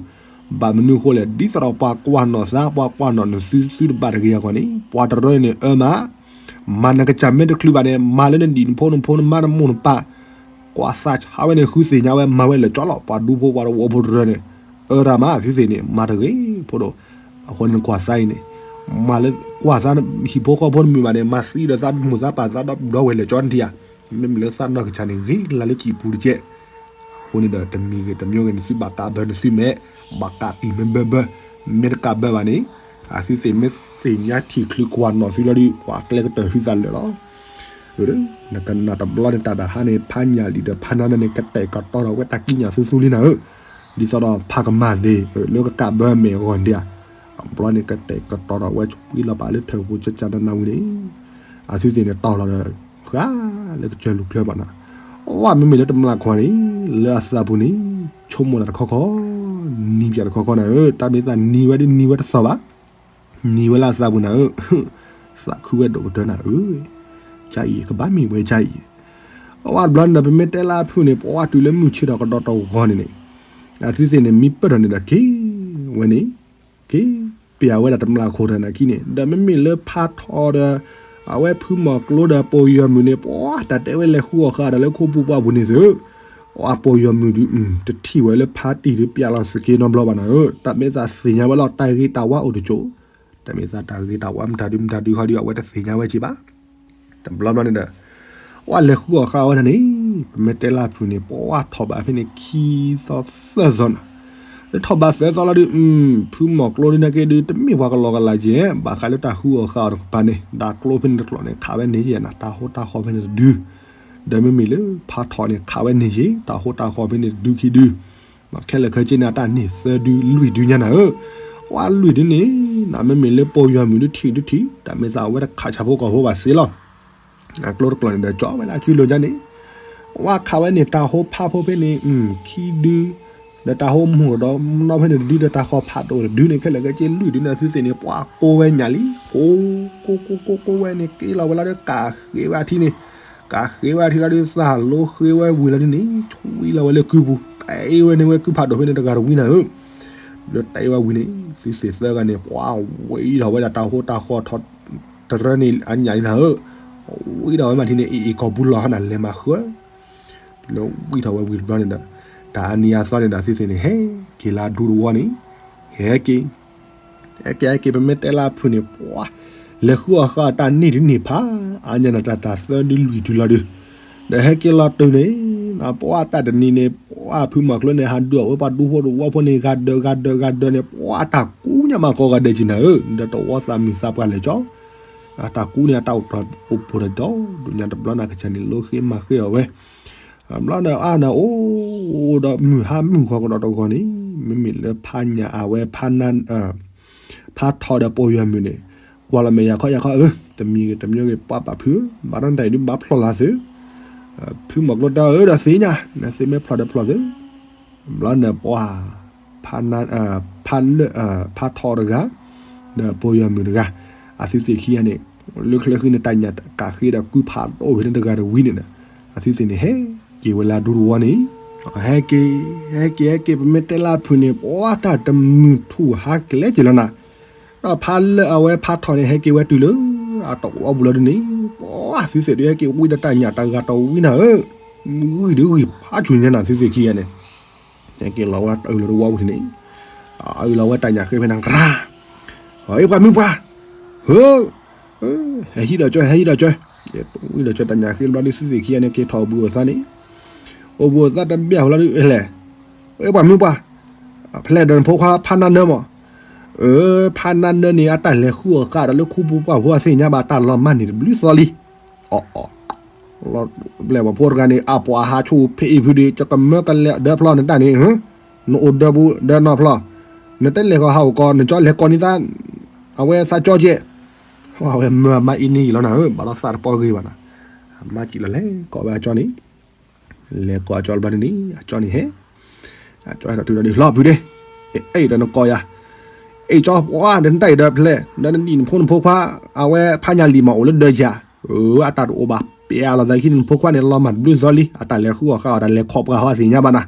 ဘၣ်မနုၤအဃိလဲၣ် ဒ်သိးဒီးပှၤကွၢ်နီၣ်သး ပှၤကွၢ်နီၣ်နသုသုတဘၣ်တဂ့ၤအဂီၢ်န့ၣ် ပှၤတရၢန့ၣ်အၢမး မၤနကစၢ်မ့ၢ်တချုးဘၣ်န့ၣ် မၤလၢနဒံၣ်နဖိနဖိနမါနမိၢ်နပၢ် ကွၢ်သးဆါဝဲန့ၣ် ဃုသ့ၣ်ညါဝဲ မၤဝဲလၢာ်ကၠီလီၤ. ပှၤဒူဖိပှၤတဝီဖိတရၢန့ၣ် အၢရၣ်မးသုသ့ၣ်န့ၣ် မၤတဂ့ၤဖိဒိၣ်. အဃိန့ၣ်နကွၢ်သးအံၤန့ၣ် မၤလၢကွၢ်သးဟံၣ်ဖိဃီဖိတမုာ်ဘၣ်န့ၣ် မၤသံဒီးသးမိၢ်သးပၢ်သးဒီပုၢ်ဒီဝဲၢ်လၢာ်ကၠီနထံၣ်ဧါ. မ့မ့ၢ်လၢသးနီၢ်ကစၢ်န့ၣ် ဂ့ၤလၢလၢကံၣ်ပူၤတကဲး. အဃိန့ၣ်ဒီး တမံၤဂ့ၤတမံၤဂ့ၤ နသုဘၣ်ကးဘၢနသုမဲာ်, ဘၣ်ကးကံၢ်မ့ၢ်ဘၢဘၢ, မ့ၢ်တကးဘၢဘၣ်န့ၣ် အသုသ့ၣ်မ့ၢ် သ့ၣ်ညါထံၣ်ချုးကွၢ်နီၣ်သုလီၤဒီး ပှၤကျဲကတၢၢ်ဟုသးလၢာ်လီၤ. နကနၣ်တဘျီန့ၣ် တၢ်တဟါန့ၣ် ဖးညၣ်လံာ်ဒီးဖးနါနၢန့ၣ် ကတဲာ်ကတီၤဒီးဝဲတၢ်ကံးညာ်သူသူလံနၤဧၢ. ဒ်သိးဒီးဖးကမၣ်သ့ၣ် လၢကကးဘၢအမဲာ်အဂီၢ်ဒံးဧါ. တဘျီန့ၣ် ကတဲာ်ကတီၤဒီးဝဲဝံလီၤပာ်လၢထၢၣ်ပူၤကကနနၤဝံၤန့ၣ် အသုသ့ၣ်န့ၣ်တီၢ်လီၤဒီး ဃၣ်လၢကစၢၢ်လူၢ်ချၢဘၣ်နၤ. အဝဲမ့မ့ၢ်လၢတမျၢ်ခွါန့ၣ် လၢအသးပူၤန့ၣ် ဆိကမိၣ်တၢ်တခီခီ နံၤပၠးတခီခီနၤဧၢ. တၢ်မ့ၢ်သးနံၤဝဲဒ်နံၤဝဲတသီၣ်ဘၣ် နံၤဝဲလၢအသးပူၤနၤဧၢ, သးခုဝဲဒိၣ်ကတၢၢ်နၤဧၢ, ကအံၤကဘၣ်မ့ၢ်ဝဲကအံၤ. အဝဲတဘျီန့ၣ်ဒီး ပမ့ၢ်တဲလၢအဖုၣ်န့ၣ် ပှၤတုၤလၢမုၢ်ဆ့ၣ်ထီၣ်ကဒီးတဂီၤန့ၣ်န့ၣ် အသုသ့ၣ်န့ၣ် မံပၢၢ်ထီၣ်န့ၣ်ဒီးက့ၤဝဲန့ၣ် က့ၤပျးဝဲဒၣ်တမျၢ်ခိၣ်တနာ်ခံန့ၣ် ဒီးမ့မ့ၢ်လၢဖးထီဒီး အဝဲဖုမီၤကျိဒီးပိာ်ယီၤမုၢ်န့ၣ် ပှၤတၢ်တဲဝဲလဲၤဃုအီၣ်ဃာ်ဒီးလၢခိပူၤပှၢ်ပူၤန့ၣ်သု အပိာ်ယီၤမုၢ်ဒုး တထံၣ်ဝဲလၢဖးတံၢ်ဒုးပျးလီၤစက့နီတဘျီဘၣ်နၤဧၢ. တၢ်မ့ၢ်သးသ့ၣ်ညါဝဲလီၤ တၢ်ဂ့ၤတၢ်ဝါအိၣ်တကၠိၢ်, တၢ်မ့ၢ်သးတၢ်ဂ့ၤတၢ်ဝါမတၤဒုမတၤဒုဃီဒုး အဝဲတသ့ၣ်ညါဝဲက့ၤဘၣ်. တဘျီဘျီန့ၣ်ဒီး ပှၤလဲၤဃုအီၣ်ဃာ်ဝဲဒၣ်န့ၣ် ပမ့ၢ်တဲလၢဖုၣ်န့ၣ် ပှၤထီၣ်ဘးဖဲန့ၣ်ခံသီသၢသီနၤ. လၢထီၣ်ဘးသၢသီလီၤဒုး ဖုမီၤကျိဒုးနာ်က့ဒုး တမ့ၢ်ပှၤကလီကလီက့ၤ ဘၣ်ဃးလၢတၢ်ဃုအီၣ်ဃာ်အီၤတကပၤန့ၣ် တၢ်ကျိဖဲန့ၣ်တကျိာ်န့ၣ် ခးဝဲန့ၢ်က့ၤနၤ တၢ်ဟိတၢ်ဃီဖဲန့ၣ်တဒု ဒီးမ့မ့ၢ်လၢဖးထီန့ၣ် ခးဝဲန့ၢ်က့ၤ တၢ်ဟိတၢ်ဃီဖဲန့ၣ်တဒုခံဒု ခဲလၢာ်ခဲဆ့န့ၣ် အတၢ်န့ၢ်သၢဒုလွံၢ်ဒုညါနၤဧၢ. ပှၤလွံၢ်ဒုန့ၣ် နမ့မ့ၢ်လၢပိာ်ယီၤမုၢ်ဒုးထံၣ်ဒုးထံၣ် တၢ်မ့ၢ်သးဝဲတခးဆၣ်ဖိကီၢ်ဖိဘၣ်စ့လီၤ. အကျိတကျိာ်န့ၣ်ဒီး ကၠီဝဲလၢအစုလိၤညါန့ၣ် ပှၤခးဝဲန့ၢ်တၢ်ဟိဖးဖိဖဲန့ၣ် ခံဒု ဒီးတၢ်ဟိမုၢ်ဒီးနီၢ်ဖဲန့ၣ်တဒု ဒီးတၢ်ဃီဖးဒိၣ်တဒုန့ၣ် ခဲလၢာ်ခဲဆ့လွံၢ်ဒုန့ၣ် အသုသ့ၣ်န့ၣ် ပှၤကိးဝဲညၣ်လံ ကိး ကိး ကိး ကိး ကိးဝဲန့ၣ် က့ၤလီၤဝဲလီၤဒီး ကးဃ့ဝဲအထံန့ၣ် ကးဃ့ဝဲအထံလီၤဒုး သးလိဃ့ဝဲဝံၤလီၤဒုးန့ၣ် ဆွံလီၤဝဲလၢကုပူၤ တဲဝဲန့ၢ်ဝဲကုဖးဒိၣ်ဖဲန့ၣ်တဂၤတဝံနၤဧၢ. ဒီးတဲဝဲဝံၤန့ၣ် သုသ့ၣ်သၢဂၤန့ၣ် ပှၤဝံထီၣ်ဝဲဒၣ်တၢ်ဟိတၢ်ဃီထီၣ် တရၢန့ၣ်အညၣ်လံနၤဧၢ. ဝံထီၣ်ဝဲမးထံန့ၣ် အ့ၣ်အ့ၣ်ကီၢ်ပူၤလီၤဟါနၤလဲၤမၤဃၢ လၢဝံထီၣ်ဝဲဝံၤတဘျီန့ၣ်ဒီး တၢ်အနံၤအသီန့ၣ်ဒီး သုသ့ၣ်န့ၣ် ဟဲက့ၤလၢဒူတဝီန့ၣ် ဟဲက့ၤ ဟဲက့ၤ ဟဲက့ၤ ပမ့ၢ်တဲလၢအဖုၣ်န့ၣ် ပှၤ လဲၤဃုအီၣ်ဃာ်တၢ်န့ၢ်ဒုးန့ၢ်ဖး အါညါနတၢ်တၢ်သၢဒုလွံၢ်ဒုလီၤဒုး ဒီးဟဲက့ၤလီၤတုၤန့ၣ် ပှၤတၢ်တနံၤန့ၣ် ပှၤဖုမီၤကျိန့ၣ် ဟးဒုးအီၣ်ဝဲပှၤဒူဖိတဝီဖိန့ၣ် ဂၤဒၢးဂၤဒၢးဂၤဒၢးန့ၣ် ပှၤတၢ်ကူညါမးကီးဂၤဒဲးက့ၤနၤဧၢ. ဒီးတဝီသးမုၢ်သးပှၢ်လဲၤကၠီ အတၢ်ကူန့ၣ် အတၢ်အိၣ်တၢ်အိၣ်ဖှိၣ်ဒီး ဒုးညါတဘျီနၤကစၢ်န့ၣ် လိဃ့မၤဃ့အီၣ်ဝဲ ဘျီဒီးအါနၤအိၣ် ဒီးမုၢ်ဟါမုၢ်ဂီၤကဒီးတဂီၤန့ၣ် မ့မ့ၢ်လၢဖးညၣ်အဝဲ ဖးထီဒီးပိာ်ယွၤမုၣ်န့ၣ် ကွၢ်လီၤမဲာ်ယၤခီယၤခီဧၢ တမံၤဂ့ၤတမံၤဂ့ၤ ပှၤပာ်ဖုး ဘၣ်ဒီးတၢ်အံၤဒုးဘၣ်ဖျီၣ်လၢသု ဖုမီၤကျိတၢ်ဧၢဒီးသ့ၣ်ညါ နသ့မ့ၢ်ဖျီၣ်ဒီးဖျီၣ်သု ဘျီန့ၣ်ပှၤ ဖးလၢ ဖးထီတဂၤ ဒီးပိာ်ယွၤမုၣ်တဂၤ အသုသ့ၣ်ခံဂၤန့ၣ် လၢချၢဃုန့ၣ်တၢ်ညၣ်ကးဃ့ဒီးကုဖးဒိၣ်ဝဲန့ၣ်တဂၤတဝံန့ၣ်ဒီး အသုသ့ၣ်န့ၣ် ဟဲက့ၤဝဲလၢအဒူတဝီန့ၣ် ဟဲက့ၤ ဟဲက့ၤ ဟဲက့ၤ ပမ့ၢ်တဲလၢအဖုၣ်န့ၣ် ပှၤတၢ်တမုာ်ထူၣ်ဟါကျဲက့ၤလီၤနၤ ဒီးဖးလၢအဝဲဖးထီန့ၣ် ဟဲက့ၤဝဲတုၤလၢ အတဝီပူၤလီၤဒုးန့ၣ် ပှၤသုသ့ၣ်ဒုးဟဲက့ၤဝံဒီးတၢ်ညၣ်တဂၤတဝံနၤဧၢ ဂံၢ်ဒုးဂံၢ်ဖးဆူၣ်ညါနၤသုသ့ၣ်ခံဂၤန့ၣ် ဟဲက့ၤလီၤဝဲတၢ်အုၣ်လီၤတဝီပူၤန့ၣ် အအုၣ်လီၤဝဲတၢ်ညၣ်ဃ့ဖဲန့ၣ် ကရၢ အ့ၣ်ပှၤမုၢ်ပှၢ် ဟၢ ဟဲဟံးဒီးကၠီ ဟဲဟံးဒီးကၠီ ဝံဒီးကၠီတၢ်ညၣ်ဃ့တဘျီဒုးသုသ့ၣ်ခံဂၤန့ၣ် က့ၤထီၣ်အိၣ်ဘှံးအိၣ်သါန့ၣ် အိၣ်ဘှံးအိၣ်သါတဘျီလီၤဒုးလဲၣ် အ့ၣ်ပှၤမုၢ်ပှၢ် ဖဲလဲၣ်ဒီးနဖိခွါဖးနါနၢမး အၢ ဖးနါနၢန့ၣ် အတၢ်လဲၤဃုအီၣ်ဃာ်ဒီးလၢခူပူၤပှၢ်ဖိအသ့ၣ်ညါဘၣ်တၢ်လီၤမၢ်န့ၣ်တဘျုးသီလံ အီ အီ ဘျဲၣ်ပှၤဖိတဂၤန့ၣ် အပှၤဟးဆိဖဲအံၤဖုဒံး ကကမၢကလဲၤဒၢဖျီနတၢ်န့ၣ် နအိၣ်ဒၢပူၤဒၢနီၢ်ဖျီ နတလဲၤဃီဟးအိၣ်ကီး နကၠီလဲၤကီးန့ၢ်သး အဝဲသးကၠီကဲ အဝဲမၢအမါအ့န့ၢ်ယံာ်လီၤနၤဧၢ ဘၣ်လီၤသးတပီၢ်ဂ့ၤဘၣ်နၤ အမါကံၣ်လီၤလဲၤကီးဝဲအကၠီန့ၣ် လဲၤကီးအကၠီတဘျီန့ၣ်န့ၣ် အကၠီန့ၣ်ဟဲ အကၠီဟဲဒီးတုၤဒီးလီၤဖုဒံး အဲၣ်ဒီးနကီးယၤ အဲၣ်ကၠီပှၤဒီးနတၢ်အံၤဒီးဖဲလဲၣ် ဒီးနဒံၣ်နဖိနဖိခွါ အဝဲဖးညၣ်လံၢ်မးအိၣ်လၢဒၢးယၤ အတၢ်တအိၣ်ဘၣ် ပျဲလီၤသးခံန့ၣ် နဖိခွါန့ၣ် လီၤမၢ်တဘျုးသီလံ အတၢ်လဲၤဃုအီၣ်ဃာ်အီၤ တၢ်လဲၤခီၣ်ပှၤဟီသ့ၣ်ညါဘၣ်နၤ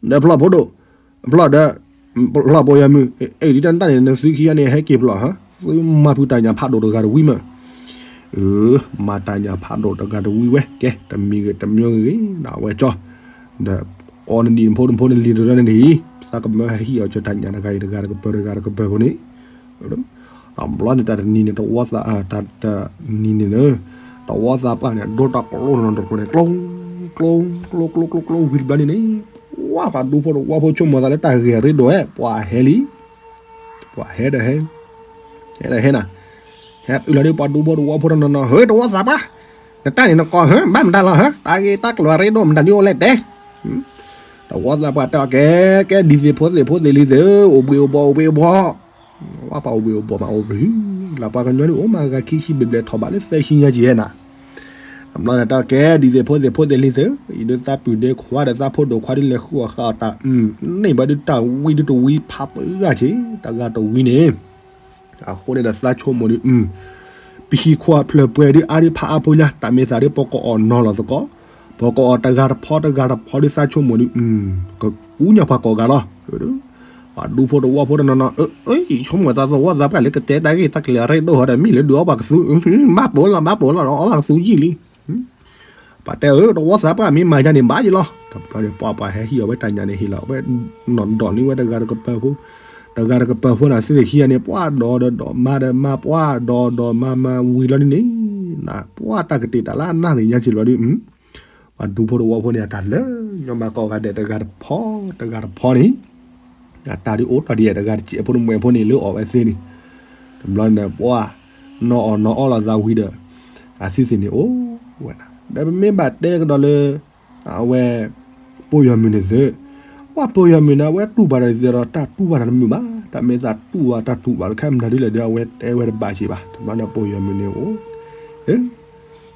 ဒီးဖျီၣ်ဖိဒိၣ် ဖျီၣ်ဒီး ဖျီၣ်ပိာ်ယွၤမုၣ် အဲၣ်ဒ်တၢ်နတၢ်န့ၣ် နသုခံဂၤန့ၣ် ဟဲက့ၤဖျီၣ်ဟါ သုမၤဖုးတၢ်ညၣ်ဖးဒိၣ်တဂၤတဝံမး အၢ မၤတၢ်ညၣ်ဖးဒိၣ်တဂၤတဝံဝဲ ကဲ တမံၤဂ့ၤတမံၤဂ့ၤ ဒၣ်ဝဲကၠီ ဒီး ကိးနဒံၣ်နဖိနဖိနလံၤတရၢန့ၣ်န့ၣ် သးကမၢဟဲဟံးအီၤကၠီတၢ်ညၣ်တဂၤအံၤတဂၤတကပၢၤတဂၤတကပၢၤဖိန့ၣ် တဘျီန့ၣ်တၢ်တနံၤန့ၣ် တဝီသး တၢ်တနံၤန့ၣ်လၢ တဝီသးပှၢ်န့ၣ် ဒိတၢ်ကျိနီၢ်တကျိန့ၣ် ကျိ ကျိ ကျိ ကျိ ကျိ ဝံၤတဘျီန့ၣ်န့ၣ် ပှၤပှၤဒူဖိတဝီဖိဆိကမိၣ်သးလၢတၢ်ဂ့ၢ်အရ့ဒိၣ်ဝဲ ပှၤဟဲလံ ပှၤဟဲဒီးဟဲ ဟဲနၤ, ဟဲတုၤလီၤဒ်ပှၤဒူဖိတဝီဖိတနီၤနီၤ, ဟၢ တဝီသးပှၢ်, နတၢ်န့ၣ်နကိး ဟၢ ဘၣ်မတၤလီၤ ဟၢ တၢ်ဂ့ၢ်တၢ်ကျိၤအရ့ဒိၣ်မတၤဒ်အိၣ်လဲၣ်တဲ, တဝီသးပှၢ်တဲအီၤ ကဲ ကဲ ဒ်သ့ၣ်ဖိသ့ၣ်ဖိသ့ၣ်လံသ့ၣ်ဧၢ, အိၣ်ဘှံးအိၣ်ဘှီၣ် အိၣ်ဘှံးအိၣ်ဘှီၣ်, ဝဲပှၤအိၣ်ဘှံးအိၣ်ဘှီၣ်မး အိၣ်ဘှံး, လၢပှၤကညီဒ်အိၣ်မး ဂၤခံဆံဘျဲၣ်ဘျဲၣ် ထီၣ်ဘးလၢသၢဆံညါက့ၤဟဲနၤ တဘျီန့ၣ်တဲအီၤ ကဲ ဒ်သ့ၣ်ဖိသ့ၣ်ဖိသ့ၣ်လံသ့ၣ်ဧၢ, အံၤဒုးသးပုၢ်ဒ့ခွါဒီးသးဖိဒိၣ်ခွါဒုးလဲၤဃုအီၣ်ဃုအီတၢ်, န့ၢ်ဘၣ်ဒုးတၢ်ဝံဒုးတဝံဖးပှၢ်ဂၤက့ၤ, တဂၤတဝံန့ၣ်, အဃိန့ၣ်ဒီးသးဆိကမိၣ်ဒုး ပဟံၣ်ခိၣ်အဖျၢၣ်ပှဲၤဒုးအါဒုးဖးအါဖိညါ, တၢ်မ့ၢ်သးဒုးပကအီၣ်နီၤလီၤသကိး, ပကအီၣ်တဂၤတဖီတဂၤတဖီဒုးသးဆိကမိၣ်ဒုး, ကကူညီဖးကိးဂၤလီၤ, ပှၤဒူဖိတဝီဖိတနီၤနီၤ, ဆိကမိၣ်သးသဝီသးပှၢ်လၢကတဲတၢ်ဂ့ၢ်တၢ်ကျိၤအရ့ဒိၣ်ဟီဒီး မ့ၢ်လၢဒုးအီၣ်ပှၤကသူ, ဘၣ်ပိာ်လီၤ ဘၣ်ပိာ်လီၤ ဒီးအီၣ်ပှၤကသူယံာ်လံ ပှၤတဲအၢ တဝီသးပှၢ်မ့ၢ်မၤယါန့ၣ် ဘၣ်ယံာ်လီၤ, တဘျီန့ၣ် ပှၤပှၤဟဲဟံၣ်အီၤဝဲတၢ်ညၣ်န့ၣ် ဟ့ၣ်လီၤဝဲ, နီၢ်ဒီးန့ၢ်ဝဲတဂၤတကပၤဖိ, တဂၤတကပၤဖိန့ၣ် သ့ၣ်သ့ၣ်ခံဂၤန့ၣ် ပှၤဒီးဒီးမါဒီးမါ ပှၤဒီးဒီးမါမါဝံၤလီၤဒ်န့ၣ်, ပှၤတၢ်ကတဲာ်တၢ်လၢအနၢ်န့ၣ်ညါက့ၤလီၤဒုး, ပှၤဒူဖိတဝီဖိန့ၣ် အတၢ်လၢညီမးကိးဂၤဒဲး တဂၤတဖီ တဂၤတဖီန့ၣ် အတၢ်ဒုးအိၣ်ထီၣ်ဒ်ယဲ တဂၤတစဲးဖိတမှဲးဖိန့ၣ် လၢအီၣ်ဝဲသ့န့ၣ်, တဘျီန့ၣ် ပှၤနီၢ်အီၣ်နီၢ်အီလီၤသးဝံၤဒီး အသုသ့ၣ်န့ၣ်အိၣ်ဝဲဒၣ်, ဒီးပမ့ၢ်ဘၣ်တဲကဒီးလၢ အဝဲ ပိာ်ယီၤမုၢ်န့ၣ်သ့, ပှၤပိာ်ယီၤမုၢ်န့ၣ် အဝဲတူၢ်ဘၣ်ဒီးသ့ဒီး တၢ်တူၢ်ဘၣ်တၢ်တမုာ်ဘၣ်, တၢ်မ့ၢ်သးတူၢ်ဘၣ်တၢ်တူၢ်ဘၣ်လၢခဲမနုၤဒ်လဲၣ်ဒီး အဝဲတဲဝဲတဘၣ်က့ၤဘၣ်, တဘျီန့ၣ် ပိာ်ယီၤမုၢ်န့ၣ်အိၣ်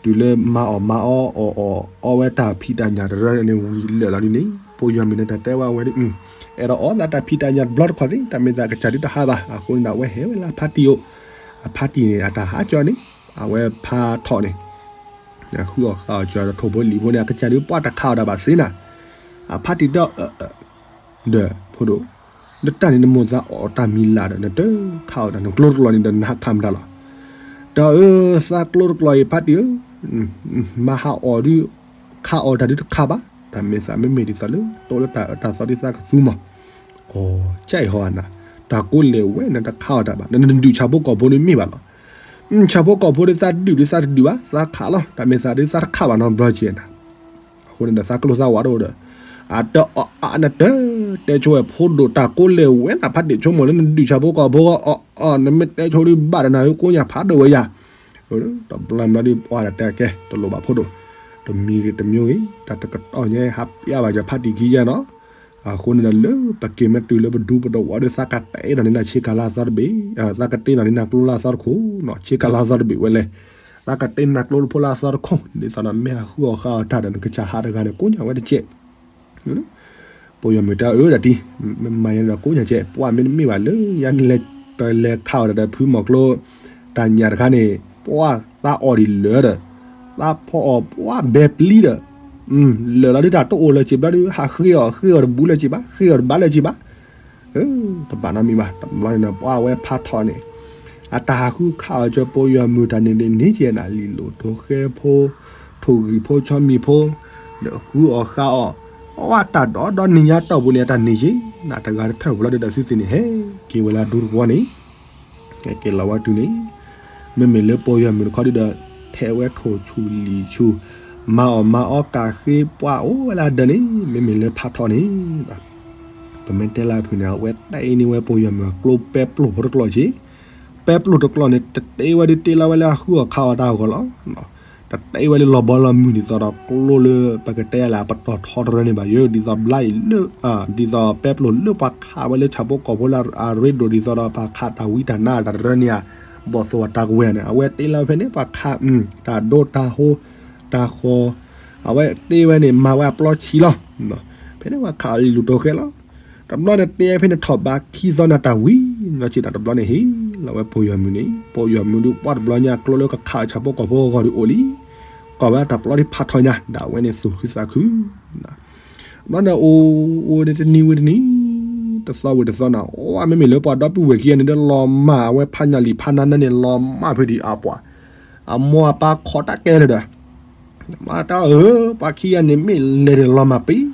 တုၤလၢမါအီၣ်မါအီအီၣ်အီၣ် အီဝဲတၢ်ဖံးတၢ်ညၣ်တရၢန့ၣ်ဝံၤလၢာ်လီၤဒ်န့ၣ် ပိာ်ယီၤမုၢ်န့ၣ် တၢ်တဲဝဲအဝဲဒ် အဲၣ်ဒိးအီၣ်သးတၢ်ဖံးတၢ်ညၣ်တဘျီတခီၣ်သ့ တၢ်မ့ၢ်သးကစၢ်ဒုးတဟးဘၣ်, အဃိန့ၣ်ဒီး အဝဲဟဲဝဲလၢအဖါတံၢ်အိၣ်, အဖါတံၢ်န့ၣ် အတၢ်ဟးကၠီန့ၣ် အဝဲဖါထီၣ်န့ၣ် ဃုအီၣ်ဃုအီၣ်ကၠီဒီးထိၣ်ဖိလံၣ်ဖိန့ၣ် အကစၢ်ဒုးပှၢ်တခးအီၣ်တၢ်ဘၣ်စ့နၤ, အဖါတံၢ်တဲအီၤ ဒီးဖိဒိၣ်, နတၢ်န့ၣ်နမိၢ်သးအီၣ်တၢ်မံၤလၢ်ဒီး နတခးအီၣ်တၢ် နကျိတကျိၤန့ၣ်ဒီး နဟးခးမတၤလီၤ, ဒီးအၢ သးကျိတကျိၤအံၤဖါတံၢ်ဧၢ, မၤဟးအီၣ်ဒုး ခးအီၣ်တၢ်ဒုးတခးဘၣ်, တၢ်မ့ၢ်သးမ့မ့ၢ်ဒ်သိးလၢ တိလၢတၢ်အၢတၢ်သီဒုးသးကသူမး, အီ ကၠဲးဟီနၤ, တၢ်ကိးလဲၣ်ဝဲနတခးအီၣ်တၢ်ဘၣ် နတဒုးဆၣ်ဖိကီၢ်ဖိဒုးမ့ၢ်ဘၣ်လီၤ, ဆၣ်ဖိကီၢ်ဖိဒုးသးတဒုးဒုးသးတဒုးဘၣ် သးခးလီၤ တၢ်မ့ၢ်သးဒုးသးတခးဘၣ်နီတဘျီက့ၤနၤ, အဃိန့ၣ်ဒီးသးကျိသးဝးတအိၣ်ဒီး, အတအီၣ်အနတၢ်, တဲဆိဝဲဖိဒိၣ်တၢ်ကိးလဲၣ်ဝဲနၤ ဖါတံၢ်ဆိကမိၣ်လၢနဒုးဆၣ်ဖိကီၢ်ဖိအီၤအီၤ နမ့ၢ်တဲဆိဒုးဘၣ်ဒီးနၤဒုးကိးညၣ်ဖးဒိၣ်ဝဲယၤ, တဘျီဘျီဒုးပှၤတၢ်တဲကဲ တလိၣ်ဘၣ်ဖိဒိၣ်, တမံၤတမံၤဂ့ၤ တၢ်တကတီၢ်ညါဟးပျါဘၣ်ယၤဖါတံၢ်ခံယဲနီၤ, အဃိန့ၣ်ဒီးလၢပက့ၤမ့ၢ်တုၤလၢပဒူပတဝီဒီး သးကတဲနီၢ်န့ၢ်နၤဆ့ကၤလၢအသီတဘ့ၣ်, သးကတဲနီၢ်န့ၢ်နၤကျိလၢအသီတခိၣ်, ဆ့ကၤလၢအသီတဘ့ၣ်ဝဲလဲၣ်, သးကတဲနၤကျိတဖိလၢအသီတခိၣ် ဒ်သိးဒီးမ့ၢ်ဟးဃုအီၣ်ဃုအီၣ်တၢ်ဒီး နကစၢ်ဟးတဂၤန့ၣ် ကိးညၣ်ဝဲတကဲး ပိာ်ယီၤမုၢ်တဲအၢဒၣ်တံၢ်, မ့ၢ်မၤယၤန့ၣ်ဒီးကိးညၣ်ကဲး ပှၢ်မ့တမ့ၢ်ဘၣ်လၢ ယၤန့ၣ်လဲၤ ပလဲၤခးအီၣ်တၢ်ဒီးဖုမီၤကျိ တၢ်ညၣ်တခါန့ၣ် ပှၢ်သးအီၣ်ဒံးလၢာ်ဒီး သးဖီအီၣ်ပှၢ်ဘဲပျံၤဒီး လၢာ်လီၤဒုးတၢ်တအိၣ်လၢၤစံးဘျီဒုး ဟးဃ့အီၣ် ဃ့အီၣ်တဘူလၢၤစံးဘၣ် ဃ့အီၣ်တဘၣ်လၢၤစံးဘၣ် တဘၣ်နီတမံၤဘၣ် တဘျီန့ၣ်ဒီး ပှၢ်ဝဲဖးထီၣ်န့ၣ် အတၢ်ဟးဃုခးအီၣ်ကၢပိာ်ယီၤမုၢ်တၢ်န့ၣ်န့ၣ်ကဲးနၤ လံာ်လိၣ်တိၤဃဲဖိ ထိၣ်ဂံၢ်ဖိဆီမံၤဖိ ဒီးဃုအီၣ်ဃုအီၣ် အဝဲတၢ်ဒီဒီနံၤညါတီၢ်ပူၤန့ၣ် အတၢ်န့ၣ်က့ၤ နတဂၤတထၢၣ်ပူၤလီၤဒီး သုသ့ၣ်န့ၣ် ဟဲက့ၤဝဲလၢဒူတဝီန့ၣ် ဟဲက့ၤလီၤဝဲတုၤန့ၣ် မ့မ့ၢ်လၢပိာ်ယီၤမုၢ်တခီဒုဒီး ထဲးဝဲထိၣ်ဆူၣ်လံာ်ဆူၣ် မၤအီၣ်မၤအီၣ်ကးဃ့ပှၢ်အိၣ်ဝဲလၢဒၢးန့ၣ် မ့မ့ၢ်လၢဖးထီၣ်န့ၣ် ပမ့ၢ်တဲလၢအဖုၣ်န့ၣ် အဝဲတဲအံၤန့ၢ်ဝဲပိာ်ယီၤမုၢ်အကျိပဲပျိၢ်ဖိတကျိၤက့ၤ ပဲပျိၢ်တကျိၤန့ၣ် တတဲဝဲဒုးတ့လီၤဝဲလၢအဃုအီၣ်ခးအီၣ်တၢ်အဂီၢ်လီၤ. တတဲဝဲလၢလီၤဘီလီၤမုၢ်ဒ်သိးဒီးကျိလၢပကတဲလၢအပတီၢ်ထီတရၢန့ၣ်ဘၣ်ယိၤ ဒ်သိးဘျါအံၤလၢ ဒ်သိးပဲပျိၢ်လၢပှၤခးဝဲလၢဆၣ်ဖိကီၢ်ဖိလၢအရ့ဒိၣ်ဒ်သိးဒီး ပှၤခးတၢ်ဝံတၢ်နါတၢ်တရၢန့ၣ်ဧါ ဘီၣ်သိၣ်အတၢ်ကဝဲၤန့ၣ် အဝဲတ့လီၤဖဲန့ၣ် ပှၤခး တၢ်ဒိတၢ်ဟိ တၢ်ဃီၤ အဝဲတ့ဝဲန့ၣ် မၤဝဲအပျီဆံးလီၤ. ဖဲန့ၣ်ပှၤခးအီၤလံာ်လိၣ်တိၤဃဲလီၤ. တဘျီန့ၣ်တဲဖဲန့ၣ်ထီၣ်ဘးခံသီန့ၣ်တၢ်ဝံၤ ညီစံးတၢ်တဘျီန့ၣ်ဟ့ၣ်လီၤဝဲပိာ်ယီၤမုၢ်န့ၣ် ပိာ်ယီၤမုၢ်ဒုးပှၢ်တဘျီညါကျိလၢကခးဆၣ်ဖိကီၢ်ဖိအဂီၢ်ဒုးအိၣ်လံ. ကီၢ်ဝဲတၢ်ပျီဒုးဖးထီၣ်ညါ ဒၣ်ဝဲန့ၣ်သူၣ်ခုသးခု ဘျီန့ၣ်အိၣ်အိၣ်န့ၣ်တနံၤဝံၤတနံၤ တသီဝံၤတသီန့ၣ် အိၣ်မ့မ့ၢ်လၢပှၤဒီပုၢ်ဝဲၢ်ခံဂၤန့ၣ်ဒီး လီၤမၢ်အဝဲဖးညၣ်လံာ်ဖးနါန့ၣ် လီၤမၢ်ဖဲဒံးအပှၤ အမိၢ်အပၢ်ခိးတၢ်ကဲလၢာ်ဒီး မၤတၢ်ဧၢ ပှၤခံဂၤန့ၣ်မ့ၢ်လဲၤဒီးလီၤမၢ်ပံၤ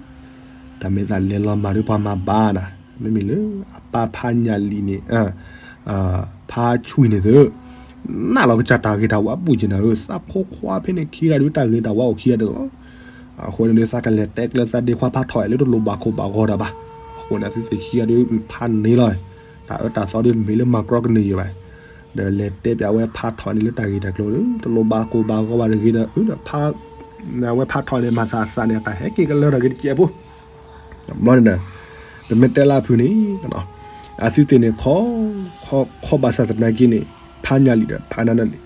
တၢ်မ့ၢ်သးလဲၤလီၤမၢ်ဒုးပှၤမၤဘၣ်နၤ မ့မ့ၢ်လၢအပၢ်ဖးညၣ်လံာ်န့ၣ် ဖးဆှံန့ၣ်သၢ နးလီၤကစၢ်တၢ်ဂ့ၤတၢ်ဝါဘူၣ်က့ၤနၤဧၢ သးဖိခွါဖဲန့ၣ်ခံဂၤဒုးတၢ်ဂ့ၤတၢ်ဝါအိၣ်ခံဂၤဒုးလီၤ. အဃိန့ၣ်ဒုးသးကလဲၤတဲကျဲသးဒ့ခွါဖးထီၣ်အဲၣ်လၢတလိၣ်ဘၣ်ခိၣ်ဘၣ်ဂီၤတၢ်ဘၣ်. အဃိန့ၣ်သုသ့ၣ်ခံဂၤဒုးဖးန့ၢ်လီၤ. တၢ်အၢတၢ်သီဒုးမ့ၢ်လၢမၤကြီကန့ၢ်ယဲၢ်ဘၣ်. ဒီးလဲၤတဲပၠးဝဲဖးထီၣ်န့ၣ်လၢတၢ်ဂ့ၢ်တၢ်ကျိၤဒီး တလိၣ်ဘၣ်ကိၢ်ဘၣ်ဂီၤဘၣ်တဂ့ၤဒီး အဝဲဖးထီၣ်န့ၣ် မၤသးအသးန့ၣ် အတၢ်ဟဲက့ၤကလၢထီၣ်က့ၤတစဲးဖိ ဘျီန့ၣ်ဒီး ပမ့ၢ်တဲလၢအဖုၣ်န့ၣ် အသုသ့ၣ်န့ၣ် ခီဘၣ်ဆၣ်သနာ်က့န့ၣ် ဖးညၣ်လံာ်ဒီးဖးနါနၢၤန့ၣ်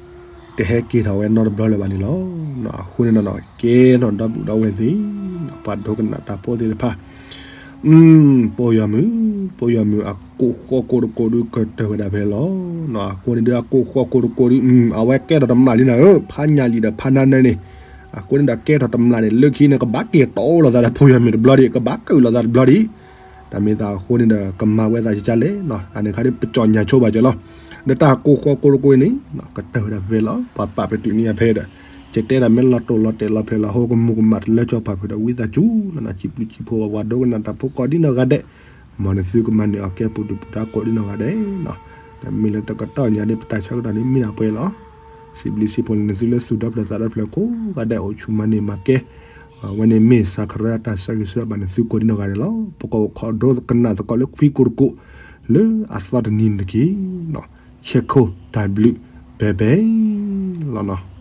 တဟဲက့ၤထီၣ်ဝဲနီတဘျီလၢၤဘၣ်န့ၣ်လီၤ. အဃိန့ၣ်ဒီး ကဲထီၣ်ဒီပုၢ်ဒီဝဲၢ်သ့ၣ် ပှၤဒိကနၣ်တၢ်ဖိသ့ၣ်တဖၣ် ပိယီၤမုၣ်, ပိယီၤမုၣ်အကိၣ်ဃီကိၣ်တကိးဒုးကတၢၢ်ဝဲဒၣ်ဖဲလီၤ. အဃိန့ၣ်ဒီးအကိၣ်ဃီကိၣ်တကိးဒုး အဝဲကဲထီၣ်တမျၢ်လံနၤဧၢ, ဖးညၣ်လံာ်ဒီးဖးနါနၢၤန့ၣ်. အဃိန့ၣ်ဒီးကဲထီၣ်တမျၢ်န့ၣ် လၢခံန့ၣ် ကဘၣ်က့ၤတီလိာ်သးဒီးပိယီၤမုၣ်တဘျီဒံး, ကဘၣ်ကၢၣ်လိာ်သးတဘျီဒံး. တၢ်မ့ၢ်သးအဃိန့ၣ်ဒီး ကမၤဝဲသးကကလဲၣ်, အန့ၣ်ခါဒ်ပကၠီၣ်ညၣ်ဆိဘၣ်ကၢလီၤ. ဒီးတၢ်ကိၣ်ဃီကိၣ်တကိးအံၤန့ၣ် ကတၢၢ်ဝဲဒၣ်ဖဲလီၤ. ပှၤပာ်ပတုာ်န့ၢ်ယၤဖဲဒီး ယတဲဒၣ်မ့ၢ်လီၤတိၢ်လီၤတဲာ်လီၤဖဲလီၤ ဟိကမူၤကမၣ်တလၢကၠီၤပာ်ဖုးဒီးဝံသးစူၤ နနၢ်စံးဘျုးစံးဖှိၣ်ဝဲ ပှၤဒိကနၣ်တၢ်ဖိကိးဒ်နီၢ်ဂၤဒဲး, မ်နသုကမၤန့ၢ်အီၤကဲပူၤဒုးပူၤဒါကိးဒ်နီၢ်ဂၤဒဲး. တမ့ၢ်လၢတကတီၢ်ညါဒ်ပတၢ်ဆၢကတီၢ်န့ၣ်မ့ၢ်ဒၣ်ပှဲၤလီၤ. စံးဘျုးစံးဖှိၣ်န့ၣ် နသုလၢသူၣ်ဒီဖျၢၣ်သးဒီဖျၢၣ်ကိးဂၤဒဲး အိၣ်ဆူၣ်မၤန့ၢ်မၤကဲ အဝဲန့ၣ်မ့ၢ်စးခရၢအတၢ်ဆၢဂ့ၤဆၢဝါဘၣ်နသုကိးဒ်နီၢ်ဂၤဒဲးလီၤ. ပကအိၣ်ခိးဒိကနၣ်သကိးလၢခွံကိၢ်တကိး လၢအသီတနံၤန့ၣ်တက့ၢ်. ဆဲခိၣ်တၢ်ဘျုး ဘဲဘဲလီၤနီၤ.